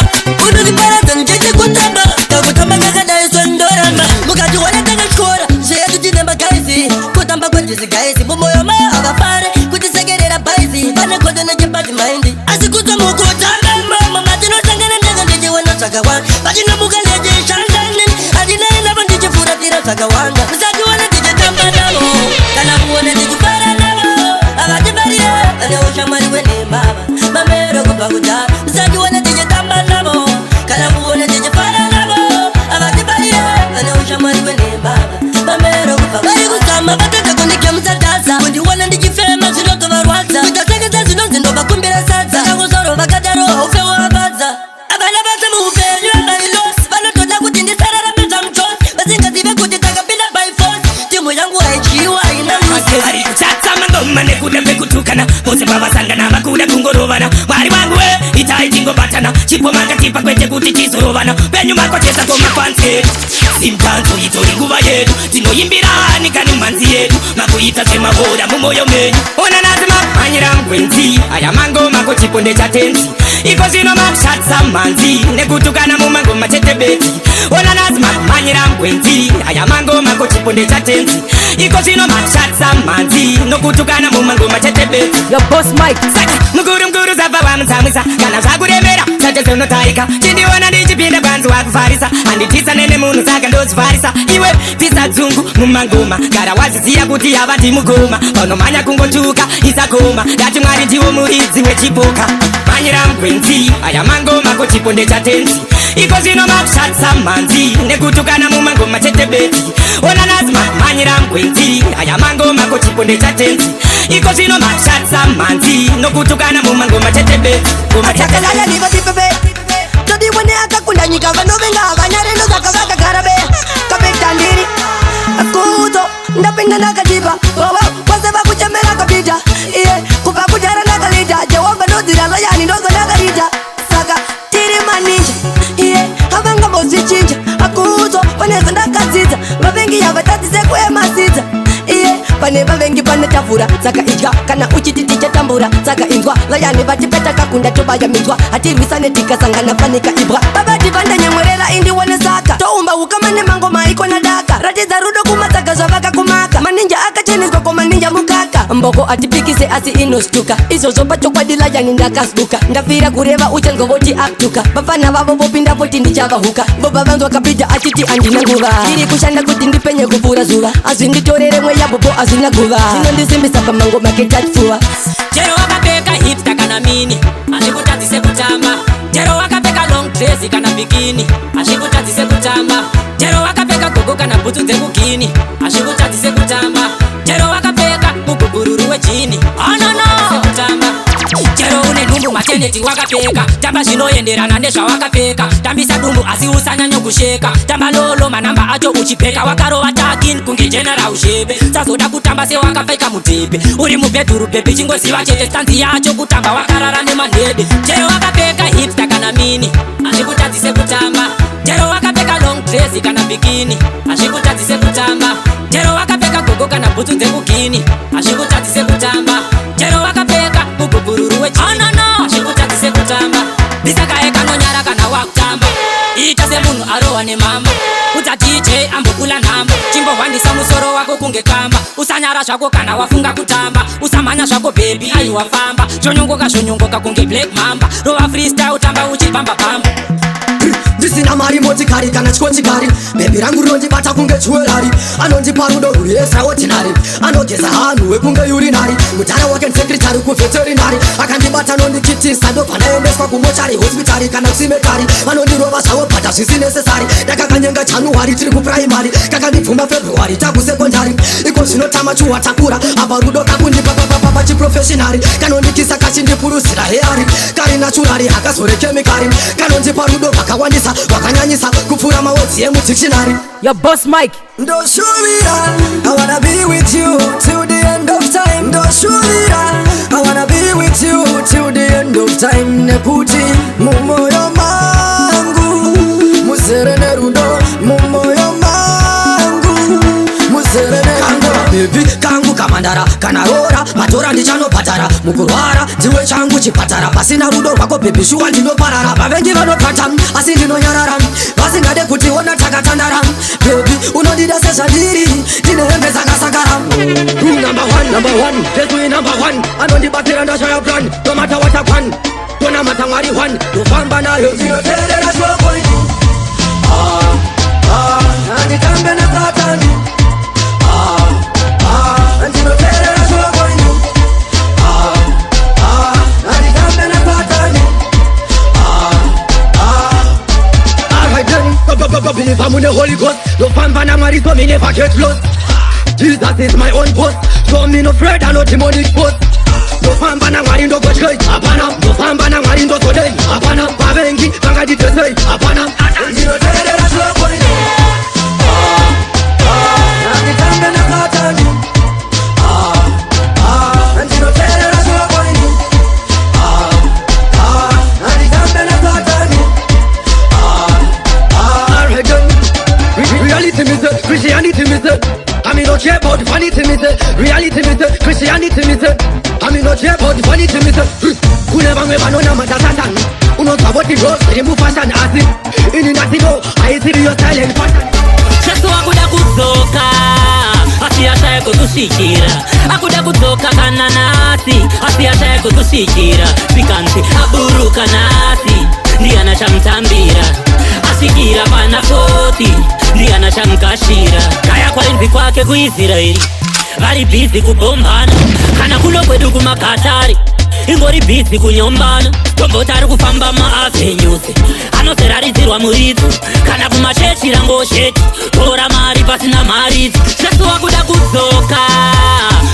Unondiparadza ndichiti kutamba, kakutamba kakadai sondoramba. Mukationa takatyora zvedu tine magaizi, kutamba kwendisi gaizi. Mumwoyo mao havafare kutisekerera bhaizi, vane godo nechibati maindi. Asi kutsamukutamba mama matinosangana ndanga ndichiona zvakawanda, vachinomuka ndichishandanini handinai navo ndichifuratira zvakawanda. Musationa tichitamba navo kana kuona tichifara navo, havatifarire vane ushamwari hwenembava mamero kubva kudhara. Musationa tichitamba navo kana kuona tichifara navo, havatifarire vane ushamwari hwenembava mamero kubva. Vari kuzama vatadza kundigemusadhaza, kundiona ndichifema zvinotovarwadza. Kuitasekesa zvinonzi ndovakumbira sadza, kakuzoro vakadaro haufe wavadza. Havana basa muupenyu, havailosi, vanotoda kuti ndisararame zvamuchosi, vasingazive kuti takapinda by force. Timu yangu haidyiwa, haina lusi. Ari kuchatsa mangoma nekuda kwekutukana, vose pavasangana vakuda kungorovana. Mwari wangu we, itai tingobatana, chipo makatipa kwete kuti tizorovana. Penyu makochesa komafans edu, simtanzo itori nguva yedu. Tinoimbira ani kani mhanzi yedu, makuita zvemahora mumwoyo menyu. Ona nhasi makumhanyira mugwenzi, aya mangoma kochipo ndechatenzi. Iko zvino makushatsa mhanzi nekutukana mumangoma chete bedzi. Ona nhasi makumhanyira mugwenzi, aya mangoma kochipo ndechatenzi. Iko zvino makushatsa mhanzi nokutukana mumangoma chete bedzi. Your boss Mike. Saka mukuru mukuru zabva wamutsamwisa, kana zvakuremera chate unotaika. Chindiona ndichipinda kwanzi wakufarisa, handitisa nene munhu saka ndozvifarisa. Iwe pisa dzungu mumangoma, gara waziziya kuti hava ndimugoma. Panomhanya kungotuka isagoma, ndati Mwari ndiwo muridzi wechipoka. Mhanyira mugwenzi, aya mangoma kochipo ndechatenzi. Iko zvino makushatsa mhanzi nekutukana mumangoma chete bedzi. Ona nhasi makumhanyira mugwenzi, aya mangoma kochipo ndechatenzi. Iko zvino makushatsa mhanzi nokutukana mumangoma chete bedzi. Ngoma chete. Achakalala nivatipeve todiwone akakunda nyika, vanovenga havanyarendo zvaka vakagara be kapetandiri. Ndandakatipa vovo vose vakuchemera kapita iye kubva kudhara ndakalita Jehovha ndodzira layani ndozvandakalita saka tiri maninja iye havangambozvichinja akuudzwa pane zvandakadzidza vavengi havatadzise kuemasidza iye pane vavengi pane tafura saka idya kana uchiti tichatambura saka inzwa layani vatipe takakunda tobaya minzwa hatirwisane tikasangana fanika ibwa babati vandanyemwerera indione saka toumba ukama nemangoma ikona daka ratidza rudo kumatsaga zvavakakumaka maninja akacheneswa komaninja mukaka mboko atipikise asi inostuka izvozvo pachokwadi layani ndakasbuka ndafira kureva uchanzwa voti akutuka vafana vavo vopinda voti ndichavahuka vobva vanzwa kapita achiti handina nguva ndiri kushanda kuti ndipenye kupfuura zuva azvinditorere mweya bhobo hazvina guva zvinondisimbisa pamangoma ketachipfuva Chero wakapfeka hipster kana mini, hazvikutadzise kutamba. Chero wakapfeka long dress kana bikini, hazvikutadzise kutamba. Chero wakapfeka gogo kana bhutsu dzekugini, hazvikutadzise kutamba. Chero wakapfeka mugugururu wejini, oh no no, kutamba. Chero une nhumbu mateneti wakapfeka, tamba zvinoenderana nezvawakapfeka. Tambisa dumbu asi usanyanyokusheka, tamba lolo manamba acho uchipfeka. Wakarova takin kunge general shebe, sazoda kutamba sewakapfeka mudhebhe. Uri mubhedhuru bhebhi chingoziva chete stanzi yacho kutamba wakarara nemanhede. Chero wakapfeka hipster kana mini, hazvikutadzise kutamba. Chero wakapfeka long dress kana bikini, hazvikutadzise kutamba. Chero wakapfeka gogo kana bhutsu dzekugini, hazvikutadzise kutamba. Chero wakapfeka mugugururu wejini, oh no no, hazvikutadzise kutamba. Bisakaye kanonyara kana wakutamba, ita semunhu arohwa nemamba. Udza DJ ambokula nhamba, chimbohwandisa musoro wako kunge kamba. Usanyara zvako kana wafunga kutamba, usamhanya zvako bhebhi aiwa famba. Zvonyongoka zvonyongoka kunge black mamba, rova freestyle tamba uchibamba bamba. Ndisina mari motikari kana chikochikari bhebhi rangu rinondibata kunge jewellery anondipa rudo rwuri extraordinary anogeza hanhu wekunge urinary mudhara wake ndisecretary kuveterinary akandibata anondikitisa ndobva ndaendeswa kumochari hospitari kana kucemetery vanondirova zvavo bhata zvisi necessary ndakakanyenga January tiri kuprimary kakandibvuma February takusekondari iko zvinotama chuwa takura apa rudo kakundipa chiprofessional kanondikisa kachindipuruzira hair kari natural hakazore chemical kanondipa rudo rwakawandisa rwakanyanyisa kupfuura mawords emudictionary. Your boss Mike. Ndoshuvira, I wanna be with you till the end of time. Ndoshuvira, I wanna be with you till the end of time. Nekuti mumoyo mangu muzere nerudo, mumoyo mangu muzere nerudo. Bhebhi kangu kamandara kana rora matora ndichanobhadhara mukurwara ndiwe changu chipatara pasina rudo rwako bhebhi shuwa ndinoparara vavengi vanopata asi ndinonyarara vasingade kutiona takatandara bhebhi unondida sezvandiri ndine hembe dzakasakara. Number one, number one, Jesu number one anondibatsira ndashaya plan no matter what I want tonamata Mwari one ndofamba nayo. Ndinoteerera shoko iri. Ah, ah, handitambe nasatani. Ah, ah, ndinoteerera shoko iri. Ah, ah, handitambe nasatani. Ah, ah. Alright then, believe I'm in the Holy Ghost. Ndofamba naMwari so me never get lost. Jesus is my own boss, so me no afraid I no demonic force. Ndofamba naMwari ndogotyei hapana, ndofamba naMwari ndozodei hapana, vavengi vanganditesei hapana. Ndinoteerera shoko iri. Ah, ah, handitambe nasatani. Ah, ah, ndinoteerera shoko iri. Ah, ah, handitambe nasatani. Ah, ah. Alright then, reality me say, Christianity me say, I mean no care about vanity me say, reality me say, Christianity me say, I mean no care about vanity me say. Kune vamwe vanonamata Satan, unonzwa voti rose riri mufashion asi ini ndatino haisiri yo silent fashion. Jesu akuda kudzoka asi ashaya kwekusvikira, akuda kudzoka kana nhasi asi ashaya kwekusvikira. Zvikanzi aburuka nhasi ndiana chamutambira, asvikira pana 40 ndiana chamugashira. Kaya kwainzi kwake kuIsraeri vari bhizi kubhombana, kana kuno kwedu kumakatari ingori bhizi kunyombana. Tomboti ari kufamba maavenues anozeraridzirwa muridzo, kana kumachechi rangosheti tora mari pasina maridzo. Jesu akuda kudzoka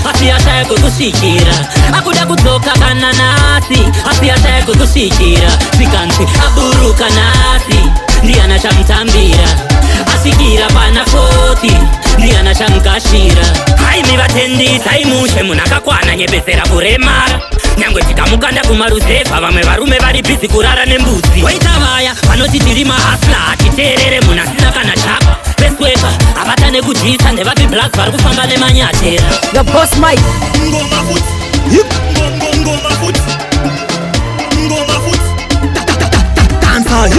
asi ashaya kwekusvikira, akuda kudzoka kana nhasi asi ashaya kwekusvikira. Zvikanzi aburuka nhasi ndiana chamutambira, asvikira pana 40 ndiana chamugashira. Naimi vatendi taimushe munhu akakwana nyebesera kuremara. Nyangwe tikamukanda kumaruzevha, vamwe varume vari busy kurara nembudzi. Waita vaya vanoti tiri mahustler, hatiteerere munhu asina kana chapa. Vesweka havatane kudyisa, ndevapi blacks vari kufamba nemanyatera? Your boss Mike. Ngoma futi. Ngoma futi. Ngoma futi. Dansa.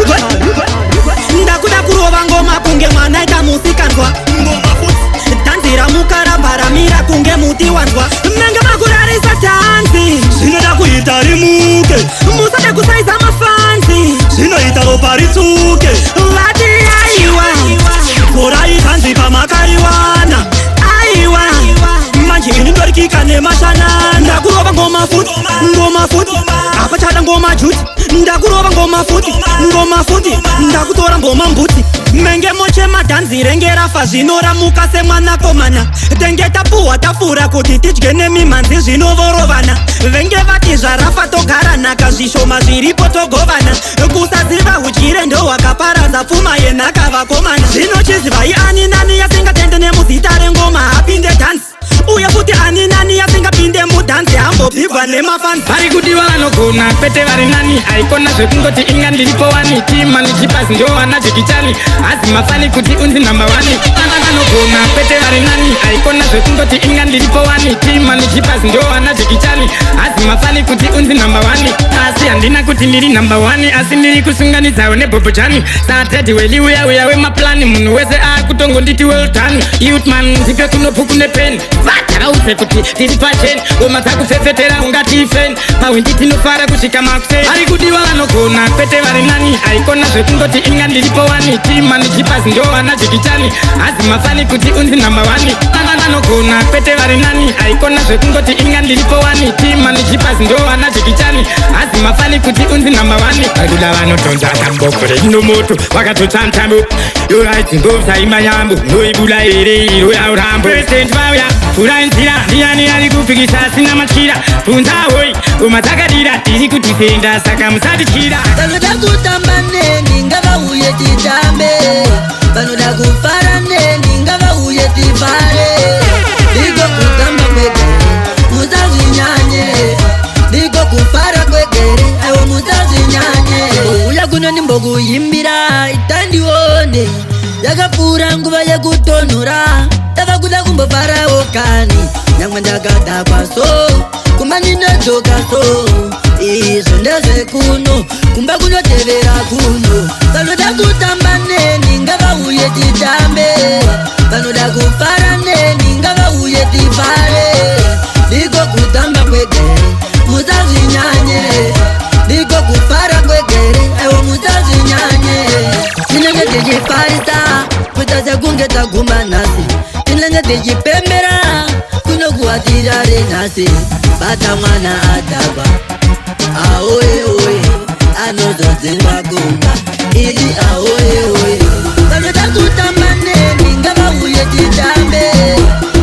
Ndakuda kurova ngoma kunge mwana ita musikanzwa. Ngoma futi. Dhanzi ramukaramba ramira kunge muti wanzwa. Menge makurarisa dhanzi. Zvinoda kuita rimuke. Musade kusaiza mafanzi. Zvinoita ropa ritsuke. Vati aiwa. Dzorai dhanzi pamakaiwana. Aiwa. Manje ini ndorikika nemashanana. Ndakurova ngoma futi, ngoma futi. Hapachada ngoma juti. Ndakurova ngoma futi, ngoma futi. Ndakutora ngoma mbuti. Menge moche madhanzi renge rafa zvinoramuka semwanakomana. Tenge tapuhwa tafura kuti tidye nemimhanzi zvinovorovana. Venge vati zvarafa togara nhaka zvishoma zviripo togovana. Kusaziva hudyire ndohwakaparadza pfuma yenhaka vakomana. Zvino chizivai ani nani yasingatende nemuzita rengoma hapinde dhanzi. Uye futi ani nani yasingapinde mudhanzi hambobvigwa nemafanzi. Vari kudiwa vanogona, kwete vari nani. Aikona zvekungoti inga ndiripo wani. Timani chipasi ndowana jekichani, hazi mafani kuti unzi number one. Vanogona, kwete vari nani. Aikona zvekungoti inga ndiripo wani. Timani chipasi ndowana jekichani, hazi mafani kuti unzi number one. Asi handina kuti ndiri number one, asi ndiri kusunganidzawo nebhobhojani. Satedi weli uya uya wemaplani, munhu wese akutongonditi well done. Youthman, ndipe kuno bhuku nepeni, vataraudze kuti tiri pacheni. Ngoma dzakufefetera ungati ifeni, pahwindi tinofara kusvika makuseni. Vari kudiwa vanogona, kwete vari nani. Aikona zvekungoti inga ndiripo wani. Timani chipasi ndowana jekichani, hazi mafani kuti unzi number one. Vanogona, kwete vari nani. Aikona zvekungoti inga ndiripo wani. Timani chipasi ndowana jekichani, hazi mafani kuti unzi number one. Vari kuda vanotonza tamboko reinomoto wakatotsa mutambo yoraidzingovsaima yambo noibula here iro yaurambo. President vauya pfurai nzira, ndiani ari kupikisa asina matyira? Bvunza hoi ngoma dzakadira, tiri kudifenda saka musatityira. Vanoda kutamba neni ngavauye titambe, vanoda kufara neni ngavauye tifare. Ndiko kutamba kwegere, musazvinyanye. Ndiko kufara kwegere, aiwa musazvinyanye. Uya kuno ndimbokuimbira itandione, yakapfuura nguva yekutonhora, tava kuda kumbofarawo kani. Nyangwe ndakadhakwa so, kumba ndinodzoka so, izvo ndezvekuno, kumba kunotevera kuno. Vanoda kutamba neni ngavauye titambe, vanoda kufara neni ngavauye tifare. Ndiko kutamba kwegere, musazvinyanye. Ndiko kufara kwegere, aiwa musazvinyanye. Tinenge tichifarisa kuita sekunge taguma nhasi, tinenge tichipembera kunokuwatirare nhasi. Bata mwana adhakwa, aoye oye, anozodzingwa kumba ili aoye oye. Vanoda kutamba neni ngavauye titambe,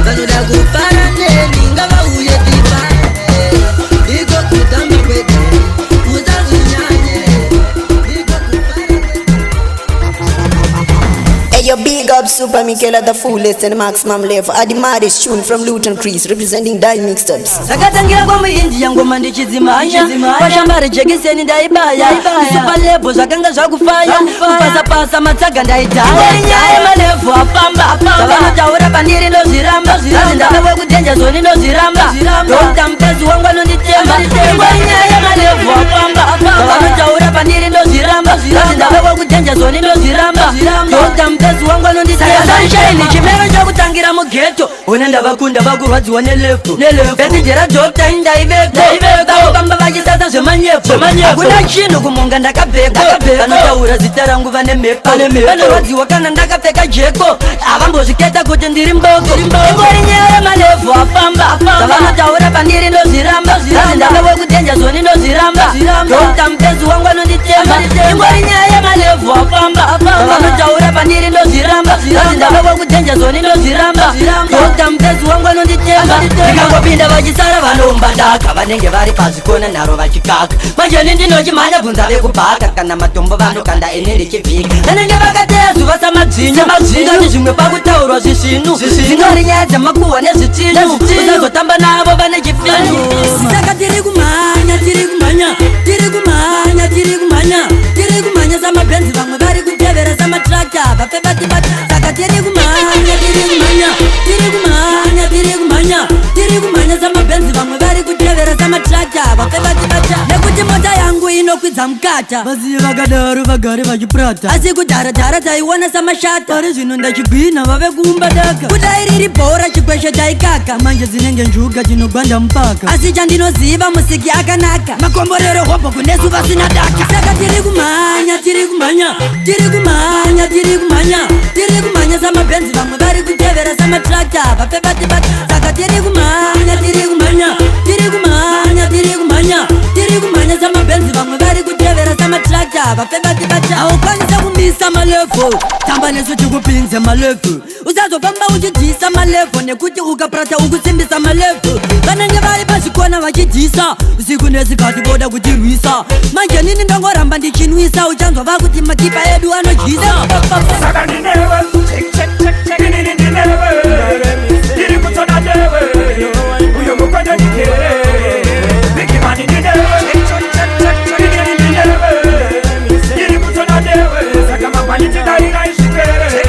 vanoda kufara neni ngavauye tifare. Ndiko kutamba kwegere, musazvinyanye. Hey, yo, big up Super Michaela, the fullest and maximum level. At the maddest tune from Luton Crease, representing Die Mixtapes. Zvakatangira kwamuindiya ngoma ndichidzimhanya, pashambare jekiseni ndaibaya, supalebho zvakanga zvakufaya, kupasapasa matsaga ndaidhaya. Nyaya yemalevhu afamba, zvavanotaura pandiri ndozviramba, hanzi ndave wekudenja zoni ndozviramba, Dr Mupezi wangu anonditemba. Ingori nyaya yemalevhu afamba, zvavanotaura pandiri ndozviramba, hanzi ndave wekudenja zoni ndozviramba, Dr Mupezi wangu anonditemba. Sunshine chimero chakutangira mughetto, ona ndavakunda vakurwadziwa nelevhu bhendijera doctor indaiveko, vakufamba vachisasa zvemanyepo, hakuna chinhu kumonga ndakabheko. Vanotaura zita rangu vane mhepo, vanorwadziwa kana ndakapfeka jeko, havambozviketa kuti ndiri mboko. Ingori nyaya yemalevhu afamba, zvavanotaura pandiri ndozviramba, hanzi ndave wekudenja zoni ndozviramba, Dr Mupezi wangu anonditemba. Ingori nyaya yemalevhu afamba, zvavanotaura pandiri ndozviramba, hanzi ndave wekudenja zoni ndozviramba, Dr Mupezi wangu anonditemba. Ndikangopinda vachisara vanomba ndaka, vanenge vari pazvikona nharo vachikaka. mudhaka. Manje ini ndinochimhanya, bvunza vekubhaka. Kana matombo vanokanda, ini ndichivhika. Vanenge vakateya zuva samadzvinyu, ngati zvimwe pakutaurwa zvisvinu, dzingari nyaya dzemakuhwa nezvitinu, usazotamba navo, vane chifinu. Saka tiri kumhanya, tiri kumhanya, tiri kumhanya, tiri kumhanya, tiri kumhanya samabhenzi. Vamwe vari kutevera samatrakta, vafe vatibata. Saka tiri kumhanya, tiri kumhanya, tiri kumhanya, tiri kumhanya, tiri kumhanya samabhenzi. Vamwe vari kutevera samatrakta, vafe vatibata. Nekuti mota yangu inokwidza mukata. Vaziye vakadaro vagare vachipurata. Asi kudhara-dhara taiona samashata. Pari zvino ndachigwina, vave kuumba daka. Kudai riri bhora, chikweshe taikaka. Manje dzinenge njuga, tinogwanda mupaka. Asi chandinoziva, musiki akanaka. Makomborero hobho kunesu vasina daka. Saka tiri kumhanya, tiri kumhanya, tiri kumhanya, tiri kumhanya, tiri kumhanya samabhenzi. Vamwe vari kutevera samatrakta, vafe vatibata. Saka tiri kumhanya, tiri kumhanya, tiri kumhanya, tiri kumhanya, tiri kumhanya samabhenzi. Vamwe vari kutevera samatrakta, vafe vatibata. Haukwanisa kumisa malevel, tamba nesu tikupinze malevel. Usazofamba uchidyisa malevel, nekuti ukaprata ukusimbisa malevel. Vanenge vari pazvikona vachidyisa usiku nesikati, voda kutirwisa. Manje nini ndongoramba ndichinwisa, uchanzwa vakuti makipa edu anodyisa. Saka ndinewe, inini ndinewe, ndiri kutsona newe, uyo mukondo ndikere. Big man ndinewe, inini ndinewe, ndiri kutsona newe, saka mangwani tidarira izvipere.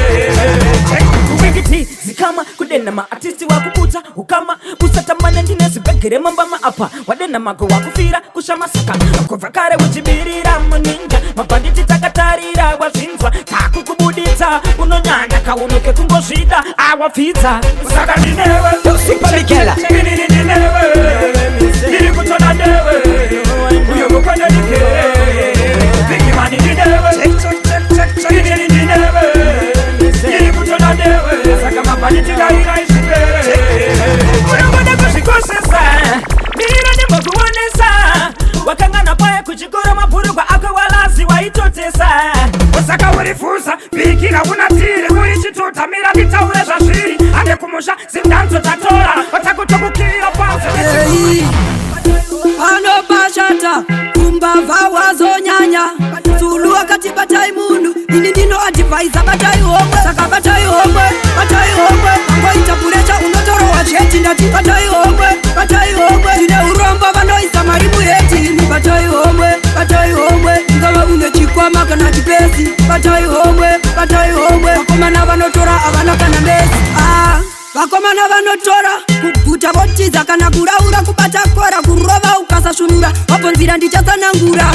Wikiti zikama kudena maartisti wakubutsa ukama, usatamane ndine zibhegere mambama apa wadena mago wakufira kushama. Saka kubva kare uchibirira muninja, mabhanditi takatarira, wazvinzwa, takukubuditsa. Unonyanya kaunoke kungozvida, awapfidza. Saka ndinewe, Super Mikela. Inini ndinewe, ndiri kutsona newe, uyo mukondo ndikere. Big man ndinewe, inini ndinewe, ndiri kutsona newe, saka mangwani tidarira izvipere. Unongoda kuzvikoshesa, mira ndimbokuonesa. Wakangana paye kuchikoro, mabhurugwa ako walazi waitotesa. Saka urifusa bikira unatire uri chituta, mira nditaure zvazviri. Ande kumusha zimdanzo tatora vatakutokukira panze. Pano pashata, kumbavha wazonyanya. Zulu akati batai munhu, ini ndino adviser, batai homwe. Saka batai homwe, batai homwe. Angoita pressure, unotorohwa cheti. Ndati batai homwe, batai homwe. Tine urombo, vanoisa mari muheti. Imi batai homwe, batai homwe. Ungava une chikwama kana chipesi, batai homwe, batai homwe. Vakomana vanotora havana kana mesi. Ah, vakomana vanotora kubvuta votiza, kana kuraura, kubata kora, kurova ukasashunura. Wapo nzira ndichatsanangura,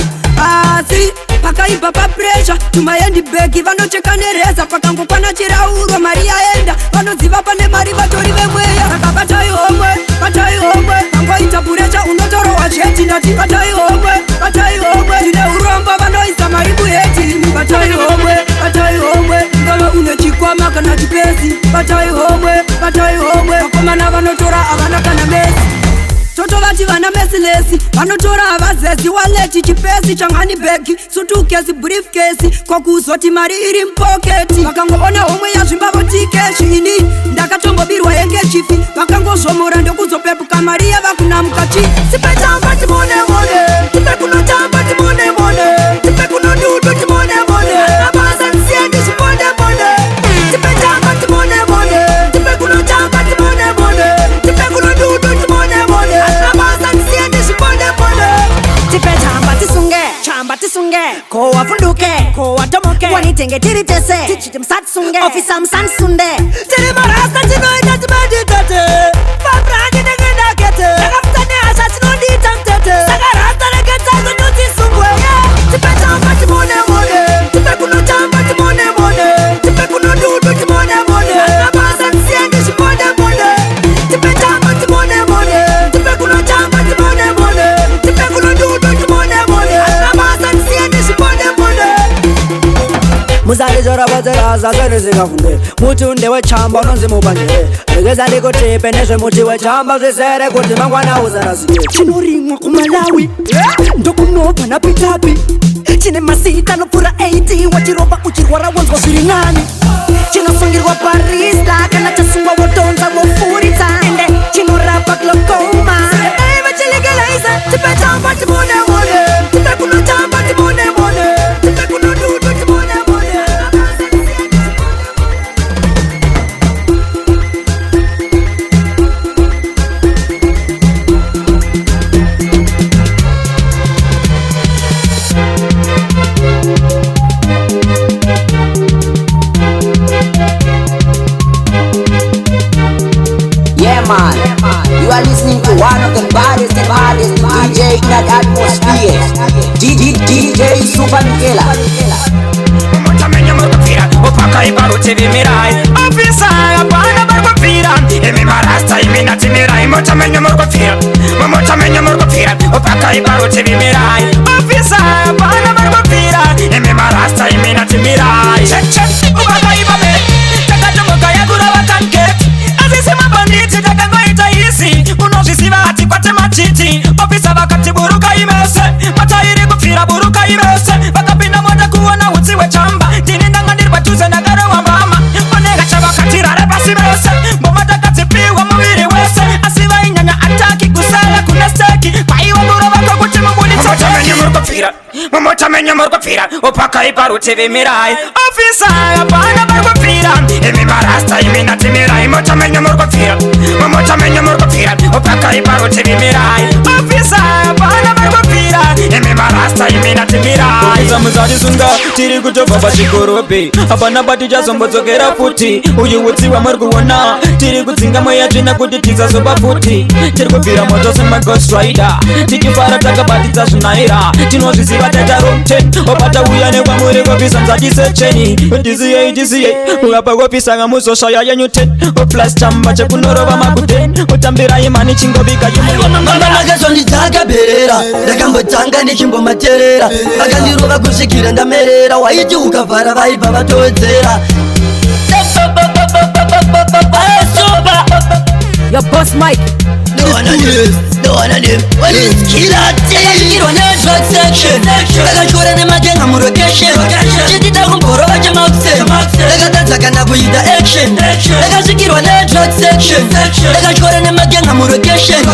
asi pakaibva papressure, tumahandbag vanocheka nereza. Pakangokwana chirauro, mari yaenda. Vanoziva pane mari vatori vemweya. Saka batai homwe, batai homwe. Pangoita pressure, unotorohwa cheti. Ndati batai homwe, batai homwe. Tine urombo, vanoisa mari muheti. Imi batai homwe, batai homwe. Ungava une chikwama kana chipesi, batai homwe, batai homwe. Vakomana vanotora havana kana mesi. Totovati vana merciless, vanotora havazezi. Wallet, chipesi, changanibag, suitcase, briefcase, kwakuzoti mari iri mupocket. Vakangoona homwe yazvimba, voti cash. Ini ndakatombobirwa handkerchief, vakangozvomora ndokuzopepuka, mari yava kunamuka chi. Tipetamba timone mone, tipe kunotamba timone mone, tipe kunodudu timone mone, abasa nsiye ndizviponde pone. Tipetamba timone mone, tipe kunotamba timone mone, tipe kunodudu timone mone, abasa nsiye ndizviponde pone. Tipe chamba tisunge, chamba tisunge, ko wafunduke, ko watomoke, wanitenge tiri tese, tichiti musatisunge, officer musandisunde. Tiri marasta, tinoita timeditate, pabrandi ndenge ndakafuta nehasha, tinondiita mutete. Saka rasta reketsazo nyotisungwe. Tipe chamba timone mone, tipe kunotamba timone mone, tipe kunodudu timone mone, abasa nsiye ndizviponde pone. Tipe chamba timone mone, tipe kunotamba timone mone, tipe kunodudu timone mone, abasa nsiye ndizviponde pone. Musandizorobozeraza zvenisikafunde, muti ndewechamba unonzi mubanje. Regeza ndikutipe nezvemuti wechamba zvisere, kuti mangwana uzarasike. Chinorimwa kuMalawi, ndokunobva napitapi. Chine masita anopfuura 80, wachirova uchirwara wonzwa zviri nani. Chinosungirwa parista, kana chasungwa wotonza wofuritsa, ende chinorapa glaucoma. Dai vachilegaliza, tipe chamba timone mone. parutivi mirai. Ofisa hapana vari kubvira, imi marasta imi natimirai. Check check, ukakaipa be takatomoka yakurova tanket, asisi mabhanditi takangoita isi, unozviziva hatikwate machiti. Ofisa vakati buruka imese, matairi kupfira buruka imese. Vakapinda mota kuona utsi hwechamba, ndini ndanga ndiri padhuze ndakarohwa mbama. Oneka chavakatirare pasi vese, mboma takadzipiwa muviri wese, asi vainyanya ataki kusara kune steki kwaiwa kurova kwokuti mubuditsa menyu muri kupfira, mumota menyu muri kupfira, upakaipa rutivi mirai. Ofisa hapana vari kubvira, imi marasta imi natimirai. Mota menyu muri kupfira, mumota menyu muri kupfira, upakaipa rutivi mirai. Ofisa hapana vari kubvira, imi marasta imi natimirai. Zamuzatisunga tiri kutobva pachikorobi, hapana patichazombodzokera futi. Uyu utsi wamuri kuona tiri kudzinga mweya tsvina kuti tisazoba futi. Tiri kubvira moto semaghost rider, tichifara takabatidza zvinaira. Tinozviziva taita roten obata uya nekwamuri kopisa muzadisecheni. DCA DCA ukapa kopisa ngamuzoshaya yenyu 10 oplus chamba chekunorova makuten utambirai mani chingobika Mama makazonditakaberera, ndakambotanga ndichimbomaterera, vakandirova kusvikira ndamerera, waiti ukavhara vaibva vatowedzera. Your boss Mike. Ndakasvikirwa nedrug section, ndakatyora nematenga murocation, chitita kumborova chemaxen, ndakatadza kana kuita action. Ndakasvikirwa nedrug section, ndakatyora nematenga murocation,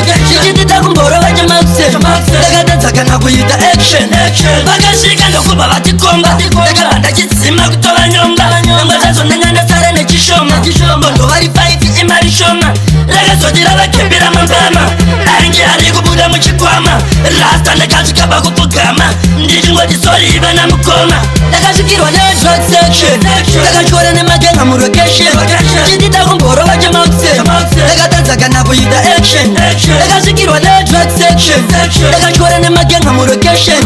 chitita kumborova chemaxen, ndakatadza kana kuita action. Vakasvika ndokubva vatikomba, ndakabva ndachidzima kutova nyomba, nyangwe zvazvo ndasara nechishoma, bondo vari 5 imari shoma, rakazoti ravakembera mambama, rainge ari kubuda muchikwama. Rasta ndakasvika pakupfugama, ndichingoti sori vana mukoma. Ndakasvikirwa nedrug section, ndakatyora nematenga murocation, chitita kumborova chemaxen, ndakatadza kana kuita action. Ndakasvikirwa nedrug section, ndakatyora nematenga murocation,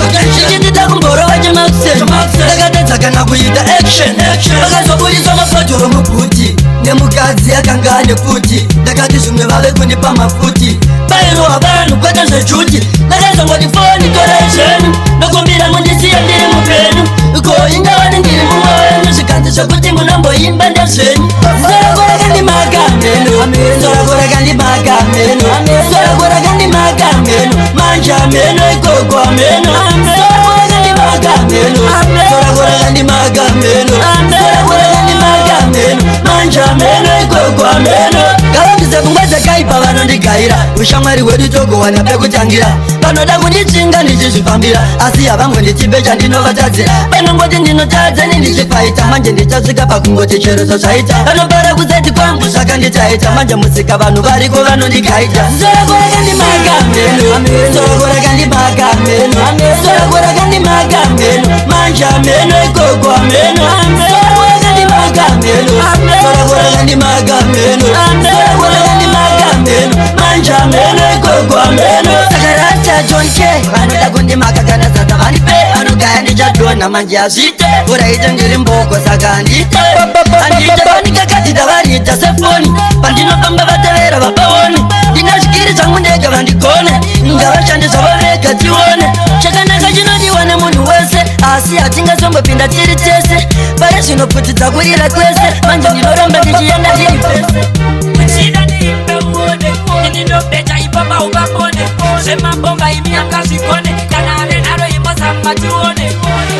chitita kumborova chemaxen, ndakatadza kana kuita action. Vakazobudiswa mabhodhoro mubhuti nemukadzi akanga ane pfuti, ndakati zvimwe vave kundipa mafuti, pairohwa vanhu kwete zvejuti. Ndakazongoti foni torai zvenyu, ndokumbira mundisiye ndiri mupenyu, ko ingavani ndiri mumwe wenyu, zvikanzi zvekuti munomboimba ndezvenyu. Zoroko rakandimaka meno, zoroko rakandimaka meno, zoroko rakandimaka meno, manje ameno ikoko ameno. Zoroko rakandimaka meno, zoroko rakandimaka meno, zoroko rakandimaka meno, manje ameno ikoko ameno. Ngavabvise pfungwa dzakaipa vanondigaira, ushamwari hwedu togowana pekutangira, vanoda kunditsinga ndichizvifambira, asi havangonditipe chandinovatadzira. Vanongoti ndinotadza nendichifaita, manje ndichasvika pakungoti chero zvazvaita. Vanopara kusati kwangu zvakanditaita, manje musika vanhu variko vanondigaita. Zoroko rakandimaka meno, zoroko rakandimaka meno, zoroko rakandimaka meno, manje ameno ikoko ameno. Zoroko rakandimaka meno, zoroko rakandimaka meno, zoroko rakandimaka meno, manje ameno ikoko ameno. Saka rasta John K vanoda kundimaka kana sadza vandipe, vanogaya ndichadonha manje hazviite, uraite ndiri mboko saka handite, handite panikakati ndavarita sefoni, pandinofamba vatevera vapaoni, ndina zvikiri zvangu ndega vandigone, ngavashande zvavo vega tione. Chakanaka chinodiwa nemunhu wese, asi hatingazombopinda tiri tese, pare zvinopfutidza kurira kwese, manje ndinoramba ndichienda ndiri pese. Uchida niimbe uone, ini ndobecha ipapa upapone, zvemabhomba imi angazvikone, kana ane nharo imbozama tione.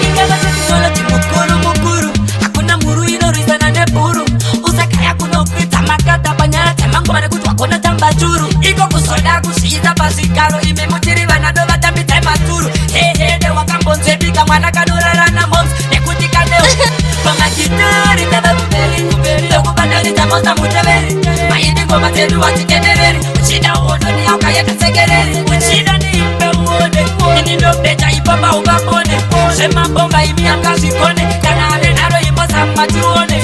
Ingava technology mukuru mukuru, hakuna mhuru inorwisana nebhuru, usakaya kunokwidza makata panyaya dzemangoma nekuti wagona tamba churu, iko kuzoda kuzviisa pazvigaro, imi muchiri vana ndovatambidzai maturu. Hehede wakambonzvebika mwana kanorara namoms nekuti kaneo pamagitari ndava kumberi kumberi, ndokubatanidza mosa muteveri, maindi ngoma dzedu hadzitendereri, uchida uononi aukaenda sekereri. Uchida niimbe uone, ini ndobecha ipapa upapone, zvemabhomba imi angazvikone, kana ane nharo imbozama tione.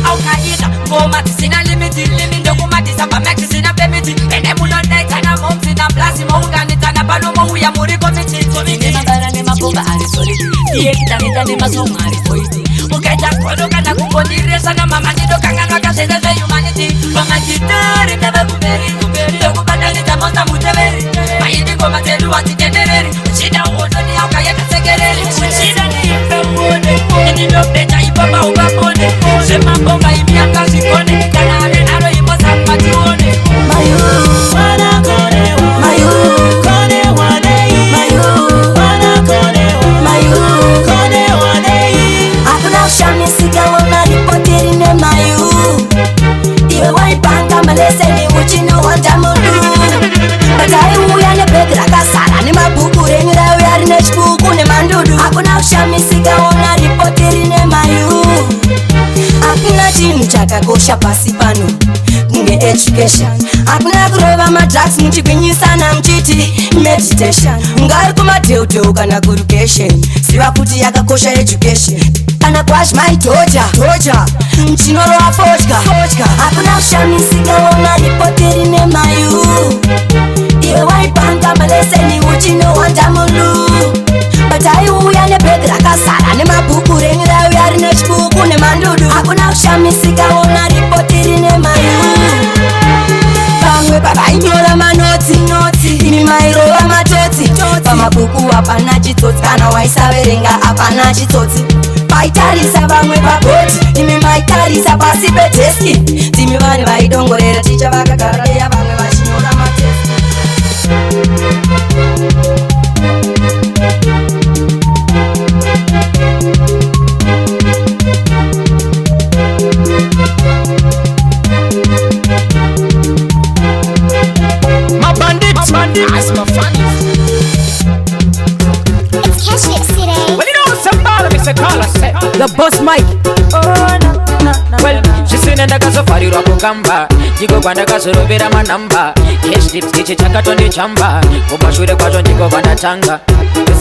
Aukaita ngoma dzisina limiti, ndokumatisa pamax zisina pemiti, ende munodaidzana momsi naplasi mounganidzana pano mouya muri komiti. Nemabara nemabhomba ari solid, iye kitaneta nemasongo ari voidi, ukaita godo kana kungondiresa namama ndinokanganwa kazvese zvehumanity. Pamagitari ndava kumberi kumberi, ndokubatanidza mosa muteveri, maindi ngoma Ngoma dzedu hadzitendereri. Uchida uononi aukaenda sekereri. Uchida niimbe uone, ini ndobeta ipapa upapone. Zvemabonga imi akazvikone, kana ane nharo imbozama tione. Hakuna kushamisika wona ripoti rine mayu. Iwe waipanga maleseni uchinowanda mudu. But aiuya nebhegi rakazara nemabhuku, renyu rauya rine chibuku nemandudu. Hakuna kushamisika wona ripoti rine mayu. Hakuna chinhu chakakosha pasi pano kunge education. Hakuna kurova madrugs muchigwinyisana muchiti meditation. Ungari kumadheudheu kana kurukation, ziva kuti yakakosha education. Kana kwazvimaitoja toja chinorova fodya fodya. Hakuna kushamisika wona ripoti rine mayu. Iwe waipanga maleseni uchinowanda mulu. But aiuya nebhegi rakazara nemabhuku, renyu rauya rine chibuku nemandudu. Hakuna kushamisika wona ripoti rine mayu. Vamwe pavainyora manotsi notsi, imi mairova matotsi. Pamabhuku hapana chitsotsi, kana waisaverenga hapana chitsotsi. Paitarisa vamwe pabhodi, imi maitarisa pasi pedheski. Ndimi vanhu vaidongorera ticha vakagara deya, vamwe vachinyora matesti. My bandits, bandits, my Well, you know, somebody makes a call, I say. The boss Mike. Well, zvisina ndakazofarirwa kukamba, ndiko kwandakazorovera manamba. Cash lips ichi chakatondichamba, kumashure kwacho ndiko kwandatanga.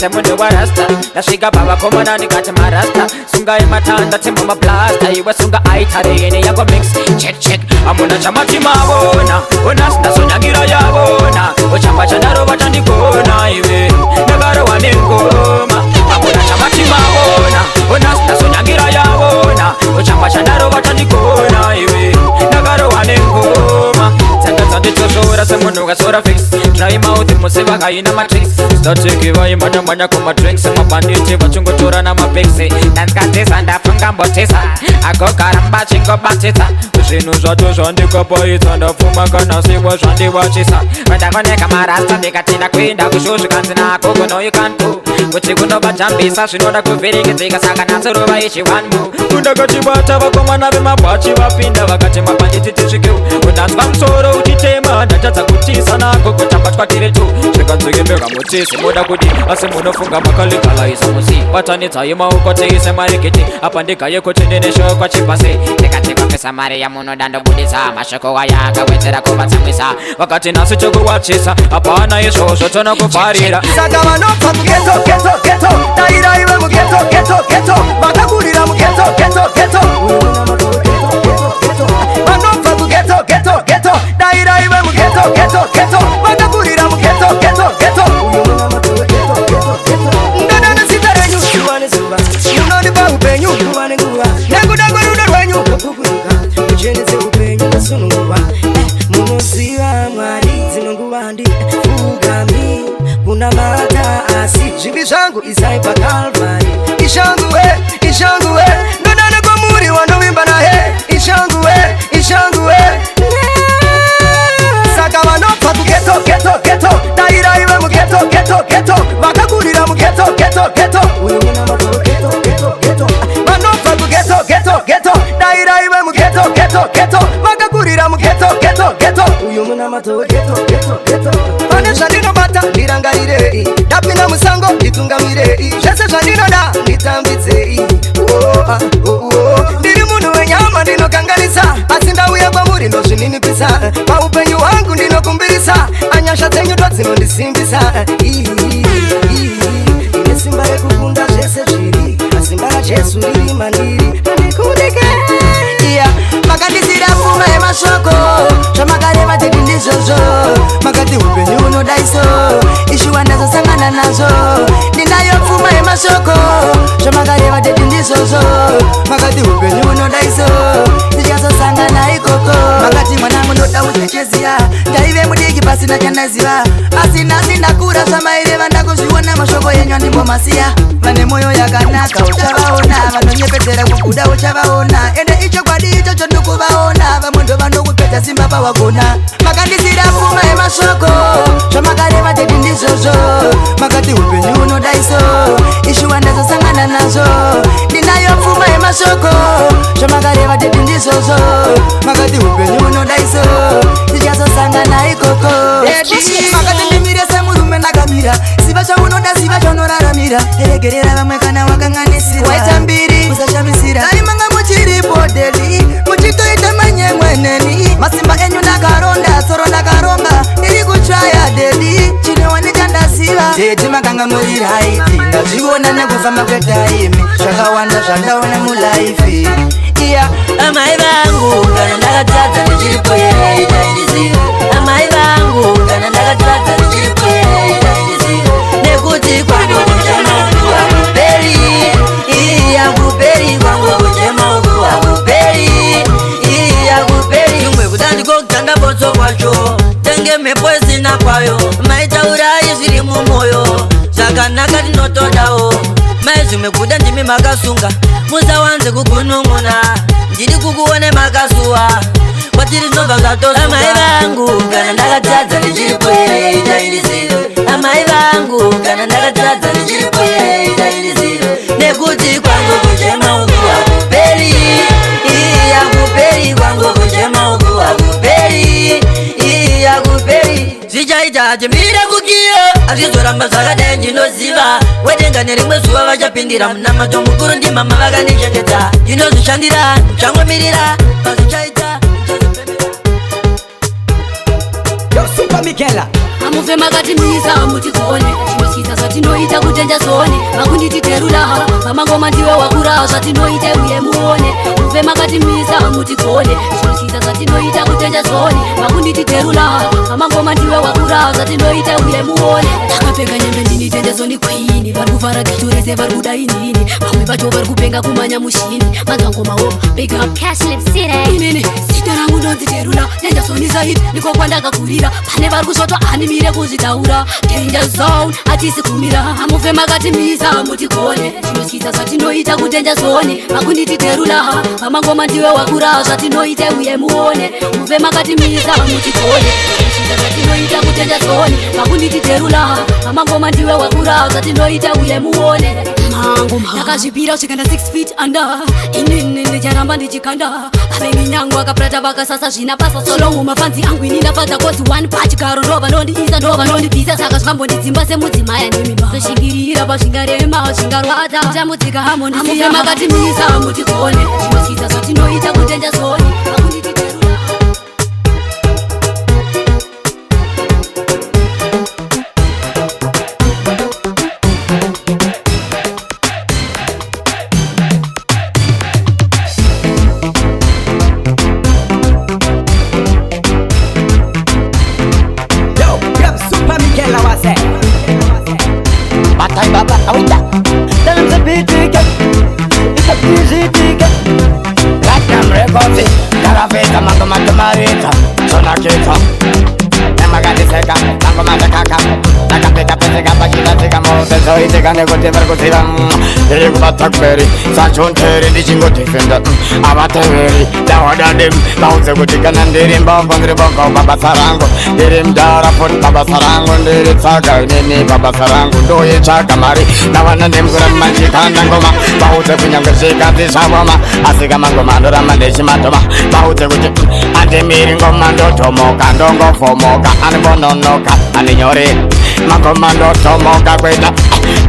Semunhu warasta ndasvika pavakomana ndikati marasta, sungai matanda tsimba mablasta. Iwe sunga aitare yako mix check check. Amuna chamati mavona onasi ndazonyangira yavona. Ochamba chandarova chandigona, iwe ndakarova nengoma. Amuna chamati mavona onasi ndazonyangira yavona. Ochamba chandarova chandigona, iwe ndakarova nengoma. Dzanga dzanditozvora semunhu kasora fix. Dry mouth musiva kaina matrix. Statiki vaimhanya-mhanya kumadrinks, mabhanditi vachingotora namapeksi. Ndanzikatisa ndafunga mbotisa, agogaramba chingobatisa. Zvinhu zvacho zvandikapaidza, ndapfuma kana siwa zvandiwachisa. Ndakoneka marasta ndikatinda kuinda kusho, zvikanzi nako kuno you can't go. Kuti kunovajambisa zvinoda kuvhiringidzika, saka natsorova ichi one more. Ndakachibata vakomana vemabhachi vapinda vakati mabhanditi tisvikewo. Undanzwa musoro uchitema, ndatadza kutisa nako kutamba tiri tu. Zvikanzikimira mutisi muda kudi, asi munofunga makalegaliza musi. Batanidzai maoko tiise marikiti, apa ndigaye kuti ndine shoko chipasi. Ndikati kwapesa mari yamunoda ndobudisa, mashoko aya akawedzera kuvatsamwisa. Vakati nhasi chokuwachisa hapana, izvozvo tonokufarira. Saka vanobva mughetto ghetto ghetto, daira iwe mughetto ghetto ghetto, vakakurira mughetto ghetto ghetto. Vanobva kughetto ghetto ghetto, daira iwe mughetto ghetto ghetto, vakakurira mughetto ghetto ghetto. Ndodana zita renyu zuva nezuva, munondipa upenyu nguva nenguva, nekuda kwerudo rwenyu muchenese upenyu musunungurwa. Munoziva Mwari dzimwe nguva handipfugami kunamata, asi zvivi zvangu isai paKalvari. Ishanguwe, ishanguwe, ndodana kwamuri wandovimba naye. Ishanguwe, ishanguwe. Saka vanobva kughetto ghetto ghetto, daira iwe mughetto ghetto ghetto, vakakurira mughetto ghetto ghetto. Vanobva kughetto ghetto ghetto, daira iwe mughetto ghetto ghetto, vakakurira mughetto ghetto ghetto. Uyu munamato weghetto ghetto ghetto. Pane zvandinobata ndirangarirei, ndapinda musango nditungamirei, zvese zvandinoda nditambidzei. Oh, ah, oh, oh. Ndiri munhu wenyama ndinokanganisa, asi ndauya kwamuri ndozvininipisa. Paupenyu hwangu ndinokumbirisa, anyasha dzenyu ndodzinondisimbisa. Ine simba rekukunda zvese zviri, simba raJesu riri mandiri, handikundike. Iya, makandisira pfuma yemashoko, zvamakareva teti ndizvozvo. Makati upenyu unodaiso, ishuwa ndazosangana nazvo. Ndinayo pfuma yemashoko, zvamakareva teti ndizvozvo. Makati upenyu unodaiso, ndichazosangana ikoko. Makati mwanangu ndoda uchecheziya, ndaive mudiki pasina chandaziva, asi nhasi ndakura. Zvamaireva ndakuzviona, mashoko enyu andimbomasiya. Vane mwoyo yakanaka uchavaona, vanonyepedzera kukuda uchavaona. Ende ichokwadi ichocho ndikuvaona, vamwe ndo vanokupedza simba pawagona. Makandisira pfuma yemashoko, zvamakareva daddy ndizvozvo. Makati upenyu unodaiso, ishuwa ndazosangana nazvo. Ndinayo pfuma yemashoko, zvamakareva daddy ndizvozvo. Makati upenyu unodaiso, tichazosangana ikoko. Daddy, makati ndimire semurume, ndakamira. Ziva chaunoda, ziva chaunoraramira. Regerera vamwe kana wakanganisira, waita mbiri usashamisira. Dai manga muchiripo daddy, muchitoita manyemweneni. Masimba enyu ndakaronda, tsoro ndakaronga, ndiri kutsvaya daddy. Chinowani chandaziva daddy, makanga muri right. Ndazviona nekufamba kwetime, zvakawanda zvandaona mulife iya. Amai vangu, kana ndakatadza ndichiripo here, itaindizive. Amai vangu, kana ndakatadza ndichiripo here, itaindizive. Nekuti kwangu kuchema uku hakuperi, iya, hakuperi. Kwangu kuchema uku hakuperi, iya, hakuperi. Kumwe kutandiko kutanga botso kwacho tenge mhepo isina kwayo. Maitaurai zviri mumwoyo, zvakanaka tinotodawo. Mai, zvimwe kuda ndimi makasunga, musawanze kugunun'una. Ndiri kukuone makasuwa, kwatiri zvinobva zvatosuka. Amai vangu, kana ndakatadza ndichiripo here, itaindizive. Amai vangu, kana ndakatadza ndichiripo here, itaindizive. Nekuti kwangu kuchema uku hakuperi, iya, hakuperi. Kwangu kuchema uku hakuperi, iya, hakuperi. Zvichaita timire kukiyo, hazvizoramba zvakadai. Ndinoziva wedenga nerimwe zuva vachapindira. Munamato mukuru ndimama vakandichengeta. Ndinozvishandira, ndichangomirira pazvichaita. Yo, Super Michaela. Amufe makatimisa mutigone, zvinotyisa zvatinoita kudanger zone. Makundititerula pamangoma, ndiwe wakura, zvatinoita uye muone. Mufe makatimisa mutigone, zvinotyisa zvatinoita kudanger zone. Makundititerula pamangoma, ndiwe wakura, zvatinoita uye muone. Takapfeka nyembe, ndini danger zone queen. Vari kuvhara ghetto rese, vari kuda inini. Vamwe vacho vari kupenga kumanya mushini. Manzwangomawo, big up. Cashlip City. Inini zita rangu ndonzi Terula, danger zone side ndiko kwandakakurira. Pane vari kusvotwa, hanimire kuzvitaura. Danger zone hatisi kumira. Amufe makatimisa mutigone, zvinotyisa zvatinoita kudanger zone. Makundititerula pamangoma, ndiwe wakura, zvatinoita uye muone. Mufe makatimisa mutigone, zvinotyisa zvatinoita kudanger zone. Makundititerula pamangoma, ndiwe wakura, zvatinoita uye muone. Mangu ndakazvipira kusvika 6 feet under. Inini ndicharamba ndichikanda. Vavengi nyangu akaprata vakasasa zvina basa, so long mafanzi angu ini ndafadza. 'Cause one pachigaro ndo vanondiisa, ndo vanondibvisa, saka zvambondidzimba semudzimai nemimba. Toshingirira pazvingarema, zvingarwadza, tambudzika hamondisiya. Makatimisa mutigone, zvinotyisa zvatinoita kudanger zone. Makundititerula. Yo, big up Super Michaela wase. Batai baba awita. Tell him to be ticket. It's a easy ticket. Platinum records. Karaveta mangoma tomarita. Sonakita. Nemagadiseka. Mangoma takaka. Takapeta peseka pachita mose zoitika nekuti vari kuziva ndiri kubata kumberi sachonteri, ndichingodefenda avateveri dawadadem. Vaudze kuti kana ndiri mbongo, ndiri bongo pabasa rangu. Ndiri mudhara futi pabasa rangu. Ndiri tsaga inini pabasa rangu, ndoitsvaga mari ndavana ndemkuramba nchikanda ngoma. Vaudze kunyange zvikadzi zvavoma, asi kamangoma ndoramba ndichimatoma. Vaudze kuti handimiri ngoma, ndotomoka, ndongofomoka, andimbononoka, andinyori mangoma, ndotomoka kuita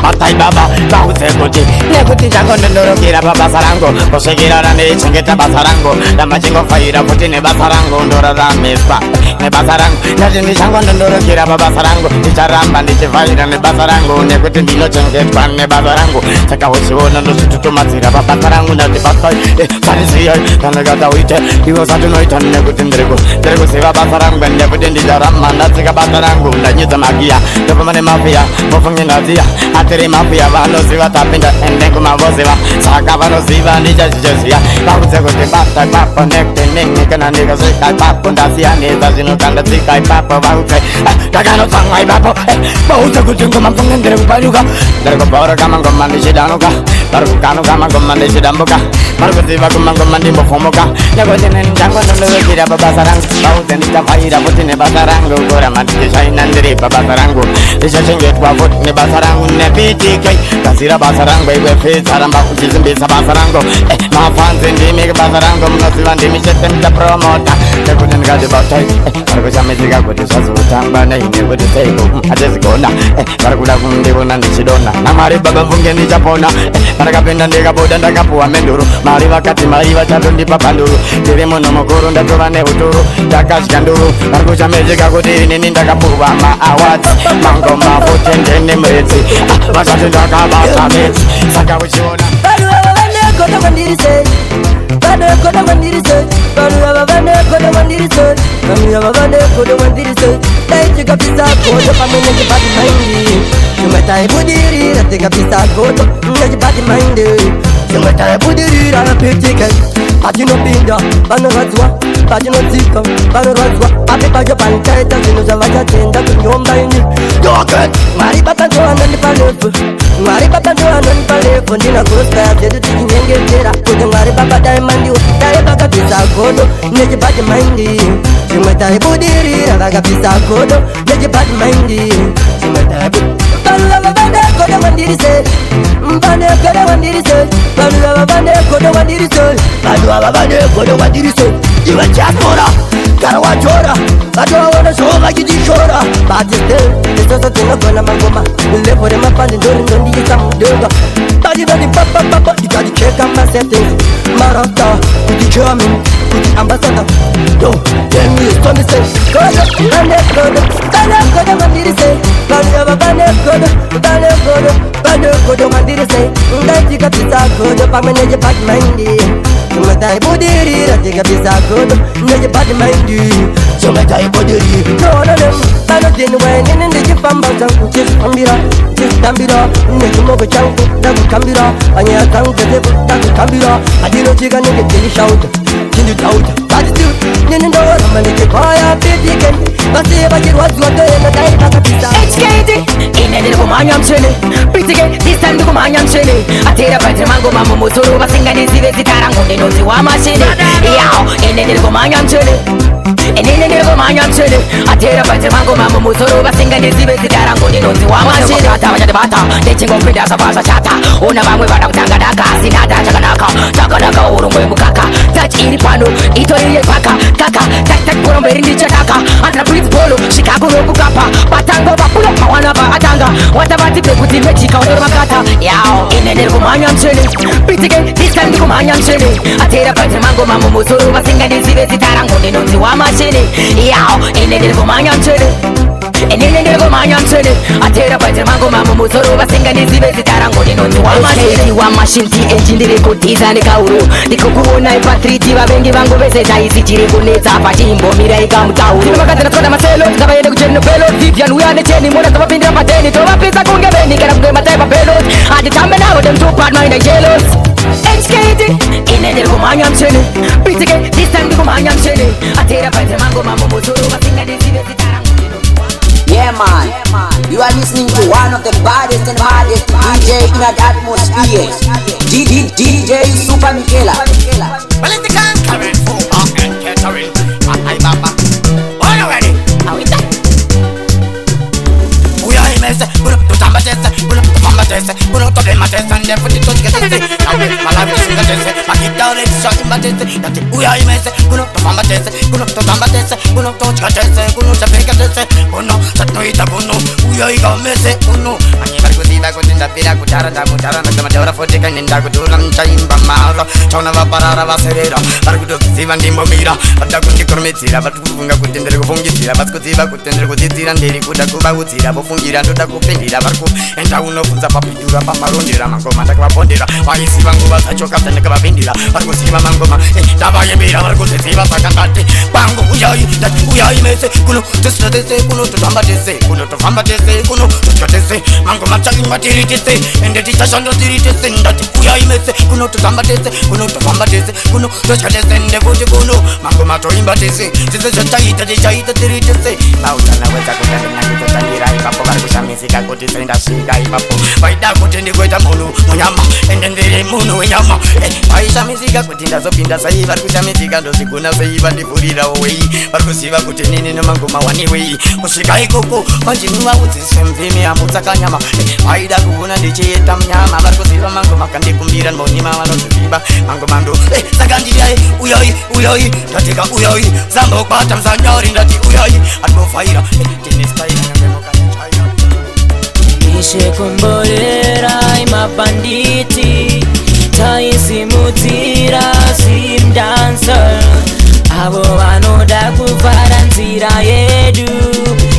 batai baba. Vaudze kuti nekuti chakondondorokera pabasa rangu, kusvikira randichengeta basa rangu, ramba chingofaira futi nebasa rangu, ndoraramiswa nebasa rangu. Ndati ndichangondondorokera pabasa rangu, ndicharamba ndichivhaira nebasa rangu, nekuti ndinochengetwa nebasa rangu. Saka uchiona ndozvitutumadzira pabasa rangu. Ndati basa sarisiyai, ndandakata uite ivo zvatinoita, nekuti ndiri kuziva basa rangu, nekuti ndicho Ndarama ndatsika basa rangu, ndanyudza magiya. Ndofamba nemafiya, mufunge ndaziya. Atiri mafiya vanoziva tapinda ende kumavoziva. Saka vanoziva ndichachichoziya. Vaudze kuti bata ipapo nekuti nini kana ndikasvika ipapo ndasiyanisa zvino kandatsika ipapo vaudze ndakanotsamwa ipapo. Vaudze kuti ngoma mfunge ndiri kupanyuka, ndiri kubhoroka mangoma ndichidanuka, vari kukanuka mangoma ndichidambuka, vari kuziva kumangoma ndimbofomoka nekuti neni njangu ndondovekira pabasa rangu. Vaudze ndichavhaira futi nebasa rangu, kuramba ndichishaina ndiri pabasa rangu, ndichachengetwa futi nebasa rangu nePTK. Gazira basa rangu iwe fitsa, ramba uchisimbisa basa rangu. Mafanzi ndimi basa rangu, munoziva ndimi chete muchapromota nekuti ndikati batai. Vari kushamisika kuti zvazotangwa nei nekuti seiko hatizigona. Vari kuda kundiona ndichidonha, naMwari baba mfunge ndichapona. Pandakapinda ndikabuda ndakapuwa menduru, mari vakati mai vachandondipa bhanduru. Ndiri munhu mukuru ndatova neuturu, ndakadya nduru. Vari kushamisika kuti inini ndakapuwa maawards, mangoma futi ndini muridzi. Vachati ndakabata midzi, saka uchiona Vanhu ava vane godo kwandiri sei? Vane godo kwandiri sei? Vanhu ava vane godo kwandiri sei? Vanhu ava vane godo kwandiri sei? Dai tikabvisa godo pamwe nechibad mind, zvimwe taibudirira. Tikabvisa godo nechibad mind, zvimwe taibudirira. PTK patinopinda vanorwadziwa, patinotsika vanorwadziwa. Papi pacho panichaita zvinhu zvavachatenda kunyomba ini yoke. Mwari baba ndo anondipa level, Mwari baba ndo anondipa level. Ndina kurosaya dzedu tichinyengetera kuti Mwari baba dai mandiwo. Dai vakabvisa godo nechibad mind, zvimwe taibudirira. Vakabvisa godo nechibad mind, zvimwe taibudirira. Vanhu ava vane godo kwandiri sei? Vane godo kwandiri sei? Vanhu ava vane godo kwandiri sei? Vanhu ava vane godo kwandiri sei? Iwe diaspora gara wachora, vatovaona zvavo vachitishora, but still isusu tinogona mangoma. Level remapandi ndorinondiisa mudenga. Badibadi papapapa ndikaticheka masettings marasta kuti chairman kuti ambassador. Yo, tell me story say godo, vane godo, vane godo kwandiri sei? Vanhu ava vane godo, vane godo, vane godo kwandiri sei? Dai tikabvisa godo pamwe nechibad mind, zvimwe taibudirira. Tikabvisa godo nechibad mind, zvimwe taibudirira. Noona nem vanodhinwa inini ndichifamba zangu, ndichifambira, ndichitambira nechimoko changu. Ndakutambira panyaya dzangu dzezepo, ndakutambira pandinochika nenge dzindishauta dzinditauta, but still nini ndoramba ndichikwaya PTK vasiye vachirwadziwa, toenda. Dai vakabvisa HKD ine ndiri kumhanya muchene. PTK this time ndiri kumhanya muchene. Atera paitire mangoma mumusoro, vasingandizive zita rangu ndinonzi wamashini yao. Ine ndiri kumhanya muchene, inini ndiri kumhanya muchene. Atera paitire mangoma mumusoro, vasingandizive zita rangu ndinonzi wamashini. Vachandibata ndichingopinda zvabva zvachata. Una vamwe vada kutanga daka, sinata chakanaka chakanaka urongwe mukaka. Touch iri pano itori yepaka kaka taktak mberi ndichataka andina principolo svika kuno kukapa patango papulo mawana pa atanga watavati pekuti mechika unoro makata yao. Ine ndiri kumhanya muchene. PTK this time ndiri kumhanya muchene. Atera paitire mangoma mumusoro, vasingandizive zita rangu ndinonzi wamashini yao. Ine ndiri kumhanya muchene, inini ndiri kumhanya muchene. Atera paitire mangoma mumusoro, vasingandizive zita rangu ndinonzi wamashini wamashini. TNG ndiri kutiza nekauro, ndikukuonai pa 3D. Vavengi vangu vese taisi chiri kunetsa pachimbomiraika mutauro. Makadzana tsvada maselo ngavaende kuchenopelo. Vivian uya necheni mona dzavapindira pateni, tovapisa kunge veni kana kunge mataipa pelot. Handitambe navo them too bad mind and jealous. HKD ine ndiri kumhanya muchene. PTK this time ndiri kumhanya muchene. Atera paitire mangoma mumusoro, vasingandizive zita rangu. Yeah, man. You are listening to one of the baddest and hardest DJ in that atmosphere. D D DJ Super Michela. Well, it's the conquering for and catering. I baba. All already. How is that? Uya imese, uno tutamba tese, uno tufamba tese, uno tobema tese, and then put it to tese. Malawi singa tese, makita ore shot imba tese. Dati uya imese, uno tufamba tese, uno tutamba tese, uno tochka tese, uno chapeka tese, uno satnoita uno, uya igamese uno. Ani bari kuziva kuziva kuti ndabvira kudhara, ndamudhara ndakamataura fote kaine ndakutora muchaimba mara chaona vaparara vaserera vari kutoziva ndimbomira, vada kundikurumidzira, vari kufunga kuti ndiri kufungidzira, vasi kuziva kuti ndiri kudzidzira, ndiri kuda kuvaudzira, vofungira ndoda kupindira, vari kuenda unobvunza papindura pamarondera mangoma ndakavapondera, vaiziva nguva dzacho kabva ndakavapindira, vari kuziva mangoma ndavayembera, vari kuziziva. Saka ndati kwangu uyai, ndati uyai mese kuno, tisina tese kuno, totamba tese kuno, tofamba tese kuno, totya tese mangoma chaimba tiri tese, ende tichashanda tiri tese. Ndati uyai mese kuno, totamba tese kuno, tofamba tese kuno, totya tese, ende kuti kuno mangoma toimba tese, tese zvachaita tichaita tiri tese. Vautana wedza kutandina ipapo, vari kushamisika kuti sei ndasvika ipapo. Vaida kuti ndikuita munhu munyama, ende ndiri munhu wenyama. Vaishamisika kuti ndazopinda sei, vari kushamisika ndozvigona sei, vandivhurirawo wei, vari kuziva kuti nini nemangoma waniwei kusvika ikoko. Vanjinuvaudzise mvimi amutsakanyama, vaida kuona ndichiita munyama, vari kuziva mangoma kandikumbira mbonima, vanozviziva mangoma ndo. Saka ndiyai, uyai, uyai, ndatika uyai, zambokwata musanyori, ndati uyai andofhaira tine style. Ishe komborerai mabhanditi, taisimudzira Zimdancehall, avo vanoda kuvhara nzira yedu.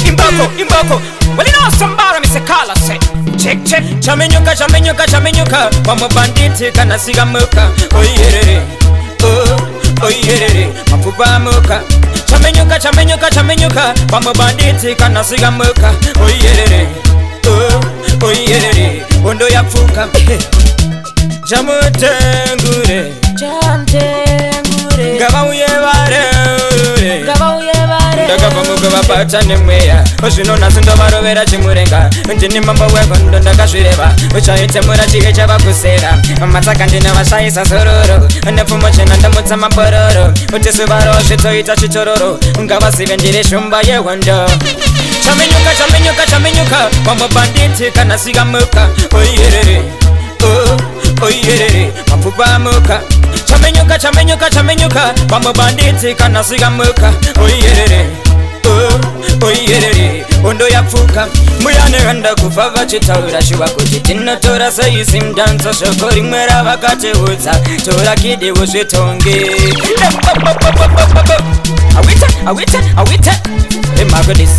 Imboko, imboko. Well, you know somebody, Mr. Carla say. Check, check. Chamenyuka, chamenyuka, chamenyuka. Wamubanditi kana sigamuka. Oyerere. Oh, oyerere. Mapfupa amuka. Chamenyuka, chamenyuka, chamenyuka. Wamubanditi kana sigamuka. Oyerere. Oh, oyerere. Hondo yapfuka. Chamutengure. Chamtengure. Ngavauye vareure. Ngavauye vare. Ndakabva mukuvabata nemweya, zvino nhasi ndovarovera chimurenga. Ndini mambo wehondo, ndakazvireva, uchaitemura chive chavakusera. Matsaka ndinovashayisa zororo, nepfumo chena ndamutsa mabororo, utisuvaro zvitoita chitororo, ngavazive ndiri shumba yehondo. Chamenyuka, chamenyuka, chamenyuka. Wamubanditi kana sikamuka. Oyerere. Oh, oyerere. Mapfupa amuka. Chamenyuka, chamenyuka, chamenyuka. Wamubanditi kana sikamuka. Oyerere. Oh, oyerere. Hondo yapfuka. Mbuya kufa vachitaura shuwa kuti tinotora sei Zimdancehall. Shoko rimwe ravakatiudza, tora kidi uzvitonge. Awita, awita, awita. Emagodis.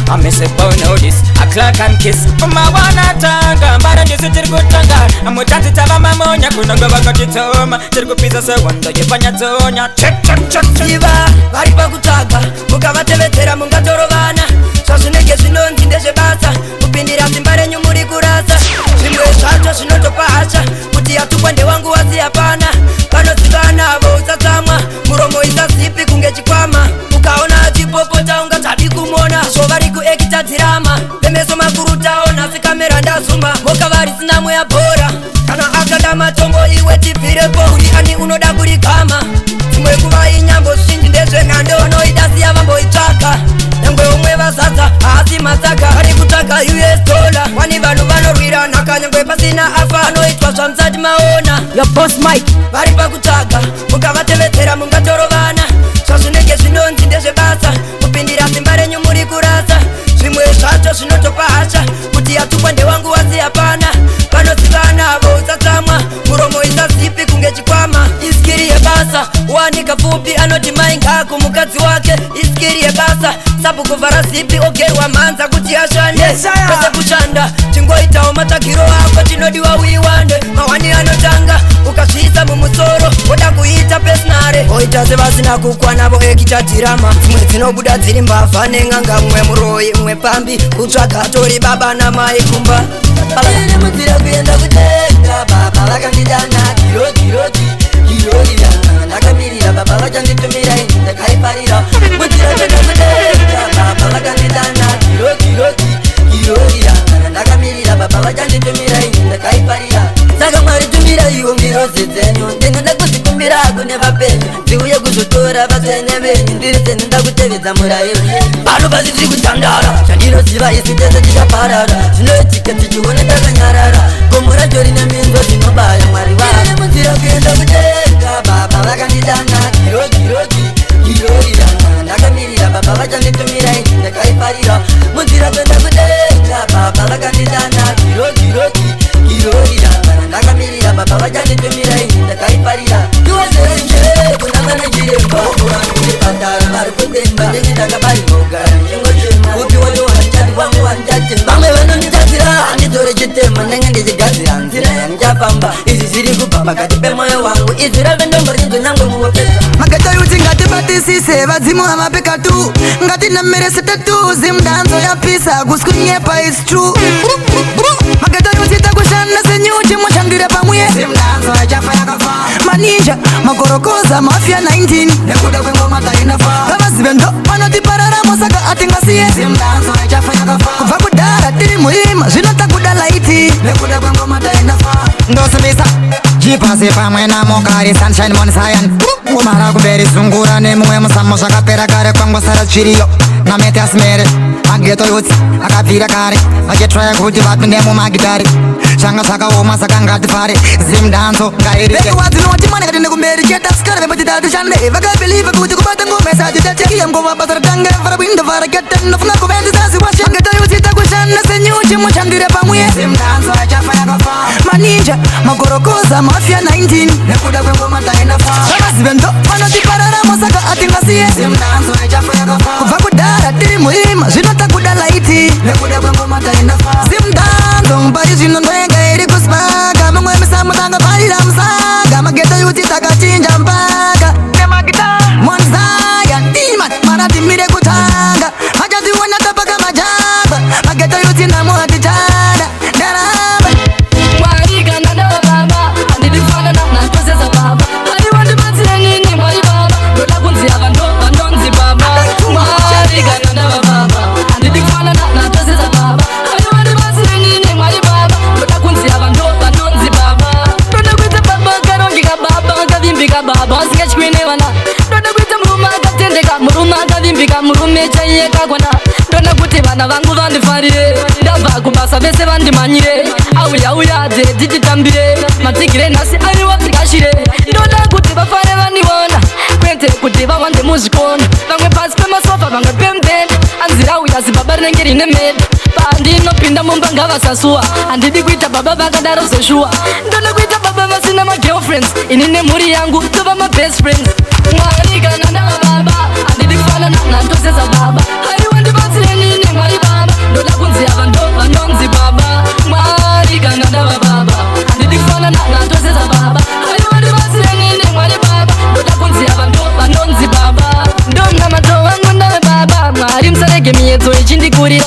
I miss a bone notice, a clock and kiss. Mawana tanga, mbara ndisu tiri kutanga. Mutanzi tava mamonya, kunongo vakatitoma. Tiri kupisa sehondo yepanyatsonya. Check, check, check, check. Iva vari pakutsvaga, mukavatevedzera mungatorovana. Zvazvinenge zvinonzi ndezvebasa, kupindira simba renyu muri kurasa. Zvimwe zvacho zvinotopa hasha, kuti atukwa ndewangu wasi hapana. Vanozivana usatsamwa, muromo isazipi kunge chikwama. Ukaona achipopota ungatadi kumona, zvo vari kuekita dhirama. Vemeso makuru taona sekamera ndazuma, moka varisina mweya bhora. Kana akanda matombo iwe tibvirepo, uri ani unoda kurigama? Dzimwe nguva inyambo zhinji ndezvenhando, vanoida siya vamboitsvaka. Nyangwe umwe vazadza haasi matsaga, vari kutsvaga US dollar. Wani vanhu vanorwira nhaka nyangwe pasina afa, anoitwa zvamusati maona. Your boss Mike. Vari pakutsvaga, mukavatevedzera mungatorovana. Zvazvinenge zvinonzi ndezvebasa, kupindira simba renyu muri kurasa. Zvimwe zvacho zvinotopa hasha, kuti atukwa ndewangu wasi hapana. Vanozivana usatsamwa, muromo isazipi kunge chikwama. Iskiri yebasa wanika pfupi anoti mai ngaku mukadzi wake. Iskiri yebasa sabhukuvhara zipi ogerwa mhanza kuti ashande. Pese kushanda chingoitawo matsvagiro ako, chinodiwa uiwande. Mawani anotanga ukazviisa mumusoro, woda kuita personal, oita sevasina kukwana voekita dhirama. Dzimwe dzinobuda dziri mbavha nen'anga, mumwe muroyi, mumwe pambi, kutsvaga tori baba namai kumba. Iri munzira kuenda kudenga, baba vakandidana kirokiroti kirorira, ndakamirira baba vachanditumira ini ndakaiparira. Munzira kuenda kudenga, baba vakandidana kirokiroti kirorira, ndakamirira baba vachanditumira ini ndakaiparira. Saka Mwari tumira iwo ngirozi dzenyu, ndinoda kuzikumbira kune vapenyu, dziuye kuzotora vatsvene venyu. Ndiri seni ndakutevedza murayiro yenyu. Pano pasi tiri kutandara, chandinoziva isi tese tichaparara. Zvinoitika tichiona takanyarara, gomo racho rine minzwa dzinobaya. Mwari wangu, munzira kuenda kudenga, baba vakandidana kirokiroti kirorira, ndakamirira baba vachanditumira ini ndakaiparira. Munzira kuenda kudenga, baba vakandidana kirokiroti. Irori ranga randakamirira, baba vachanditumira, ini ndakaifarira. Ndiwezere kuna vana chiremba, vanhu kuchipatara vari kudemba. Ndenge ndakabarirwa kugara ndichingochema, upi wacho wandichati wangu wandichatemba. Vamwe vanonditadzira, handidzore chitema, ndenge ndichigadzira nzira yandichafamba. Izvi zviri kubva pakati pemwoyo wangu, izwi rave ndomborinzwe nyangwe muwopedza. Maghetto youth ngatibatisise, vadzimu havapeka tu, ngatinamire tatu. Zimdancehall yapisa, kuskunyepa is true. Maghetto youth takushanda senyuchi, mushandire pamwe. Zimdancehall yachafa yakafa, maninja makorokoza mafia 19, nekuda kwengoma tainafa. Ngavazive ndo vanotipararamo, saka atingasiye. Zimdancehall yachafa yakafa, kubva kudhara tiri muima, zvino takuda light, nekuda kwengoma tainafa. Ndosivisa jipasi pamwe namokari, sunshine Mount Zion, kumara kumberi, zungura nemumwe musamo. Zvakapera kare, kwangosara chiriyo nametias mere. Maghetto youth akabvira kare vachitraya kuti vapinde mumagitari, zvanga zvakaoma, saka ngatifare. Zimdancehall ngairike. Wadzinoti katende kumberi chetasikana vepachitatu shande, vakabelieve kuti kubata ngoma isati tatekiya ngoma basa ratange vara windo vara kete, nofunga kuvenzisasi washe. Maghetto youth takushanda senyuchi, mushandire pamwe. Zimdancehall yachafa yakafa, maninja makorokoza mafia 19, nekuda kwengoma tainafa. Zvavazive ndo vanotipararamo, saka atingasiye. Zimdancehall yachafa yakafa, kubva kudhara tiri muima, zvino takuda light, nekuda kwengoma tainafa. Zimdancehall pari zvino ndoenga iri kuspaka, mumwe misamo tangabharira musaga. Maghetto youth takachinja mpaka nemagita monzaya tima mana timire kutanga, vachationa tapaka majamba. Maghetto youth namo hatichada ndaramba. Mwari kana ndava baba, handidi kufanana natosesa baba. Haiwa, ndibatsire nini Mwari baba, ndoda kunzi ava ndo vanonzi baba. Mwari kana ndava baba, handidi kufanana natosesa baba. Haiwa, ndibatsire nini Mwari baba, ndoda kunzi ava ndo vanonzi baba. Ndoda kuita baba akarongeka, baba akavimbika, baba asingatyiwi nevana. Ndoda kuita murume akatendeka, murume akavimbika, murume chaiye kakwana. Ndoda kuti vana vangu vandifarire, ndabva kubasa vese vandimanyire, auya uya daddy titambire matsigire nhasi, aiwa tikashire. Ndoda kuti vafare vandiona, kwete kuti vawande muzvikona, vamwe pasi pemasofa, vamwe pemubhedha, anzi rauya zibaba rinenge rine meda. Pandinopinda mumba ngavasasuwa, handidi kuita baba vakadaro zeshuwa. Ndoda kuita baba vasina magirlfriends, ini nemhuri yangu tova mabest friends. Mwari kana ndava baba, handidi kufanana natosesa baba. Haiwa, ndibatsire nini Mwari baba, ndoda kunzi ava ndo vanonzi baba. Mwari kana ndava baba, handidi kufanana natosesa baba. Haiwa, ndibatsire nini Mwari baba, ndoda kunzi ava ndo vanonzi baba. Ndonamato wangu ndave baba, Mwari musarege miedzo ichindikurira.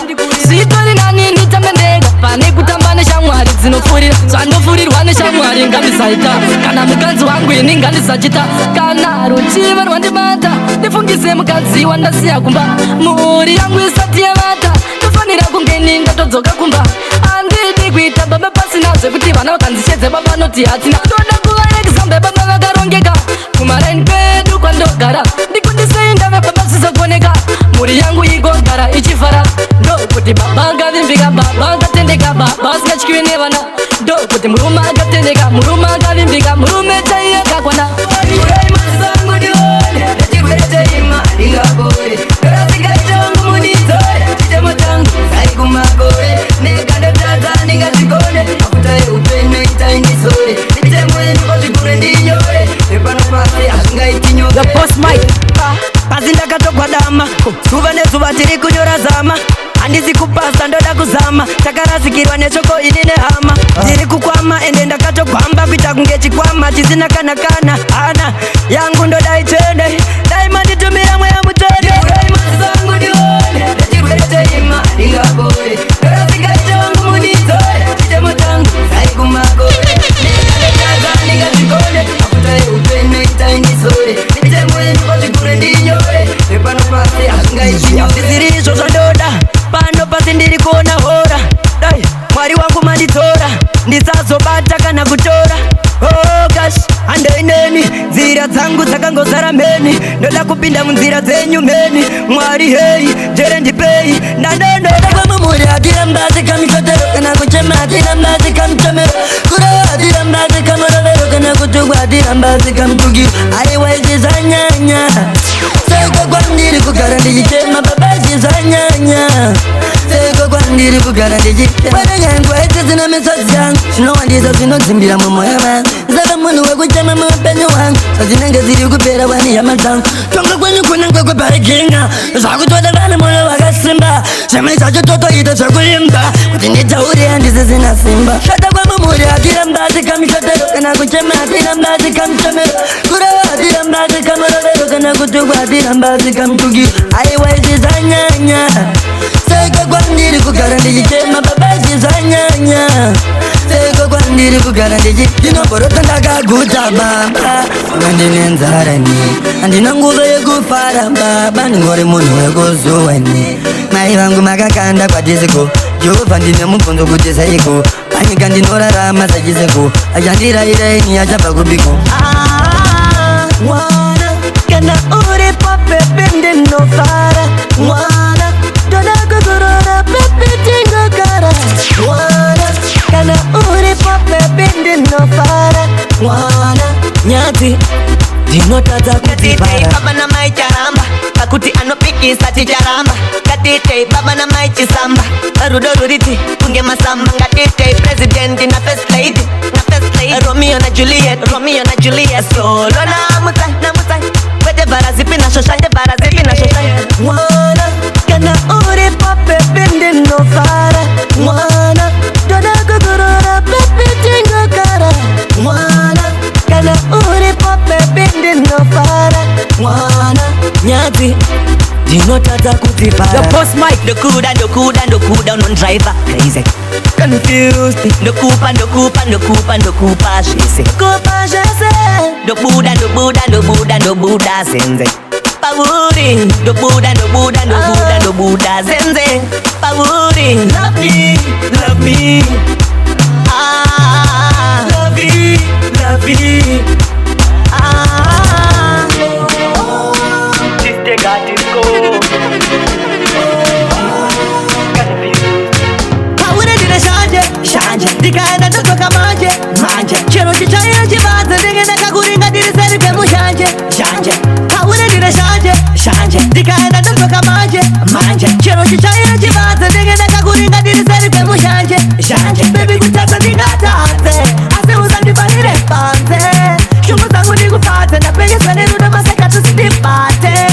Zvitori nani nditambe ndega pane kutamba neshamwari dzinofurira. Zvandofurirwa neshamwari ngandisaita, kana mukadzi wangu ini ngandisachita. Kana ruchiva rwandibata, ndifungise mukadzi wandasiya kumba. Mhuri yangu isati yavata, ndofanira kunge ni ndatodzoka kumba. Handidi kuita baba pasina zvekuti vana vakanzishedze baba noti hatina. Ndoda kuva example, baba vakarongeka kumaraini kwedu kwandogara. Ndikundisei ndave baba zvizogoneka, mhuri yangu igogara ichifara. Ndokuti baba akavimbika, baba akatendeka, baba asingatyiwi nevana. Ndokuti murume akatendeka, murume akavimbika, murume chaiye kakwana. Urai maziso angu ndione, nechirwere cheima ndingapore. Ndorasingaite wangu mundidzore, chitemo changu sai kumakore. Nekandotadza ndingazvikone, mafuta eupenyu itai ndisore. Mitemo yenyu pazvigure ndinyore, nepano pasi hazvingaiti nyore. The boss Mike. Pasi ndakatogwadama, zuva nezuva tiri kunyora zama. Handisi kupasa, ndoda kuzama. Takarasikirwa neshoko ini nehama, ndiri kukwama ende ndakatogwamba kuita kunge chikwama chisina kana kana hana yangu. Ndoda itende, dai manditumira mweya mutende. Urai maziso angu ndione, nechirwere cheima ndingapore. Ndorasingaite wangu mundidzore, chitemo changu sai kumakore. Nekandotadza ndingazvikone, mafuta eupenyu itai ndisore. Mitemo yenyu pazvigure ndinyore, nepano pasi hazvingaiti nyore. Zvisiri izvo zvandoda pano pasi, ndiri kuona hora. Dai Mwari wangu mandidzora, ndisazobata kana kutora. Oh gosh, handei neni, nzira dzangu dzakangozara mheni, ndoda kupinda munzira dzenyu mheni. Mwari hei, njere ndipei ndandonoda. Kwamumuri hatirambadzi kamuchotero, kana kuchema hatirambadzi kamuchomero, kurova hatirambadzi kamurovero, kana kutukwa hatirambadzi kamutukiro. Aiwa, izvi zvanyanya, seiko kwandiri kugara ndichichema baba? Izvi zvanyanya, seiko kwandiri Kwandiri kugara ndichitema Pane nyangwe dzisina misodzi yangu. Zvinowandisa zvinodzimbira mumwoyo mangu. Ndisava munhu wekuchema muupenyu hwangu. Zvadzinenge dziri kupera wani hama dzangu. Tonga kwenyu kunenge kwebhariginga. Zvakutoda vane mwoyo wakasimba. Zvimwe zvacho totoita zvekuimba. Kuti nditaure handisisina simba. Shata kwamumhuri hatiramba tikamushotero. Kana kuchema hatiramba tikamuchemero. Kureva hatiramba tikamurovero. Kana kutukwa hatiramba tikamutukiro. Aiwa izvi zvanyanya. Seko kwandiri kugara ndichichema baba izvi zvanyanya. Seko kwandiri kugara ndichi ndinogorota ndakaguta baba. Funga ndine nzara ni. Handina nguva yekufara baba. Ndingori munhu wekuzuwa ni. Mai vangu makakanda kwadisiko. Jehovha ndine mubvunzo kuti seiko. Panyika ndinorarama sachiseko. Achandiraira ini achabva kubiko. Mwana kana uripo baby ndinofara. Mwana ndoda kukurora baby tingogara. Mwana kana uripo baby ndinofara. Mwana nyadzi ndinotadza kudzivhara. Baba namai charamba pakuti anopikisa ticharamba. Ngatitei baba namai chisamba rudo ruriti kunge masamba. Ngatitei president na first lady na first lady. Romeo na Juliet, Romeo na Juliet. Solo na mutsai na mutsai. Kwete vhara zipi na shosha, vhara zipi na shosha. Mwana kana uripo baby ndinofara. Mwana ndoda kukurora baby tingogara. Mwana kana uripo baby ndinofara. Mwana nyadzi ndinotadza kudzivhara. Ndokuda ndokuda ndokuda unondriver crazy confused. Ndokupa ndokupa ndokupa ndokupa zvese. Kupa zvese. Ndobuda ndobuda ndobuda ndobuda zenze pauri. Ndobuda ndobuda ndobuda ndobuda zenze pauri. Love me, love me. Ah, love me, love me. Ah. This day got disco. Pauri ndine shanje, shanje. Ndikaenda ndodzoka manje, manje. Chero chichairo chivanze ndinge ndakakuringa ndiri seri kwemushanje, shanje. Pauri ndine shanje, shanje. Ndikaenda ndodzoka manje, manje. Chero chichairo chivanze ndinge ndakakuringa ndiri seri kwemushanje, shanje. Baby kutadza ndingatadze, asi usandivharire panze. Shungu dzangu ndikufadze, ndapenyeswa nerudo maseka tusindibate.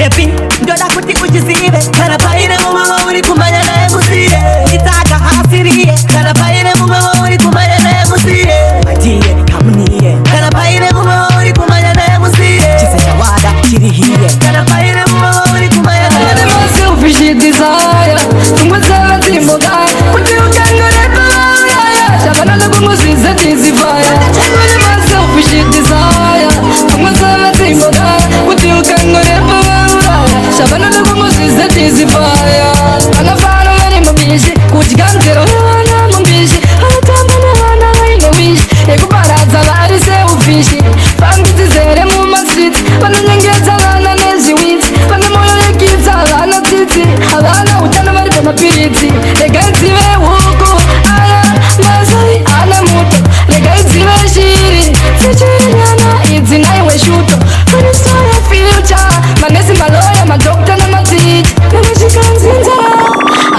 Baby, ndoda kuti uchizive kana paine mumwe wauri kumhanya naye musiye. Nditsaka asiriye kana paine mumwe wauri kumhanya naye musiye. Matiye kamuniye Kana paine mumwe wauri kumhanya naye musiye. Chise chawada chiri hiye Kana paine mumwe wauri kumhanya naye Ane ma-selfish desire. Pfungwa dzava dzimbogaya. Kuti ukangorepa vauraya. Shavana lokungozviza tizivhaya. Ane ma-selfish desire. Pfungwa dzava dzimbogaya. Kuti ukangorepa vauraya. Shavana lokungozviza tizivhaya. Vanofara vari mubishi. Kudya nzero yevana mumbishi. Vanotamba nevana vaine wishi. Yekuparadza vari selfish. Fambi dzizere mumastreets. Vanonyengedza vana nezviwitsi. Vane moyo yekidza havana tsitsi. Havana utano vari pamapiritsi. Regai dzive huku aya mazai ana muto. Regai dzive shiri dzichiri nyana idzi naiwe shuto. Vanosaya future manesi maloya madokta namaticha. Nyangwe zvikanzi nzara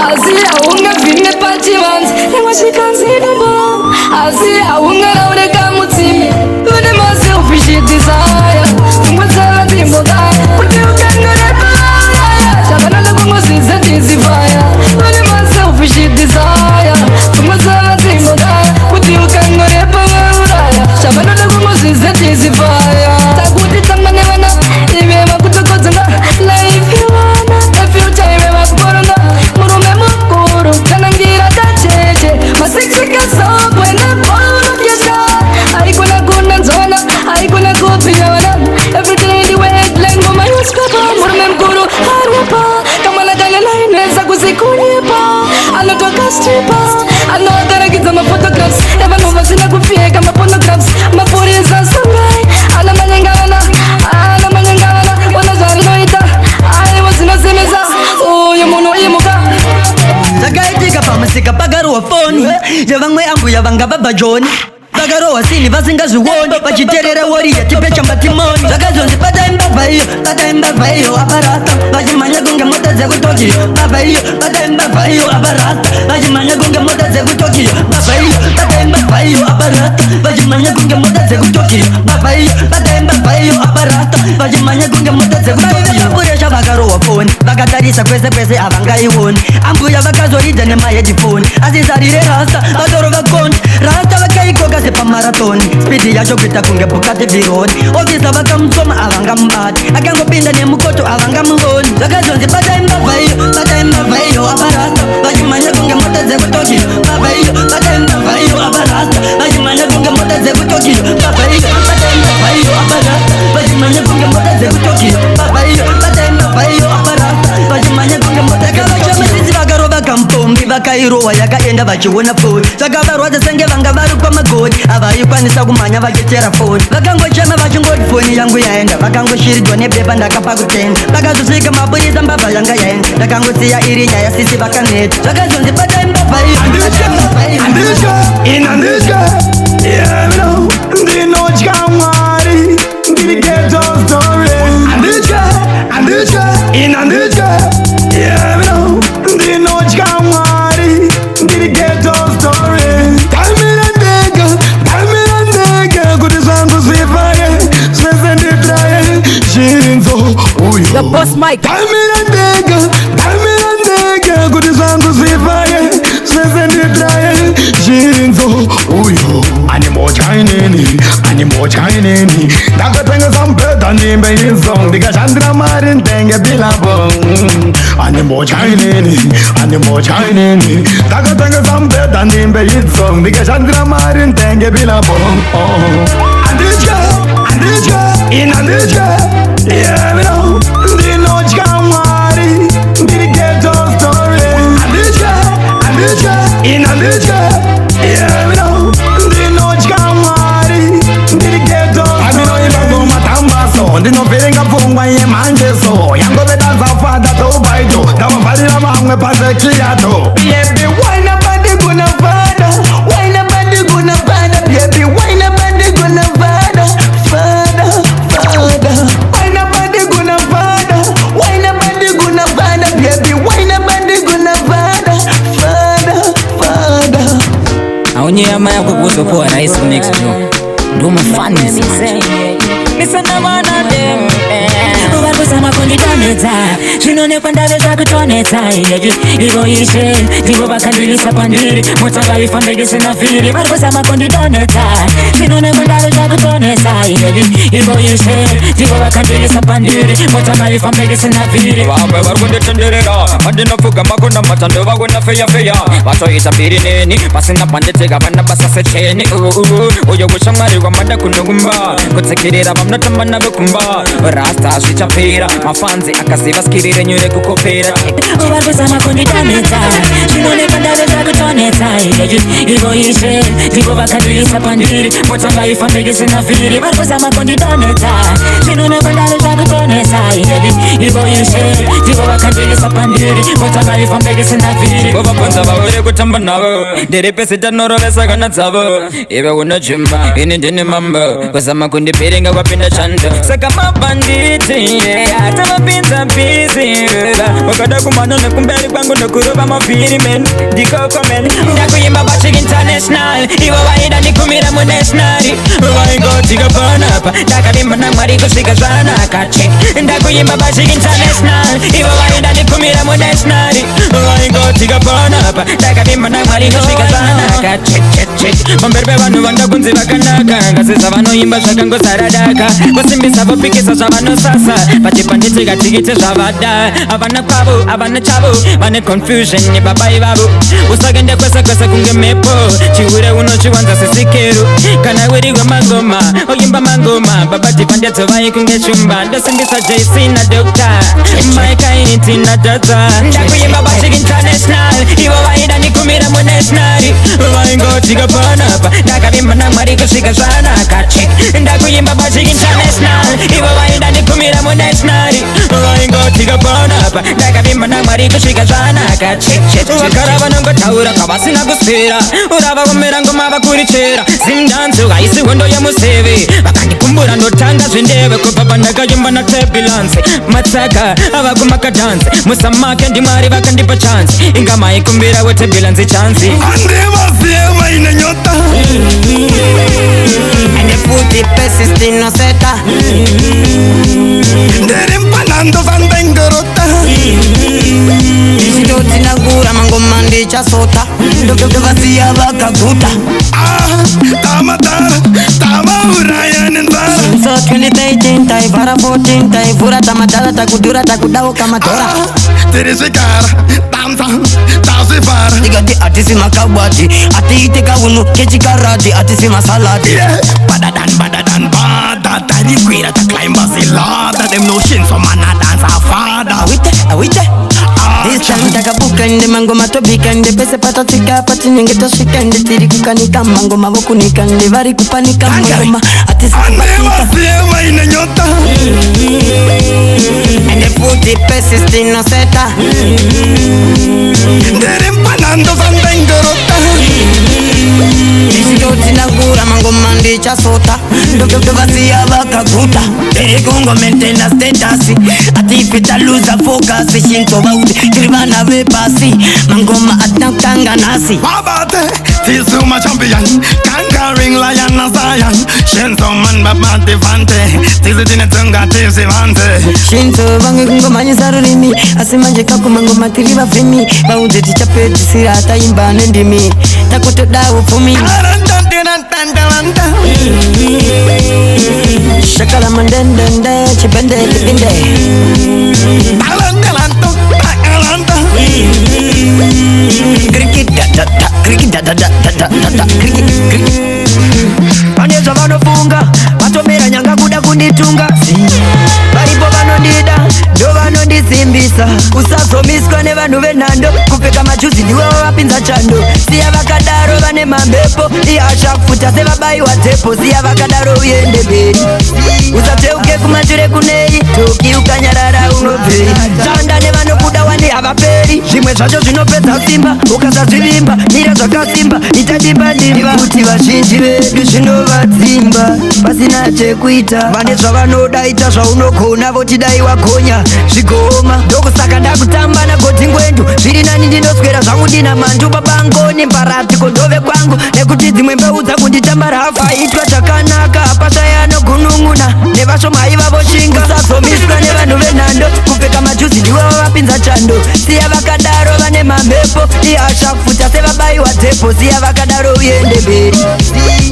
asi haungavhime pachivanze. Nyangwe zvikanzi dombo asi haungaraure kamutsime. Vane ma-selfish desire. Pfungwa dzava dzimbogaya. Kuti ukangorepa vauraya. Shavana lokungozvidza tizivhaya. Vane ma-selfish desire. Pfungwa dzava dzimbogaya. Kuti ukangorepa vauraya. Shavana lokungozvidza tizivhaya. Takuti tamba nevana ive vakutokodzonga. Life yevana nefuture ive vakuporonga. Murume mukuru kanangira kacheche. Masiksikasokwe nepaunokesha. Haikona kuna nzona, haikona kupinyana. Everyday the headline ngoma newspaper. Murume mukuru arepa. Kamwana kane line kuzikunyepa. Anotoka stripper. Anogarakidza maphotographs evanhu vasina kupfeka mapornographs. Mapurisa sungai ana manyengana, ana manyengana. Ona zvarinoita aiwa zvinosemesa. Uyu munhu imuka. Zvakaitika pamusika pakarohwa foni yevamwe ambuya vanga vabva Joni. Vakarohwa sini vasingazvioni, vachiterera woriya tipe chamba timoni. Zvakazonzi batai mbavha iyo, batai mbavha iyo aparasta, vachimhanya kunge mota dzekuTokyo. Mbavha iyo, batai mbavha iyo aparasta, vachimhanya kunge mota dzekuTokyo. Mbavha iyo, batai mbavha iyo aparasta, vachimhanya kunge mota dzekuTokyo. Mbavha iyo, batai mbavha iyo aparasta, vachimhanya kunge mota dzekuTokyo. Vapuresha vakarohwa foni, vakatarisa kwese kwese havangaioni. Ambuya vakazoridza nemahedhifoni, asi zarire rasta vatorova konti. Rasta vakaikoka sepamarathoni, spidi yacho kuita kunge Bugatti Veyron. Ofisa vakamusoma havangamubati, akangopinda nemukoto havangamuoni. Zvakazonzi batai mbavha iyo, batai mbavha iyo aparasta, vachimhanya kunge mota dzekuTokyo. Mbavha iyo, batai mbavha iyo aparasta, vachimhanya kunge mota dzekuTokyo. Mbavha iyo, batai mbavha iyo aparasta, vachimhanya kunge mota dzekuTokyo. Mbavha iyo, batai mbavha iyo aparasta, vachimhanya kunge mota dzekuTokyo. Vakarova kamupombi, vakairohwa yakaenda vachiona foni. Zvakavarwadza senge vanga vari kwamagoni, havaikwanisa kumhanya vachitera foni. Vakangochema vachingoti foni yangu yaenda, vakangoshiridzwa nebepa ndakapa kutenda. Vakazosvika mapurisa, mbavha yanga yaenda, ndakangosiya iri nyaya, sisi vakaneta. Zvakazonzi batai mbavha iyo, batai mbavha iyo. Handitye, ini handitye, yeah, no. Ndinotya Mwari, ndiri ghetto story. Handitye, handitye, ini handitye, yeah, no. Ndinotya Mwari, ndiri ghetto story. Ndamira ndega, ndamira ndega, kuti zvangu zvifaye, zvese nditraye, chinzo uyo. The Boss Mike. Ndamira ndega, ndamira ndega, kuti zvangu zvifaye, zvese nditraye, chinzo uyo. Animotya inini, animotya inini, ndakatengesa mubhedha ndimbe izo, ndikashandira mari ndenge bilabo. Animotya inini, animotya inini, ndakatengesa mubhedha ndimbe idzo, ndikashandira mari ndenge bilabo. Handitye, handitye, ini handitye, yeah, no. Ndinotya Mwari, ndiri ghetto story. Handitye, handitye, ini handitye, yeah, no. Ndinotya Mwari, ndiri ghetto. Andinoimba ngoma tambaso, ndinovhiringa pfungwa yemanjeso, yangove danza fada tobaito, ndavavharira vamwe pazekiyato. Baby, wine up and they gonna father. Wine up and they gonna father. Baby, wine up and they gonna father. Father, father. Wine up and they gonna father. Wine up and they gonna father. Baby, wine up and they gonna father. Father, father. Aunye hama yako kuzopoa rahisi next door. Ndo mafanisi manje. Varikuzama kundidonhedza, zvinonekwa ndave zvakutonetsa. Ivo ishe ndivo vakandivisa pandiri, mota vaifambe ndisina vhiri. Varikuzama kundidonhedza, zvinonekwa ndave zvakutonetsa. Ivo ishe ndivo vakandivisa pandiri, mota vaifambe ndisina vhiri. Vamwe vari kunditenderera, vandinopfugama kunamata, ndovakuna feya feya, vatoita mbiri neni pasina panditeka, vana basa secheni. Uyo kushamwari kwamada kunokumba kutsikirira vamunotamba navo kumba, rasta zvichapera, mafanzi akaziva skiri renyu rekukopera. Varikuzama kundidonhedza, zvinonekwa ndave zvakutonetsa. Ivo ishe ndivo vakandivisa pandiri, mota vaifambe ndisina vhiri. Varikuzama kundidonhedza, zvinonekwa ndave zvakutonetsa. Ivo ishe ndivo vakandivisa pandiri, mota vaifambe ndisina vhiri. Vovabvunza vaure kutamba navo, ndiri pese tanorovesa kana dzavo. Iwe unojimba, ini ndini mambo, kuzama kundipiringa kwapinda chando. Saka mabhanditi, yeah, tavapinza busy, wakada kumana nekumberi kwangu ndokurova mavhiri men, ndikoko men. Ndakuimba bachik international, ivo vaida ndikumira munational, vaingotika panapa, ndakavimba naMwari kusvika zvanaka. Check. Ndakuimba bachik international, ivo vaida ndikumira munational, vaingotika panapa, ndakavimba naMwari kusvika zvanaka. Check, check, check. Pamberi pevanhu vandakunzi vakanaka, ngaseza vanoimba zvakangozara daka, kusimbisa vopikisa zvavanosasa, vachipanditsika tikiti zvavada. Havana kwavo, havana chavo, vane confusion nebaba ivavo. Usakende kwese kwese kunge mhepo, chihure unochiwanza sesikero. Kana uri wemangoma oimba mangoma, baba tipandedzovai kunge shumba. Ndosimbisa JC na Dr. Mike na Data. Ndakuimba bachik international, ivo vaida ndikumira munational, vaingotika panapa, ndakavimba naMwari kusvika zvanaka. Check. Ndakuimba bachik international, ivo vaida ndikumira munational, vaingotika panapa, ndakavimba naMwari kusvika zvanaka. Check, check, check. Vakara vanongotaura kwavasina kuswera, urava kumera ngoma vakurichera. Zimdanso haisi hondo yemuseve, vakandikumbura ndotanga zvendeve. Kubva pandakayimba naturbulence, matsaka ava kumakadhansi. Musamake ndimwari vakandipa chance, inga maikumbira weturbulence chance. Handivaziye vaine nyota. Ende futi pesistinoseta. Ndiri mpanando zandengorota. Ndichitotinagura mangoma ndichasota, ndovasiya vakaguta. Tamatara tavauraya nenzara. So 2013 taivhara 14 taivhura tamadhara takudhura takudauka madhora. Tiri zvikara danza tazvivhara. Tikati hatisi makabati, hatiite kaunhu kechikarati, hatisi masalati. Badadan badadan bada tarikwira taclimba zilada. Them no shin so mana dance a father. Awite awite. This time takabuka ende mangoma tobika ende pese patatsika patinenge tasvika ende tiri kukanika mangoma vokunika ende vari kupanika mangoma hatisi kubatika. Handivaziye vaine nyota. Ende futi pesistinoseta. Ndiri mpanando zandengorota. Ndichitotinagura mangoma ndichasota, ndovasiya vakaguta. Tiri kungomaintaina status, hatifi taluza focus. Shintsovauti tiri vana vepasi, mangoma atina kutanga nhasi. Babate tisu ma champion, conquering lion of Zion. Shinzo man baba divante, tizi tine tunga tizi vante. Shinzo vange kungomhanyisa rurimi, asi manje kakumangoma tiri vavhimi. Vaudze tichapedzisira taimba nendimi, takutoda upfumi. Shakala mandendende chibende chibinde. Kriki da da da, kriki da da da da da da da, kriki kriki. Pane zvavanofunga vatomera nyanga kuda kunditunga. Varipo vanondida ndo vanondisimbisa. Usazomiswa nevanhu venhando, kupfeka majuzi ndiwe wavapinza chando. Siya vakadaro vane mamhepo, ihashafuta sevabayiwa dzepo. Siya vakadaro uende mberi, usateuke kumashure kunei. Toki ukanyarara unobvei, shanda nevanokuda wani havaperi. Zvimwe zvacho zvinopedza simba ukasazvivimba, mira zvakasimba ita dimba dimba. Nekuti vazhinji vedu zvinovadzimba pasina chekuita. Vane zvavanoda ita zvaunogona, voti dai wagonya zvigooma. Ndokusaka ndakutamba nagodhingwendu, zviri nani ndinoswera zvangu ndina mandu. Babangoni mbarati kondove kwangu, nekuti dzimwe mbeu dzakunditamba rafu. Aitwa chakanaka hapashaya anogunun'una, nevashoma ivavo shinga. Usazomiswa nevanhu venhando, kupfeka majuzi ndiwe wavapinza chando. Siya vakadaro vane mamhepo, ihashafuta sevabayiwa dzepo. Siya vakadaro uende mberi,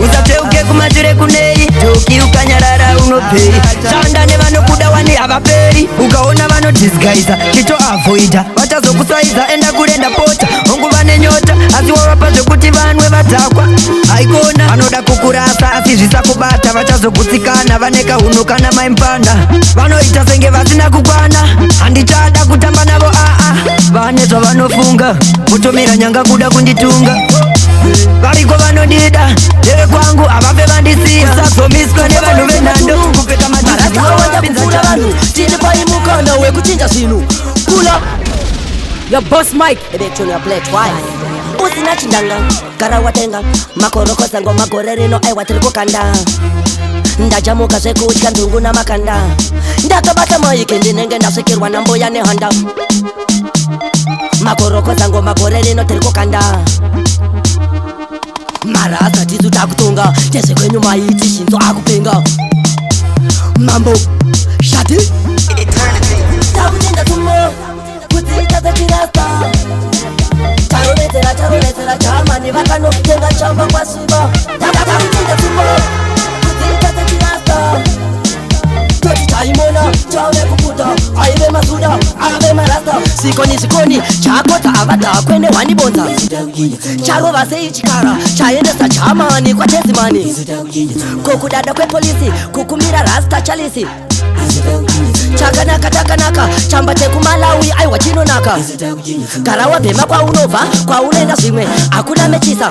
usateuke kumashure kunei. Toki ukanyarara unobvei, shanda nevanokuda wani havaperi. Ukaona vanodisgaisa chitoavoida, vachazokusaiza enda kure ndapota. Hongu vane nyota asi wavapa zvekuti vanwe vadhakwa. Haikona vanoda kukurasa asi zvisakubata, vachazogutsikana vane kahunhu kana maimpanda. Vanoita senge vasina kukwana, handichada kutamba navo aa. Vane zvavanofunga kutomera nyanga kuda kunditunga. Variko vanondida ndeve kwangu havafe vandisiya. Usazomiswa nevanhu venhando, kupfeka majuzi ndiwe wavapinza chando. Tiri paimukana wekuchinja zvinhu kula. Your boss Mike. Ebe tune your play twice. Usina chindanga gara watenga makorokoza ngoma gore rino aiwa tiri kukanda. Ndajamuka zvekutya nzungu namakanda, ndakabata maiki ndinenge ndasvikirwa nambuya nehanda. Makorokoza ngoma gore rino tiri kukanda. Marasa tisu takutonga tezvekwenyu maiti shinzo akupenga. Mambo shati takuchinja tsumo kudziita dzechirasta. Charovedzera charovedzera chamani vakanotenga chamba kwasviba. Takuchinja tsumo kudziita dzechirasta. Toti chaimona chave kuputa, aive masuda ave marasta. Zvikoni zvikoni chakota avadhakwe nehwanibonza. Charova sei chikara chaendesa chamani kwatezimani. Kokudada kwepolisi kukumira rasta chalisi. Chakanaka chakanaka chamba chekumalawi aiwa chinonaka. Gara wabhema kwaunobva kwaunoenda zvimwe hakuna mechisa.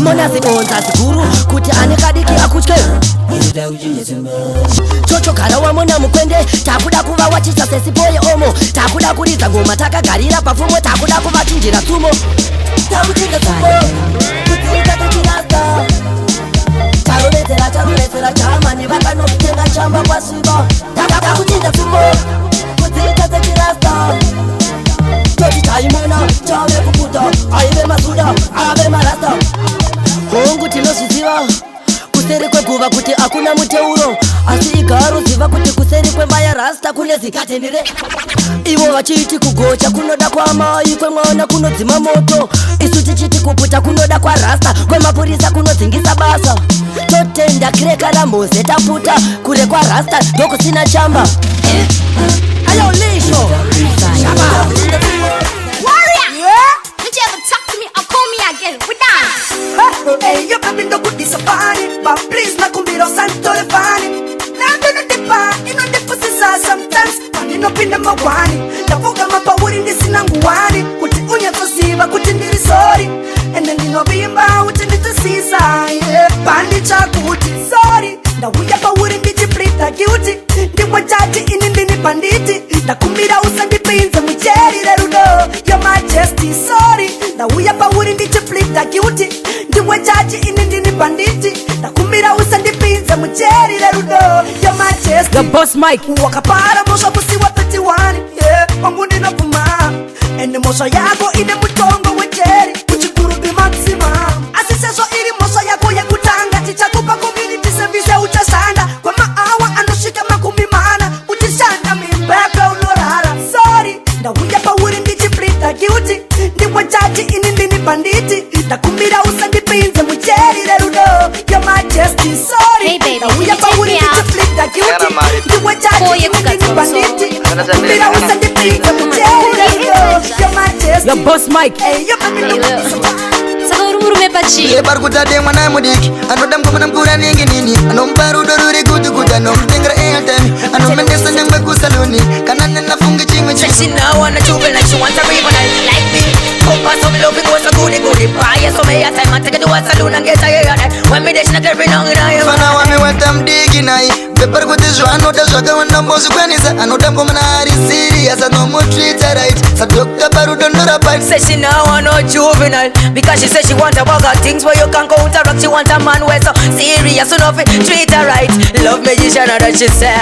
Mona zibonza ziguru kuti ane kadiki akutye. Chocho gara wamona mukwende, takuda kuva wachisa sesipoye omo. Takuda kuridza ngoma takagarira papfumo, takuda kuvachinjira tsumo. Takuchinja tsumo kudziita techirasta. Hongu, tinozviziva kuseri kweguva kuti hakuna muteuro, asi igaroziva kuti kuseri kwemba yarasta kune zikateni re. Ivo vachiti kugocha kunoda kwamai kwemwana kunodzima moto, isu tichiti kuputa kunoda kwarasta kwemapurisa kunodzingisa basa. Totenda kireka raMoze, taputa kure kwarasta ndokusina chamba. Ayo lisho. Warrior! Yeah? Don't you ever talk to me or call me again. We done. Hey, yo baby, ndokudisa fani, but please nakumbira usanditore funny. Nandinondipa inondipusisa sometimes pandinopinda magwani. Ndapfugama pauri ndisina nguwani kuti unyatsoziva kuti ndiri sorry, ende ndinovimba kuti nditosisa, yeah. Pandichakuti sorry, ndauya pauri ndichipleada guilty. Ndiwe judge, ini ndini banditi. Ndakumbira usandipinze mujeri rerudo, your majesty. Sorry, ndauya pauri ndichipleada guilty. Ndiwe judge, ini ndini banditi. Ndakumbira usandipinze mujeri rerudo, your majesty. The Boss Mike. Wakapara mhosva musi wa 31, yeah, wangu ndinobvuma, ende mhosva yako ine mutongo wejeri kuChikurubi maximum. Asi sezvo iri mhosva yako yekutanga, tichakupa community service. Uchashanda kwemaawa anosvika 40 uchishanda mimba yako unorara. Sorry, ndauya pauri ndichipleada guilty. Ndiwe judge, ini ndini banditi. Ndakumbira usandipinze mujeri rerudo, your majesty. Sorry, ndauya pauri ndichipleada guilty. Ndiwe judge, ini ndini banditi. Ndakumbira usandipinze mujeri rerudo, your majesty. The Boss Mike. Hey, yo baby. Saka uri murume pachii? Iye pari kuti ade mwana mudiki, anoda mukomana mukuru anenge nini, anomupa rudo ruri kuti kuti anomutengera airtime, anomendesa nyangwe kusaluni kana nenafunge chimwe. Say she now wanna juvenile, she wants a revenile like me. Pump some loving was a goodie goodie pie. So me a time I take it to a saloon and get a hair. When me dash not every now and I. Fana wami watamudiki nai pepari kuti zvaanoda zvakawanda mbozvikwanisa. Anoda mukomana ari serious, anomutreata right sadokta parudo ndorapa. Say she now want no juvenile because she say she want a bag of things where you can counteract. She want a man where so serious, so no fi treat her right. Love magician that she say.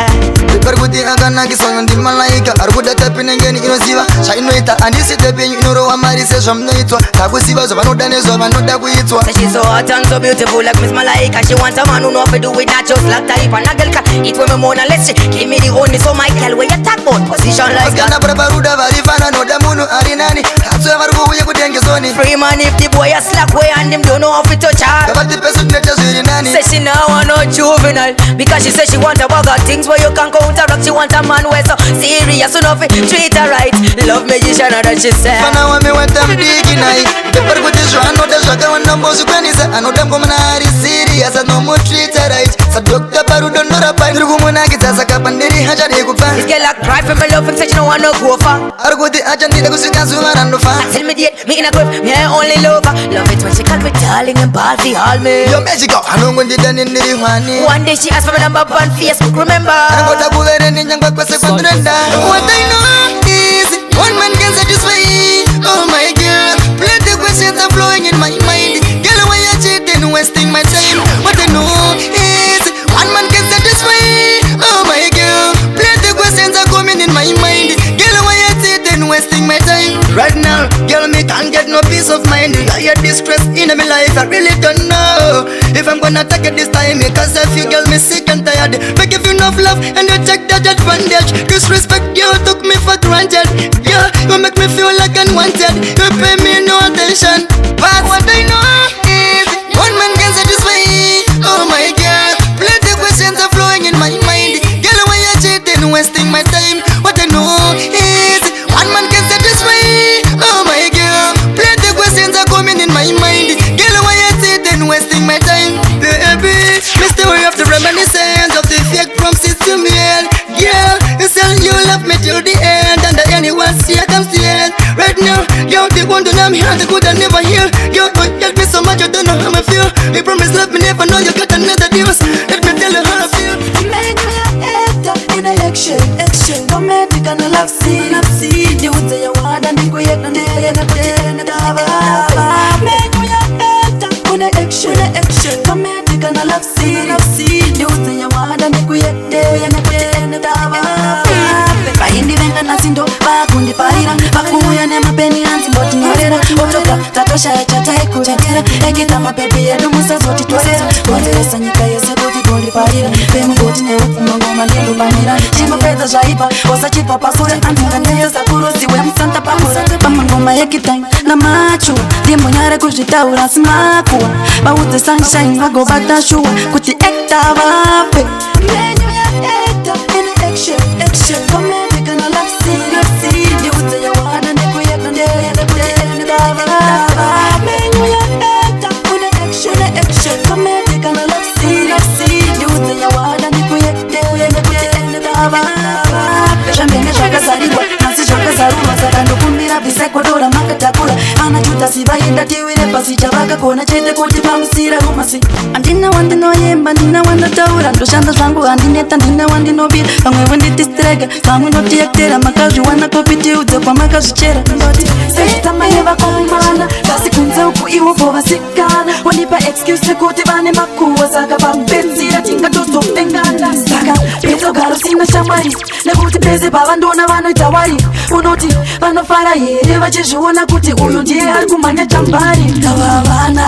Pepari kuti akanakiswa ndimalaika, ari kuda type inengeni inoziva zvainoita. Handisi type yenyu inorohwa mari sezvamunoitwa. Takuziva zvavanoda nezvavanoda kuitwa. Say she's so hot and so beautiful like Miss Malaika. She wants a man who know how to do it, not just like type. And a girl can eat when me moan unless she give me the only. So Michael, where you talk about position like that? Vasikana pari paruda varifana, anoda munhu ari nani atsoya vari kuuya kutengezoni. Free man if the boy a slack way and him don't know how to touch her. Ngavati pesu tinoita zviri nani. Say she now want no juvenile because she say she want a bag of things where you can counteract. She want a man where so serious, so no fi treat her right. Love magician that she say. Fana wami watamudiki nai pepari kuti zvaanoda zvakawanda mbozvikwanisa. Anoda mukomana ari serious, anomutreata right sadokta parudo ndorapa. Ndiri kumunakidza saka pandiri hachadi kupfa. This girl a cry for me love and say she no want no go far. Ari kuti achandida kusvika zuva randofa. Tell me date, me in a grave, me I only love her. Love it when she call me darling and Balfi all me. Yo magical anongondida nendiri hwani. One day she asked for my number on Facebook, remember? Angoda kuvereni nyangwe kwese kwandinoenda. What I know is one man can satisfy. Oh my girl, plenty questions are flowing in my mind. Girl, why you cheating, wasting my time? What I know is one man can satisfy. Oh my girl, plenty questions are coming in my mind. Girl, why you cheating, wasting my time? Right now, girl, me can't get no peace of mind. I hear distress in my life, I really don't know if I'm gonna take it this time. Because if you girl, me sick and tired. Make if you enough love and you take that advantage. Disrespect, you took me for granted. Yeah, you make me feel like unwanted. You pay me no attention. But what I know is one man can satisfy. Oh my girl, plenty questions are flowing in my mind. Girl, why you cheating, wasting my time? What I know is one man can satisfy. Oh my girl, plenty questions are coming in my mind. Girl, why you cheating, wasting my time? Baby, me still have the reminiscence of the fake promises to me. Girl, you say you love me till the end, and the anyone circumstance. Right now, you're the one that I'm here, the good I never hear. You hurt me so much, I don't know how I feel. You promise love me, never know you got another deals. Let me tell you how I feel. Menyu yaeta ine action action comedy kana love scene love scene ndiudze yawada ndikuyekutendava. Menyu yaeta une action action comedy kana love scene love scene ndiudze yawada ndikuyekutendava. Vaindivenga nhasi ndo vakundifarira, vakuuya nemapeni anzi mbotinyorera. Otoka tatoshaya chataikuretera, ekita mabhebhi edu musazotitorera. Konzeresa nyika yese kuti gondifarira, vemugoti neupfuma ngoma ndindopanira. Chingopedza zvaipa usachibva pasure, anzingandiyo sakurusi wemusanta pakura. Pamangoma ekitai namachu ndimbonyare kuzvitaura simakuwa, vaudze Sunshine vagobata shuwa kuti ekta vafe. Menyu yaekta ine action, action, comedy kana love scene, love scene. Ndiudze yawana nekuyeka ndeyende kuti ekta vafe. Menyu yaekta une action, une action, comedy kana love scene, love scene. Ndiudze yawana nekuyeka ndeyende kuti ekta vafe. Zvambenge zvakazarirwa nhasi zvakazarurwa, saka ndokumbira bvisai godora makatakura. Ana Judhasi vaenda tiwire pasi, chavakagona chete kuti pamusira rumasi. Handina wandinoyemba, ndina wandotaura, ndoshanda zvangu handineta, ndina wandinobira. Vamwe vonditi strega, vamwe ndotiaktera, makazviwana kopi? Tiudze kwamakazvichera. Ndoti sezvitama yevakomana kasi kunze uku iwovo vasikana wandipa excuse yekuti vane makuwa, saka vapedzira tingatozopengana. Saka pedzogara usina shamwari, nekuti pese pavandona vanoita wari. Unoti vanofara here vachizviona kuti uyu ndiye ari kumhanya chambari? Tava vana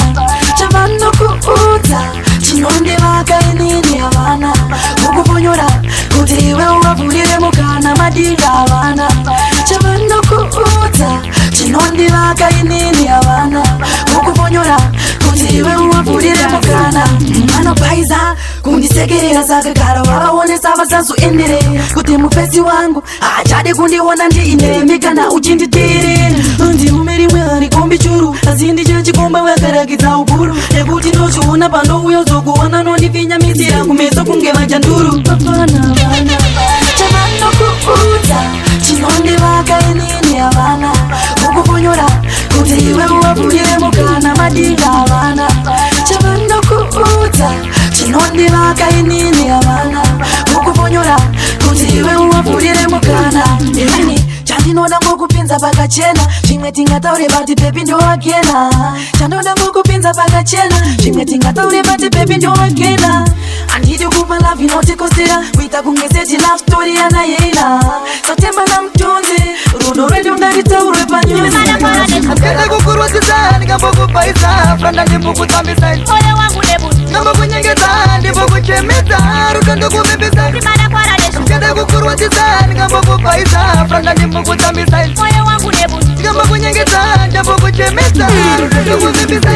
chavanokuudza chinondivaka inini havana, kukuponyora kuti iwe uvavhurire mukana madinga havana. Chavanokuudza chinondivaka inini havana, kukuponyora kuti iwe uvavhurire mukana. Vanobhaiza kundisekerera, saka gara vavaonesa vasazoendere kuti mufesi wangu haachadi kundiona ndiinemi. Kana uchinditirira ndiume rimwe harikombi churu, asi ndichechikomba wakarakidza ukuru, nekuti ndochiona pandouya zokuona nondifinyamisira kumeso kunge vachanduru. Vafana vana chavanokuudza chinondivaka inini havana, kukuponyora kuti iwe uvavhurire mukana madinga havana. Chavanokuudza chinondivaka inini havana, kukuponyora kuti iwe uvavhurire mukana. Inini chandinoda ngokupinza pakachena, zvimwe tingataure but baby ndowakena. Chandoda ngokupinza pakachena, zvimwe tingataure but baby ndowakena. Handidi kupa love inotikosera kuita kunge seti love story yanayeina satemba namutonzi, rudo rwedu ngaritaurwe panyuzi. Ndikada kukurwadzisa ndingambokupaisa franda, ndimbokutsambisa. Moyo wangu nebuti. Ndingambokunyengedza, ndimbokuchemedza, rudo ndokuvimbisa. Ndikada kukurwadzisa ndingambokupaisa franda, ndimbokutsambisa. Moyo wangu nebuti. Ndingambokunyengedza, ndimbokuchemedza, rudo ndokuvimbisa.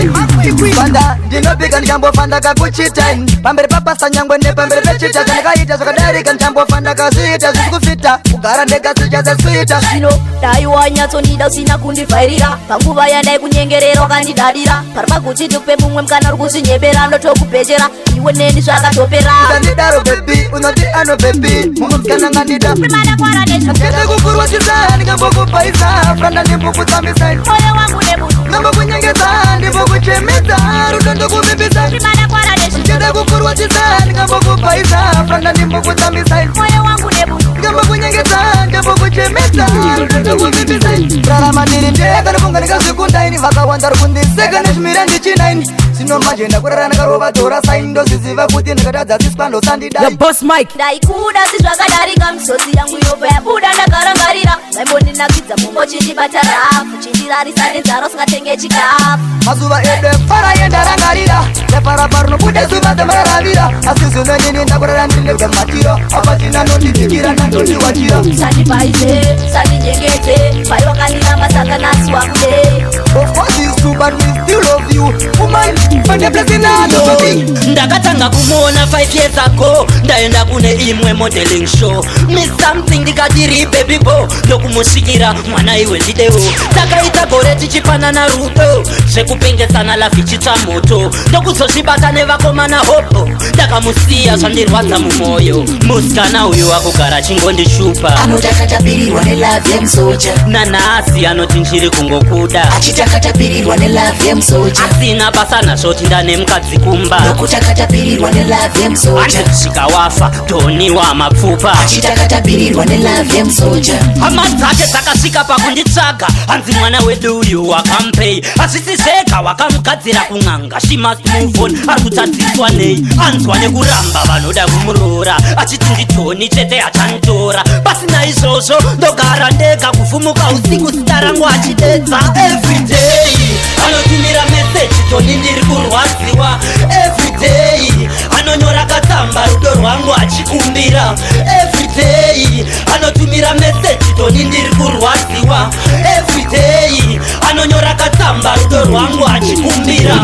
Fanda ndinobika ndichambofa ndakakuchita pamberi papasa nyangwe nepamberi pechita. Zvandakaita zvakadarika ndichambofa ndakazviita, zvisi kufita kugara ndega sichazeswita. Zvino dai wanyatsondida usina kundivhairira panguva yandaikunyengerera wakandidadira. Pari pakuti ndikupe mumwe mukana uri kuzvinyebera, ndotokubhechera iwe neni zvakatopera. Usandidaro baby, unoti ano baby mumusikana ngandida. Ndikada kukurwadzisa ndingambokupaisa franda, ndimbokutsambisa. Moyo wangu nebuti. Ndingambokunyengedza, ndimbokuchemedza, rudo ndokuvimbisa. Ndikada kukurwadzisa ndingambokupaisa franda, ndimbokutsambisa. Moyo wangu nebuti. Ndingambokunyengedza, ndimbokuchemedza, rudo ndokuvimbisa. Rarama ndiri ndega, ndofunga ndingazvikundaini. Vakawanda ri kundiseka nezvimira ndichinaini. Zvino manje ndakurara ndakarova tora saini, ndoziziva kuti ndikatadzadziswa ndosandidai. Boss Mike. Ndaikuda si zvakadarika, misodzi yangu yobva yabuda ndakarangarira. Vaimbondinakidza mumbo chindibata rafu, chindirarisa nenzara usingatenge chikafu. Mazuva edu efara yendarangarira, neparapa rinobuda zuva dzamararavira, asi zvino nini ndakurara ndiri ndega matiro, apachina nondibikira nandondiwachira. Sandibaize, sandinyengedze, pai wakandiramba saka nhasi wakude. Of course it's true, but we still love you, woman. Find a place in our Ndakatanga kumuona 5 years ago, ndaenda kune imwe modeling show. Miss something ndikatiri baby bo, ndokumusvikira mwana iwe ndidewo. Takaita gore tichipanana rudo zvekupengesana, love ichitsva moto, ndokuzozvibata nevakomana hopo. Ndakamusiya zvandirwadza mumwoyo, musikana uyu akugara chingondishupa. Anoti akatapirirwa nelove yemusoja. Nanhasi anoti ndiri kungokuda. Achiti akatapirirwa nelove yemusoja. Asina basa nazvoti ndane mukadzi kumba. Nokuti akatapirirwa. Takatapirirwa nelove yemusoja. Anosvika wafa toniwa mapfupa. Achitakapirirwa nelove yemusoja. Hama dzake dzakasvika pakunditsvaga, hanzi mwana wedu uyu wakampei? Hazvisi zvega, wakamugadzira kun'anga. She must move on. Ari kutadziswa nei? Anzwa nekuramba, vanoda kumuroora, achiti nditoni chete achanditora. Pasina izvozvo ndogara ndega, kuvhumuka usiku zita rangu achidedza. Everyday anotumira meseji, "Toni, ndiri kurwadziwa." Everyday anonyora katsamba, rudo rwangu achikumbira. Everyday anotumira meseji, "Toni, ndiri kurwadziwa." Everyday anonyora katsamba, rudo rwangu achikumbira.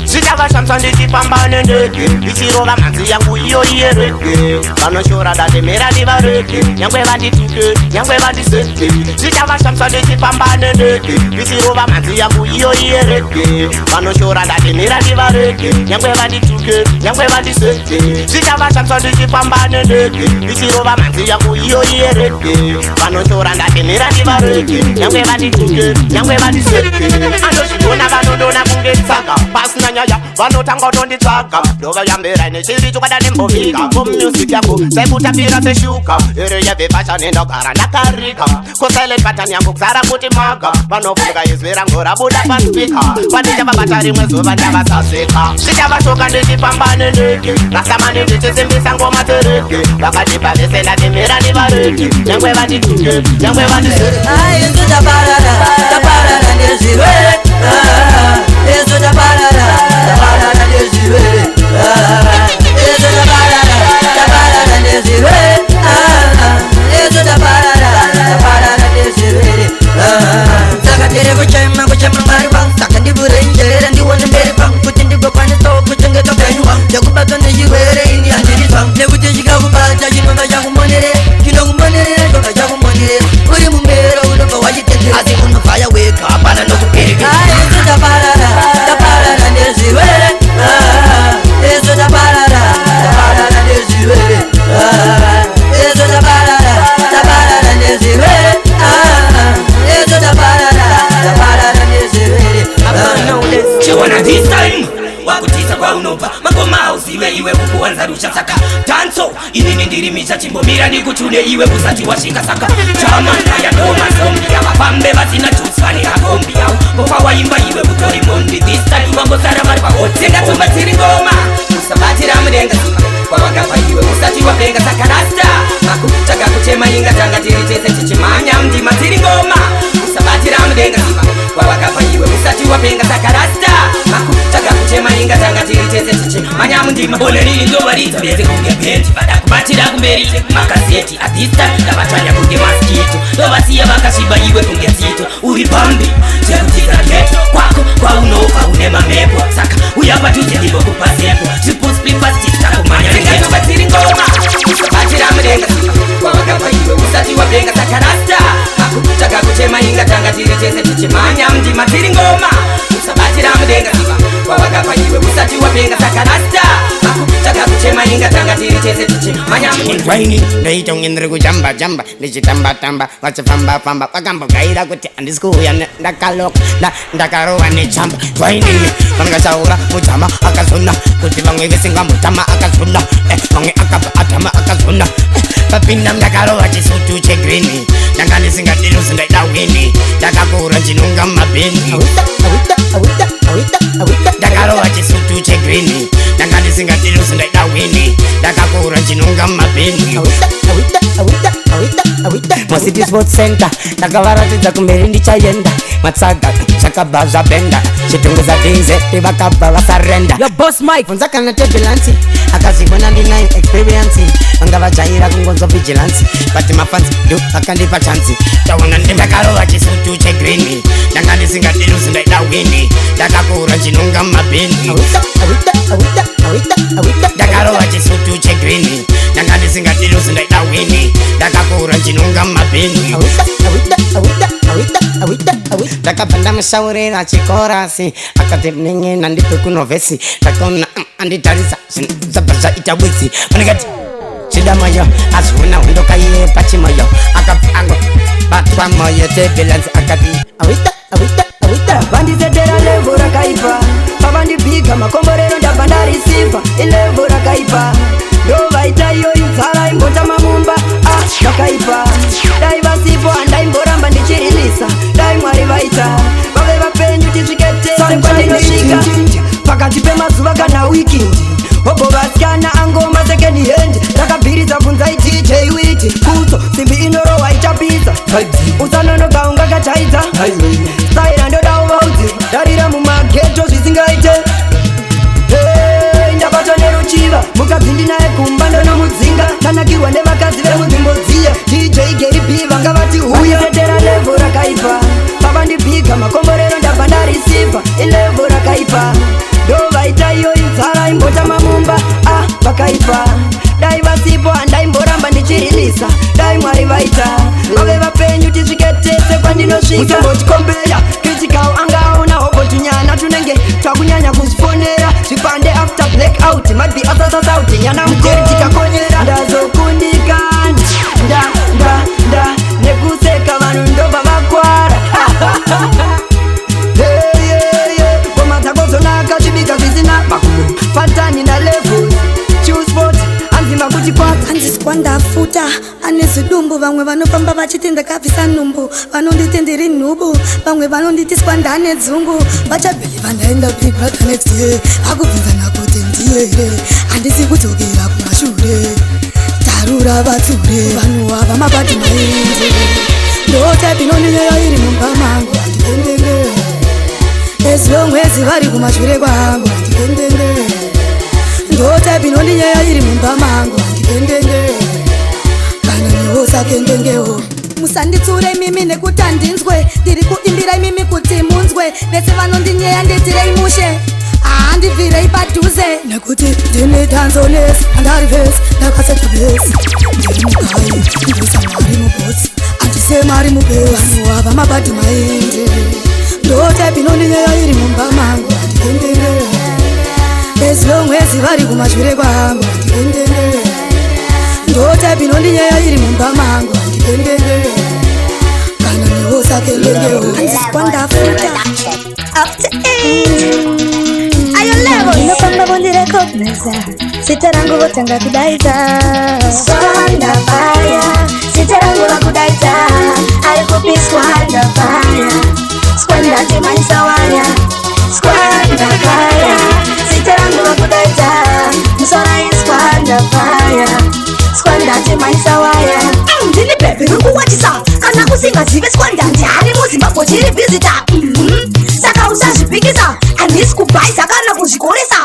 Zvichavashamisa ndichifamba nendege, ndichirova mhanzi yangu iyo iye reggae. Vanoshora ndatemera ndivarege, nyangwe vandituke, nyangwe vandiseke. Zvichavashamisa ndichifamba nendege, ndichirova mhanzi yangu iyo iye reggae. Vanoshora ndatemera ndivarege, nyangwe vandituke, nyangwe vandiseke. Zvichavashamisa ndichifamba nendege, ndichirova mhanzi yangu iyo iye reggae. Vanoshora ndatemera ndivarege, nyangwe vandituke, nyangwe vandiseke. Andozvigona, vanondona kunge tsaga, pasina nyaya vanotanga kutonditsvaga. Ndovayambira nechiri chokwada nembovika komusic yangu sekutapira seshuka iri yevhefashani. Ndogara ndakarika kusilent pattern yangu kuzara kuti maga. Vanovhunduka izwi rangu rabuda paspeaker, vandichavabata rimwe zuva ndavasasika. Zvichavashoka ndichifamba nendege, rasamani ndichisimbisa ngoma dzereggae. Vakatipa vese ndatimira ndivarege, nyangwe vandituke, nyangwe vandiseke. Isu taparara, taparara nezvirwere. Ah, isu taparara, taparara nezvirwere. Ah, isu taparara, taparara nezvirwere. Ah, isu taparara, taparara nezvirwere. Ah, saka tiri kuchema, kuchema Mwari wangu, saka ndivhure njere ndione mberi kwangu kuti ndigokwanisawo kuchengeta upenyu hwangu. Ndekubatwa nechirwere ini handiri zvangu, nekuti chikakubata chinobva chakumonerera, chinokumonerera, chobva chakumonerera. Uri mumero unobva wachitendera, asi unobvaya wega, hapana nokupereka. Isu taparara, taparara nezvirwere. Ah, isu taparara, taparara nezvirwere. Ah, isu taparara, taparara nezvirwere. Ah, isu taparara, taparara nezvirwere. Chiona, this time wakutisa kwaunobva, mangoma auzive iwe, ukuwanza rusha. Saka dancehall inini ndiri misha, chimbomira ndikuchune iwe usati wasvika. Saka chamanaya ndomazombi avafambe vasina juice, vane akombi yavo bofa waimba iwe utori mondi. This time wangosara vari pahotsi. Ndatuma dziri ngoma, usabatira mudenga kwawakabva iwe usati wapenga. Saka rasta makutsvaga kuchema, inga tanga tiri tese tichimhanya mundima. Dziri ngoma, usabatira mudenga kwawakabva iwe usati wapenga. Saka rasta makutsvaga kuchema, inga tanga tiri tese tichimhanya mundima. Oneriri ndovaridza vese kunge bhendi, vada kubatira kumberi makazeti. Adhista ndavatsvanya kunge mosquito, ndovasiya vakasviba iwe kunge tsito. Uri pambi chekutiza ghetto, kwako kwaunobva une mamepo. Saka uya padhuze ndimbokupa zepo. Takumanya dziri ngoma, usabatira mudenga kwawakabva iwe usati wapenga. Saka rasta makutsvaga kuchema, inga tanga tiri tese tichimhanya mundima. Dziri ngoma, usabatira mudenga kwawakabva iwe usati wapenga. Saka rasta makutsvaga kuchema, inga tanga tiri tese tichimhanya. Waini ndoita kunge ndiri kujamba jamba, ndichitamba tamba, vachifamba famba. Vakambogaira kuti handisi kuuya ndakaloka, ndakarova nechamba. Wainini vangachaura mujama akazona kuti vamwe vese ngambotama akazona. Vamwe akabva atama akazona. Papinda ndakarova chisutu chegreen, ndanga ndisingadiruzi, ndaida win. Ndakakura ndinonga mabheni. Ndakarova chisutu chegreen, ndanga ndisingadiruzi, ndaida win. Ndakakura ndinonga mabheni. MuCity Sports Center ndakavaratidza kumberi ndichaenda. Matsaga zvakabva zvabhenda, chitunguza dz vakabva vasurrender. Your boss Mike. Bvunza kana turbulence, akazvibona ndinayo experience. Vanga vajaira kungonzwa vigilance, but mafans ndo akandipa chance. Taona ndakarova chisutu chegreen, ndanga ndisingadiruzi, ndaida win. Ndakakura ndinonga mabheni. Ndakarova chisutu chegreen, ndanga ndisingadiruzi, ndaida win. Ndakakura ndinonga mabheni. Ndakabva ndamushaurira chichorus, akati nin'ina ndipe kunovhesi. Ndakaona anditarisa, zvabva zvaita witsi. Panakati chidamayo azviona hondo pachimoyo, akabva ango batwa moyo turbulence, akati awita awita awita. Vandisetera level rakaipa pavandibhika. Pavandibika makomborero ndabva ndareceiva, ilevel rakaipa. Ndovaita iyo inzara imbotama mumba. Ah, vakaipa. Dai vasipo handaimboramba ndichirilisa. Dai Mwari vaita vave vapenyu tisvike tese kwandinosvika. Pakati pemazuva kana weekend, hobo vasikana angoma second hand. Ndakabviridza bvunzai DJ Witi kutso simbi inorohwa ichapisa. Usanonoka ungakachaidza staira ndoda uvaudzi darira mumaghetto zvisingaite. Hey, ndabatwa neruchiva, mukadzi ndinaye kumba ndonomudzinga. Ndanakirwa nevakadzi vemunzvimbo dziya. DJ Gary B vanga vati huya tetera. Level rakaipa. Pavandibhiga makomborero ndabva ndareceiva, ilevel rakaipa. Ndovaita iyo inzara imbotama mumba. Ah, vakaipa. Dai vasipo handaimboramba ndichirilisa. Dai Mwari vaita vave vapenyu tisvike tese kwandinosvika. Musambotikombeya critical angaona hobo tunyana tunenge twakunyanya kuzvifonera zvipande after blackout might be asasasauti nyana mukeri tikakonyera. Ndazokundikana nda nda nda nekuseka vanhu ndobva vakwara. Hey, yeah, yeah. Ngoma dzako dzonaka chibika zvisina makumbo fatani nalevel Chillsport anzima kuti kwata. Hanzi Squanda futa ane zidumbu. Vamwe vanofamba vachiti ndakabvisa nhumbu, vanonditi ndiri nhubu, vamwe vanonditi Squanda ane dzungu. Vachabelieva ndaenda Big Brother next year. Vakubvunzana kuti ndiye here. Handisi kudzokera kumashure, tarura vatsure. Vanhu ava mabad mind. Ndotype inondinyeya iri mumba mangu, handikendenge. As long as vari kumashure kwangu, handikendenge. Ndotype inondinyeya iri mumba mangu, handikendenge. Kana newo sakendengewo. Musanditsure imimi nekuti handinzwe. Ndiri kuimbira imimi kuti munzwe. Vese vanondinyeya nditirei mushe, handibvirei padhuze nekuti ndine danzones andarivhesi ndakaseta bhesi. Ndiri mugai ndoisa mari mubhotsi, handise mari mubhesi. Vanhu ava mabad mind. Ndotype inondinyeya iri mumba mangu, handikendenge. As long as vari kumashure kwangu, handikendenge. Ndotype inondinyeya iri mumba mangu, handikendenge. Kana newo sakendengewo. Hanzi Squanda futa up to eight. Ayo level. Inofamba vondirecogniza, zita rangu votanga kudaidza. Squanda fire, zita rangu vakudaidza. Ari kupi Squanda fire? Squanda timanyisa waya. Squanda fire, zita rangu vakudaidza. Musora Squanda fire. Squanda timanyisa waya. Ndini baby ri kuwachisa. Kana usingazive Squanda ndiani muZimbabwe chiri visitor. Saka usazvipikisa, handisi kubhaisa kana kuzvikoresa.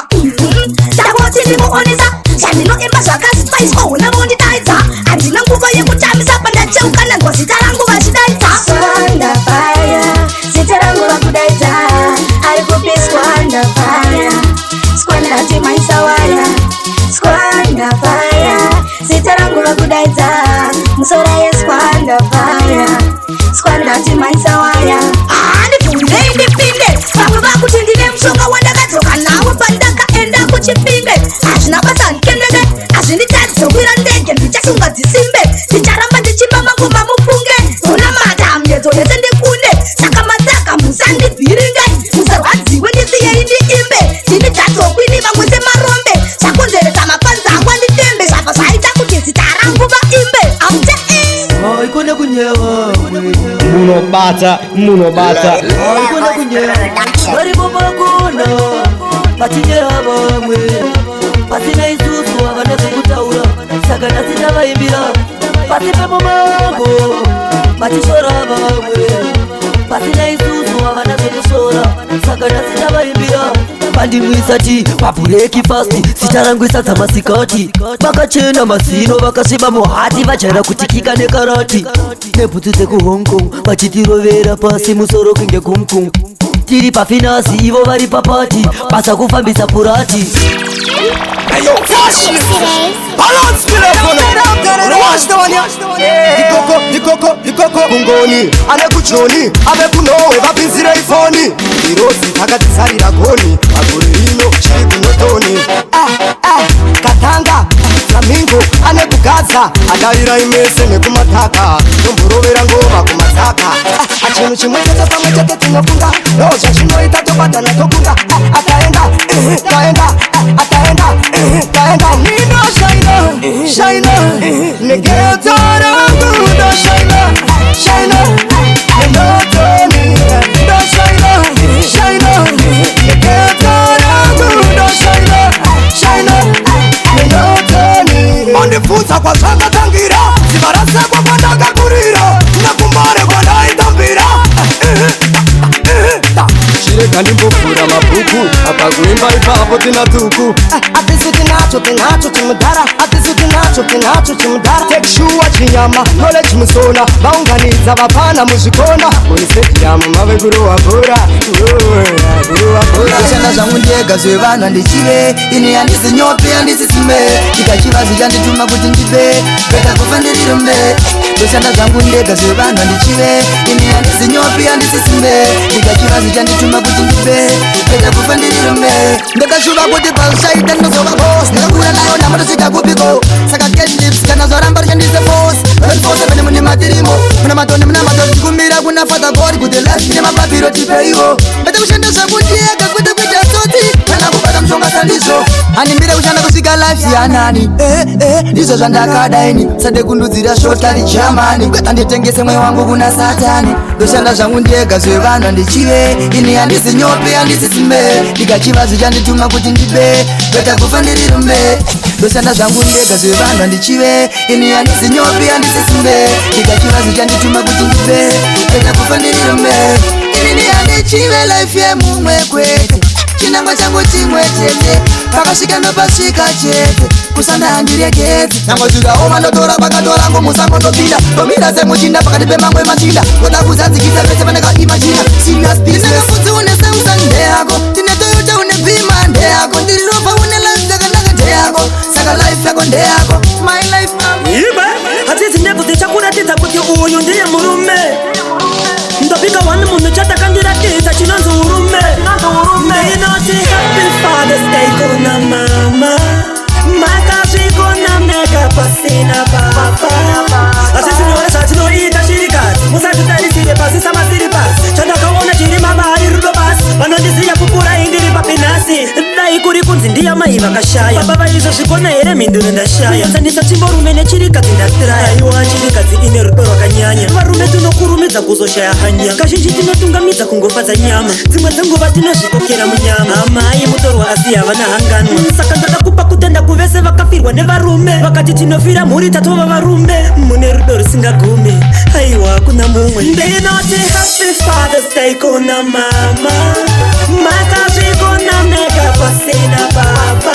Ndakoti ndimuonesa zvandinoimba zvakasipaiswa hona vondidaidza. Handina nguva yekutambisa pandacheuka ndanzwa zita rangu vachidaidza. Squanda fire, zita rangu vakudaidza. Ari kupi Squanda fire? Squanda timanyisa waya. Squanda fire, zita rangu vakudaidza. Musora yeSquanda fire. Squanda timanyisa waya. Handibvunzei ndipinde. Vamwe vakuti ndine mushonga wandakadzoka nawo pandakaenda kuChipinge. Hazvina basa ndikenenge, hazvinditadzokwira ndege. Ndichasunga dzisimbe, ndicharamba ndichimba mangoma mufunge. Ndonamata miedzo yese ndikunde. Saka mataka musandibhiringe, musarwadziwe, ndisiyei ndiimbe. Ndini dzadzokwini vamwe semarombe. Zvakonzeresa mapanza angu anditembe, zvabva zvaita kuti zita rangu vaimbe. Aute. Haikona kunyewa. Munobata, munobata. Haikona kunyewa. Varipo pakona vachinyeya vamwe pasina isusu havana zvekutaura, saka nhasi tavaimbira pasi pemumango vachishora vamwe pasina isusu havana zvekusora, saka nhasi tavaimbira. Vandimwisati pabreakfast, zita rangu isadza masikati. Vakachena mazino, vakasviba muhati, vajaira kutikika nekarati nebhutsu dzekuHong Kong, vachitirovera pasi musoro kunge kumkum. Tiri pafinasi, ivo vari papati, basa kufambisa purati. Ayo, balance telephone. Watch the one, yeah. Ikoko, ikoko, ikoko, kungoni. Ane kuchoni, ave kunowe, vapinzire ifoni. Irosi takatizarira goni, agore rino chiri kunotoni. Eh, eh, katanga, flamingo, ane kugadza, adarira imese nekumataka, tomborovera ngoma kumataka. Ah, chinhu chimwe chete pamwe chete tinofunga, ndo zvazvinoita tobatana tokunda. Ah, ataenda. Taenda, taenda, taenda. Nino shaina, shaina, negeto rangu ndoshaina, shaina, nenotoni ndoshaina, shaina, negeto rangu ndoshaina, shaina, nenotoni. Ondibvunza kwazvakatangira, ziva rasekwa kwandakakurira, nekumbare kwandaitambira. Chirega ndimbovhura mabhuku apa kuimba ipapo tina tuku. Hatisi tinacho, tinacho chimudhara, hatisi tinacho, tinacho chimudhara. Tekishuwa chinyama knowledge musona, vaunganidza vapana muzvikona, munisediyamu mave kurowa bhora, kurowa bhora. Kushanda zvangu ndega zvevanhu handichive, ini handisi nyope, handisi simbe, ndikachiva zvichandituma kuti ndibe, better kufa ndiri rombe. Kushanda zvangu ndega zvevanhu handichive, ini handisi nyope, handisi simbe, ndikachiva zvichandituma kuti ndibe, better kufa ndiri rombe. Ndakashuva kuti pazvichaita ndinozova boss, ndakakura nayo nhamo tosvika kupiko, saka cash lips kana zvaramba rishandise force 24/7 mune matirimo, muna matoni, muna matoni, tikumira kuna Father God kuti life ine mapapiro tipeiwo. Kwete kushanda zvangu ndega, kwete kuita tsotsi kana kubata mushonga sandizvo, handimbire kushanda kusvika life yanani. Ndizvo zvandakadaini, sade kundudzira shortcut Germany, kwete handitengese mweya wangu kuna Satani. Ndoshanda zvangu ndega zvevanhu handichive, ini handisi nyope, handisi simbe, ndikachiva zvichandituma kuti ndibe, better kufa ndiri rombe. Ndoshanda zvangu ndega zvevanhu handichive, ini handisi nyope, handisi simbe, ndikachiva zvichandituma kuti ndibe, better kufa ndiri rombe. Inini handichive life yemumwe kwete, chinangwa changu chimwe chete, pakasvika ndopasvika chete, kushanda handiregedzi. Nyangwe zvikaoma ndotora pakatora ngomusango ndopinda, ndomira semuchinda pakati pemamwe machinda, ndoda kuzadzikisa vese vandakaimajina. Serious business. Tine kafudzi une Samsung ndeyako, tine Toyota une Beamer ndeyako, ndiri rofa une life dzakanaka ndeyako, saka life yako ndeyako, my life mama. Iwe hatizi ndebvu dzichakuratidza kuti uyu ndiye murume. Ndopika wani munhu chatakandiratidza chinonzi urume. Ndinoti happy Father's Day kuna mama, makazvikona mega pasina baba. Hazvisi nyore zvatinoita shirikadzi, musatitarisire pasi samasiri pasi. Chandakaona chiri mavari rudo basi, vanondiziya kukurai ndiri papi nhasi. Dai kuri kunzi ndiya mai vakashaya, baba vaizozvikona here mhinduro ndashaya. Kuenzanisa tsvimborume nechirikadzi ndatiraya. Aiwa chirikadzi ine rudo rwakanyanya, varume tinokurumidza kuzoshaya hanya. Kazhinji tinotungamidza kungofadza nyama, dzimwe dzenguva tinozvikokera munyama. Amai mutorwa asi havana hanganwa, saka ndoda kupa kutenda kuvese vakafirwa nevarume, vakati tinofira mhuri tatova varume. Mune rudo rusingagumi, aiwa kuna mumwe. Ndinoti happy Father's Day kuna mama, makazvikona mega pasina baba.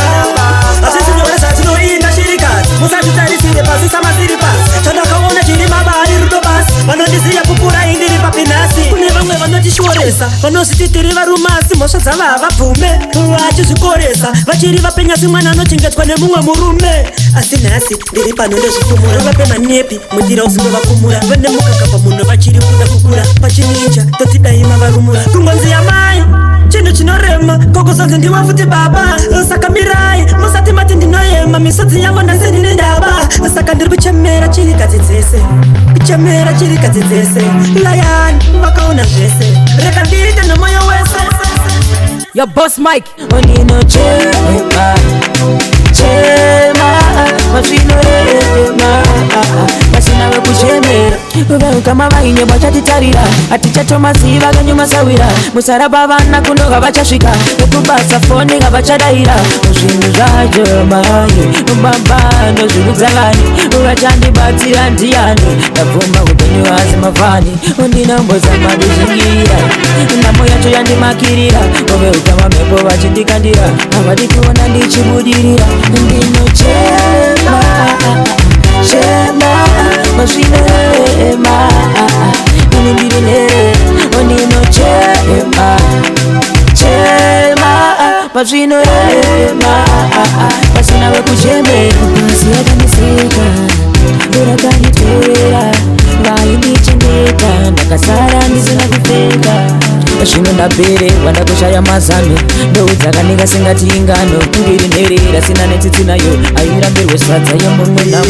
Hazvisi nyore zvatinoita shirikadzi, musatitarisire pasi samasiri pasi. Chandakaona chiri mavari rudo basi, vanondiziya kukurai ndiri papi nhasi. Kune vamwe vanotishoresa, vanozviti tiri varume asi mhosva dzavo havabvume, vachizvikoresa vachiri vapenyasi mwana anochengetwa nemumwe murume. Asi nhasi ndiri pano ndozvifumura, vape manepi mudira usingovakumura, vane mukaka pamunhu vachiri kuda kukura, pachininja toti dai mavarumura. Kungonzi yamai chinhu chinorema, kokozonzi ndiwe futi baba, saka mirai musati mati ndinoyema, misodzi yangu nhasi ndine ndava, saka ndiri kuchemera chirikadzi dzese, kuchemera chirikadzi dzese. Layani vakaona zvese, rega ndiite nemwoyo wese. Your boss Mike. Ndinochema, chema, mazvinorema, pasina wekuchemera. Veukama vainye vachatitarira, hatichatomaziva kanyumasawira. Musarapa vana kuno havachasvika, vekubasa foni havachadaira. Zvinhu zvacho manje, baba ndozviudza vani, vachandibatsira ndiani? Ndabvuma upenyu hasi mafani, ndinombozama kuzvingira, nhamo yacho yandimakirira. Veukama mhepo vachindikandira, havadi kuona ndichibudirira. Ndinochema, chema, mazvinorema, ini ndiri nherera. Ndinochema, chema, mazvinorema, pasina wekuchemera. Pasi yakandiseka, ndirakanditorera, vaindichengeta, ndakasara ndisina kupfeka. Zvino ndapererwa ndakushaya mazano, ndoudza ndingasingati ingano, ndiri nherera sina netsitsi nayo, airambirwe sadza yemumwe namo.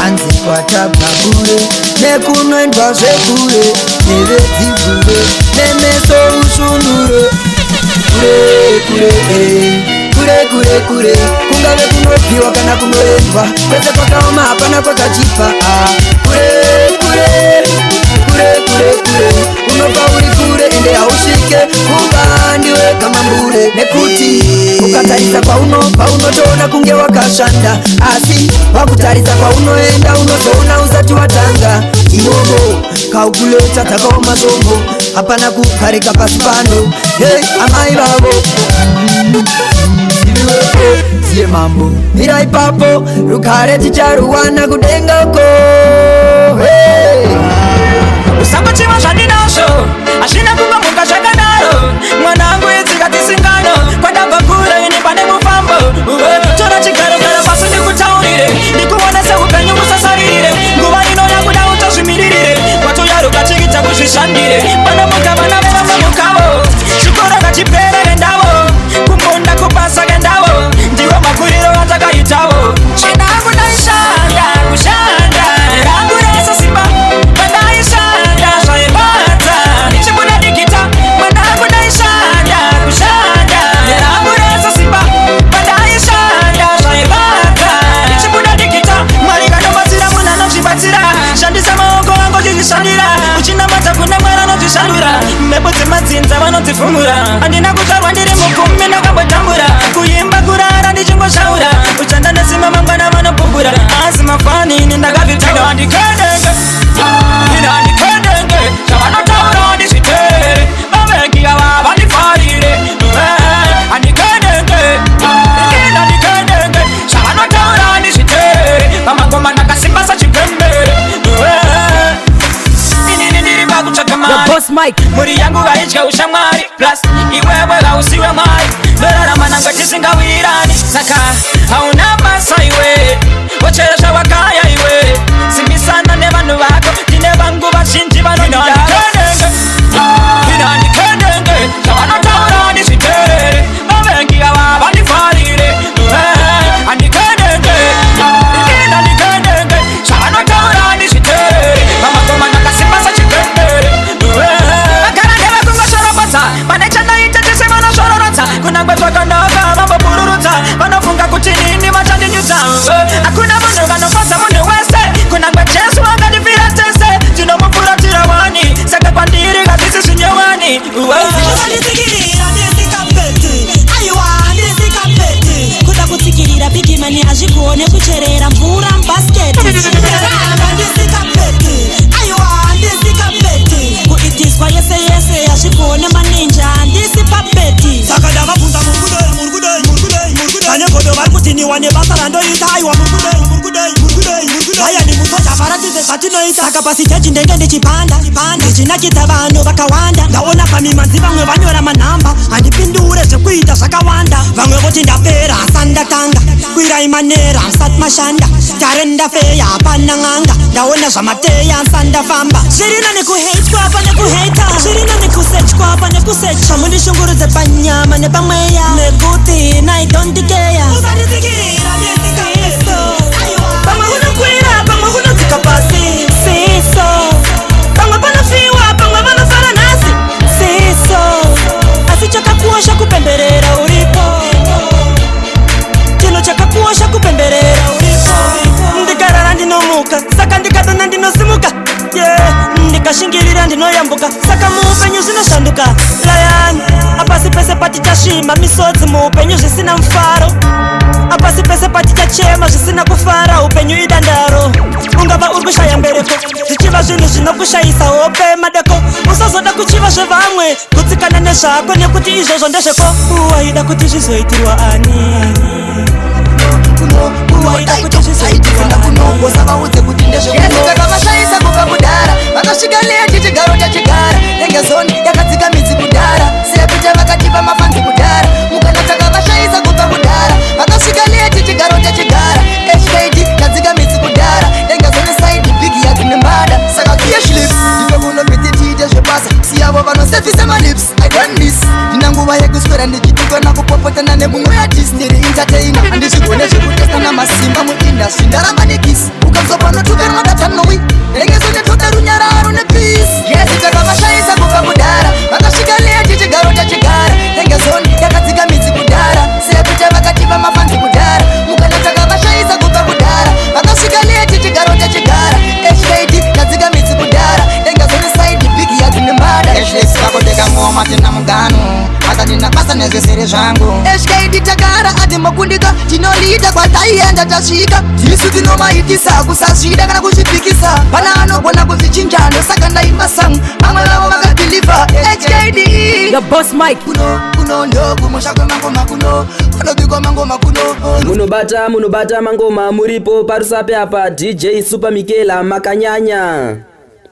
Hanzi kwatabva kure nekunoendwa zvekure, nevedzivhure nemeso usvunure. Kure kure, eh. Kure kure kure, kungave kunobviwa kana kunoendwa, kwese kwakaoma, hapana kwakachipa, ah. Kure kure kure kure kure, unobva uri kure ende hausvike kumba, ndiwe kamambure. Nekuti ukatarisa kwaunobva unotoona kunge wakashanda, asi wakutarisa kwaunoenda unozoona usati watanga. Imomo calculator dzakaoma zvombo, hapana kugarika pasi pano. Hey, amai vavo ziviwepo ziye mambo, mira ipapo, rugare ticharuwana kudenga uko. Hey. Usangochiva zvandinazvo, hazvina kungomuka zvakadaro. Mwanangu, itsika tisingano, kwandabva kure ini, pane mufambo. Uwe, tora chigaro, gara pasi ndikutaurire, ndikuonese upenyu, usasaririre. Nguva ino yakuda utozvimiririre, watoyaruka, chiita kuzvishandire. Panomuka vana vevamwe mukavo, chikoro ngachipere nendavo, kumunda kupasa kendavo, ndiwo makuriro atakaitawo. Chinangu ndaishanda, kushanda rangu rese simba pandaishanda zvaibata, ndichibuda dikita. Mwanangu, ndaishanda, kushanda rangu rese simba pandaishanda zvaibata, ndichibuda dikita. Mwari kanobatsira munhu anozvibatsira. Shandisa maoko angu chizvishandira, uchinamata kuna Mwari anozvishandura. Mhepo dzemadzinza vanodzifumura. Handina kuzvarwa ndiri mupfumi, ndakambotambura, kuimba, kurara ndichingoshaura, kushanda nesimba, mangwana vanopupura. Asi mafanini ndakazvitaura. Handikedenge ine, handikedenge zvavanotaura, ndizviteerere. Vavengi ava vandifarire. Handikedenge ine, handikedenge zvavanotaura, ndizviteerere. Pamangoma ndakasimba sachipembere. Inini ndiri pakutsvaga mari. Boss Mike. Mhuri yangu vaidya ushamwari, plus iwewe hausiwe mwari. Ndorarama nanga tisingawirani, saka hauna basa iwe, wochera zvawakaya iwe. Simbisana nevanhu vako, ndine vangu vazhinji vanondidaendenge. Ine handikedenge zvavanotaura, ndizviteerere. Vavengi ava vandifarire. Handikedenge ine, handikedenge zvavanotaura, ndizviteerere. Pamangoma ndakasimba sachipembere. Vagara ndevekungoshoropodza, pane chandaita chese vanosvororodza. Kunangwe zvakanaka vambopururudza, vanofunga kuti nini vachandinyudza. Hakuna munhu vanofadza munhu wese, kunangwe Jesu akandifira tese, tinomufuratira wani, saka kwandiri hazvisi zvinyowani. Usanditsikirira, ndisikapeti. Aiwa, ndisikapeti. Kuda kutsikirira big man hazvigone, kucherera mvura mubhasiketi. Ndaramba, ndisikapeti. Aiwa, ndisikapeti. Kuitiswa yese yese hazvigone, maninja handisi papeti. Saka ndavabvunza, muri kudei, muri kudei, muri kudei, muri kudei? Vane godo vari kutiniwa nebasa randoita. Aiwa, muri kudei, muri kudei, muri kudei, muri kudei? Aya ni musoja, varatidze zvatinoita. Saka pasiteji ndenge ndichipanda, ndichinakidza vanhu vakawanda. Ndaona pamimanzi vamwe vanyora manhamba, handipindure, zvekuita zvakawanda. Vamwe voti ndapera, asati ndatanga. Kwirai manera, musati mashanda. Tarenda feya, hapana n'anga. Ndaona zvamateya, asati ndafamba. Zviri nani kuheitwa pane kuheita, zviri nani kusechwa pane kusecha. Mundishungurudze panyama nepamweya, nekuti I don't care. Usanditsikirira, pamwe unokwira, pamwe unodzika pasi. Siso, pamwe panofiwa, pamwe vanofara nhasi. Siso, asi chakakosha kupemberera uripo. Chinhu chakakosha kupemberera uripo. Ndikarara ndinomuka, saka ndikadona ndinosimuka. Yeah, ndikashingirira ndinoyambuka, saka muupenyu zvinoshanduka. Layani apasi pese patichasvima misodzi muupenyu zvisina mufaro, apasi pese patichachema zvisina kufara. Upenyu idandaro. Ungava uri kushaya mbereko, zvichiva zvinhu zvinokushayisa hope madeko. Usazoda kuchiva zvevamwe, gutsikana nezvako, nekuti izvozvo ndezveko. Waida kuti zvizoitirwa ani? Waida kuti zvizoitirwa ani? Usavaudze kuti ndezvekutakavashayisa kubva kudhara, vakasvika late, chigaro tachigara. Danger Zone yakadzika midzi kudhara, sepita vakatipa mafanzi kudhara. Mukana takavashayisa kubva kudhara, vakasvika late, chigaro tachigara. HKD tadzika midzi kudhara, Danger Zone side big yadzi nembada. Saka cash lips ndipo kunobiti, tiite zvebasa, siyavo vanosefisa malips. I don't miss, ndina nguva yekuswera ndichitukana, kupopotana nemumwe artist. Ndiri entertainer, handizvigone zvekutestana. Masimba muindustry, ndaramba nekisi. Ukanzwa panotukanwa datanowi, Danger Zone toda runyararo nepeace. Yes, takavashayisa kubva kudhara, vakasvika late, chigaro tachigara. Danger Mangoma tina mugano, asandina basa nezvisiri zvangu. HKD tagara atimokundika, tinolita kwataienda tasvika. Tisu tinomaitisa kusazvida kana kuzvipikisa. Pana anogona kuzvichinja, ndosaka ndaimba sang vamwe vavo vakadhilivha. HKD. The boss Mike. Kuno kuno ndokumusha kwemangoma, kuno kunobikwa mangoma kuno. Munobata, munobata mangoma muripo paRusape apa. DJ Super Mikela, makanyanya.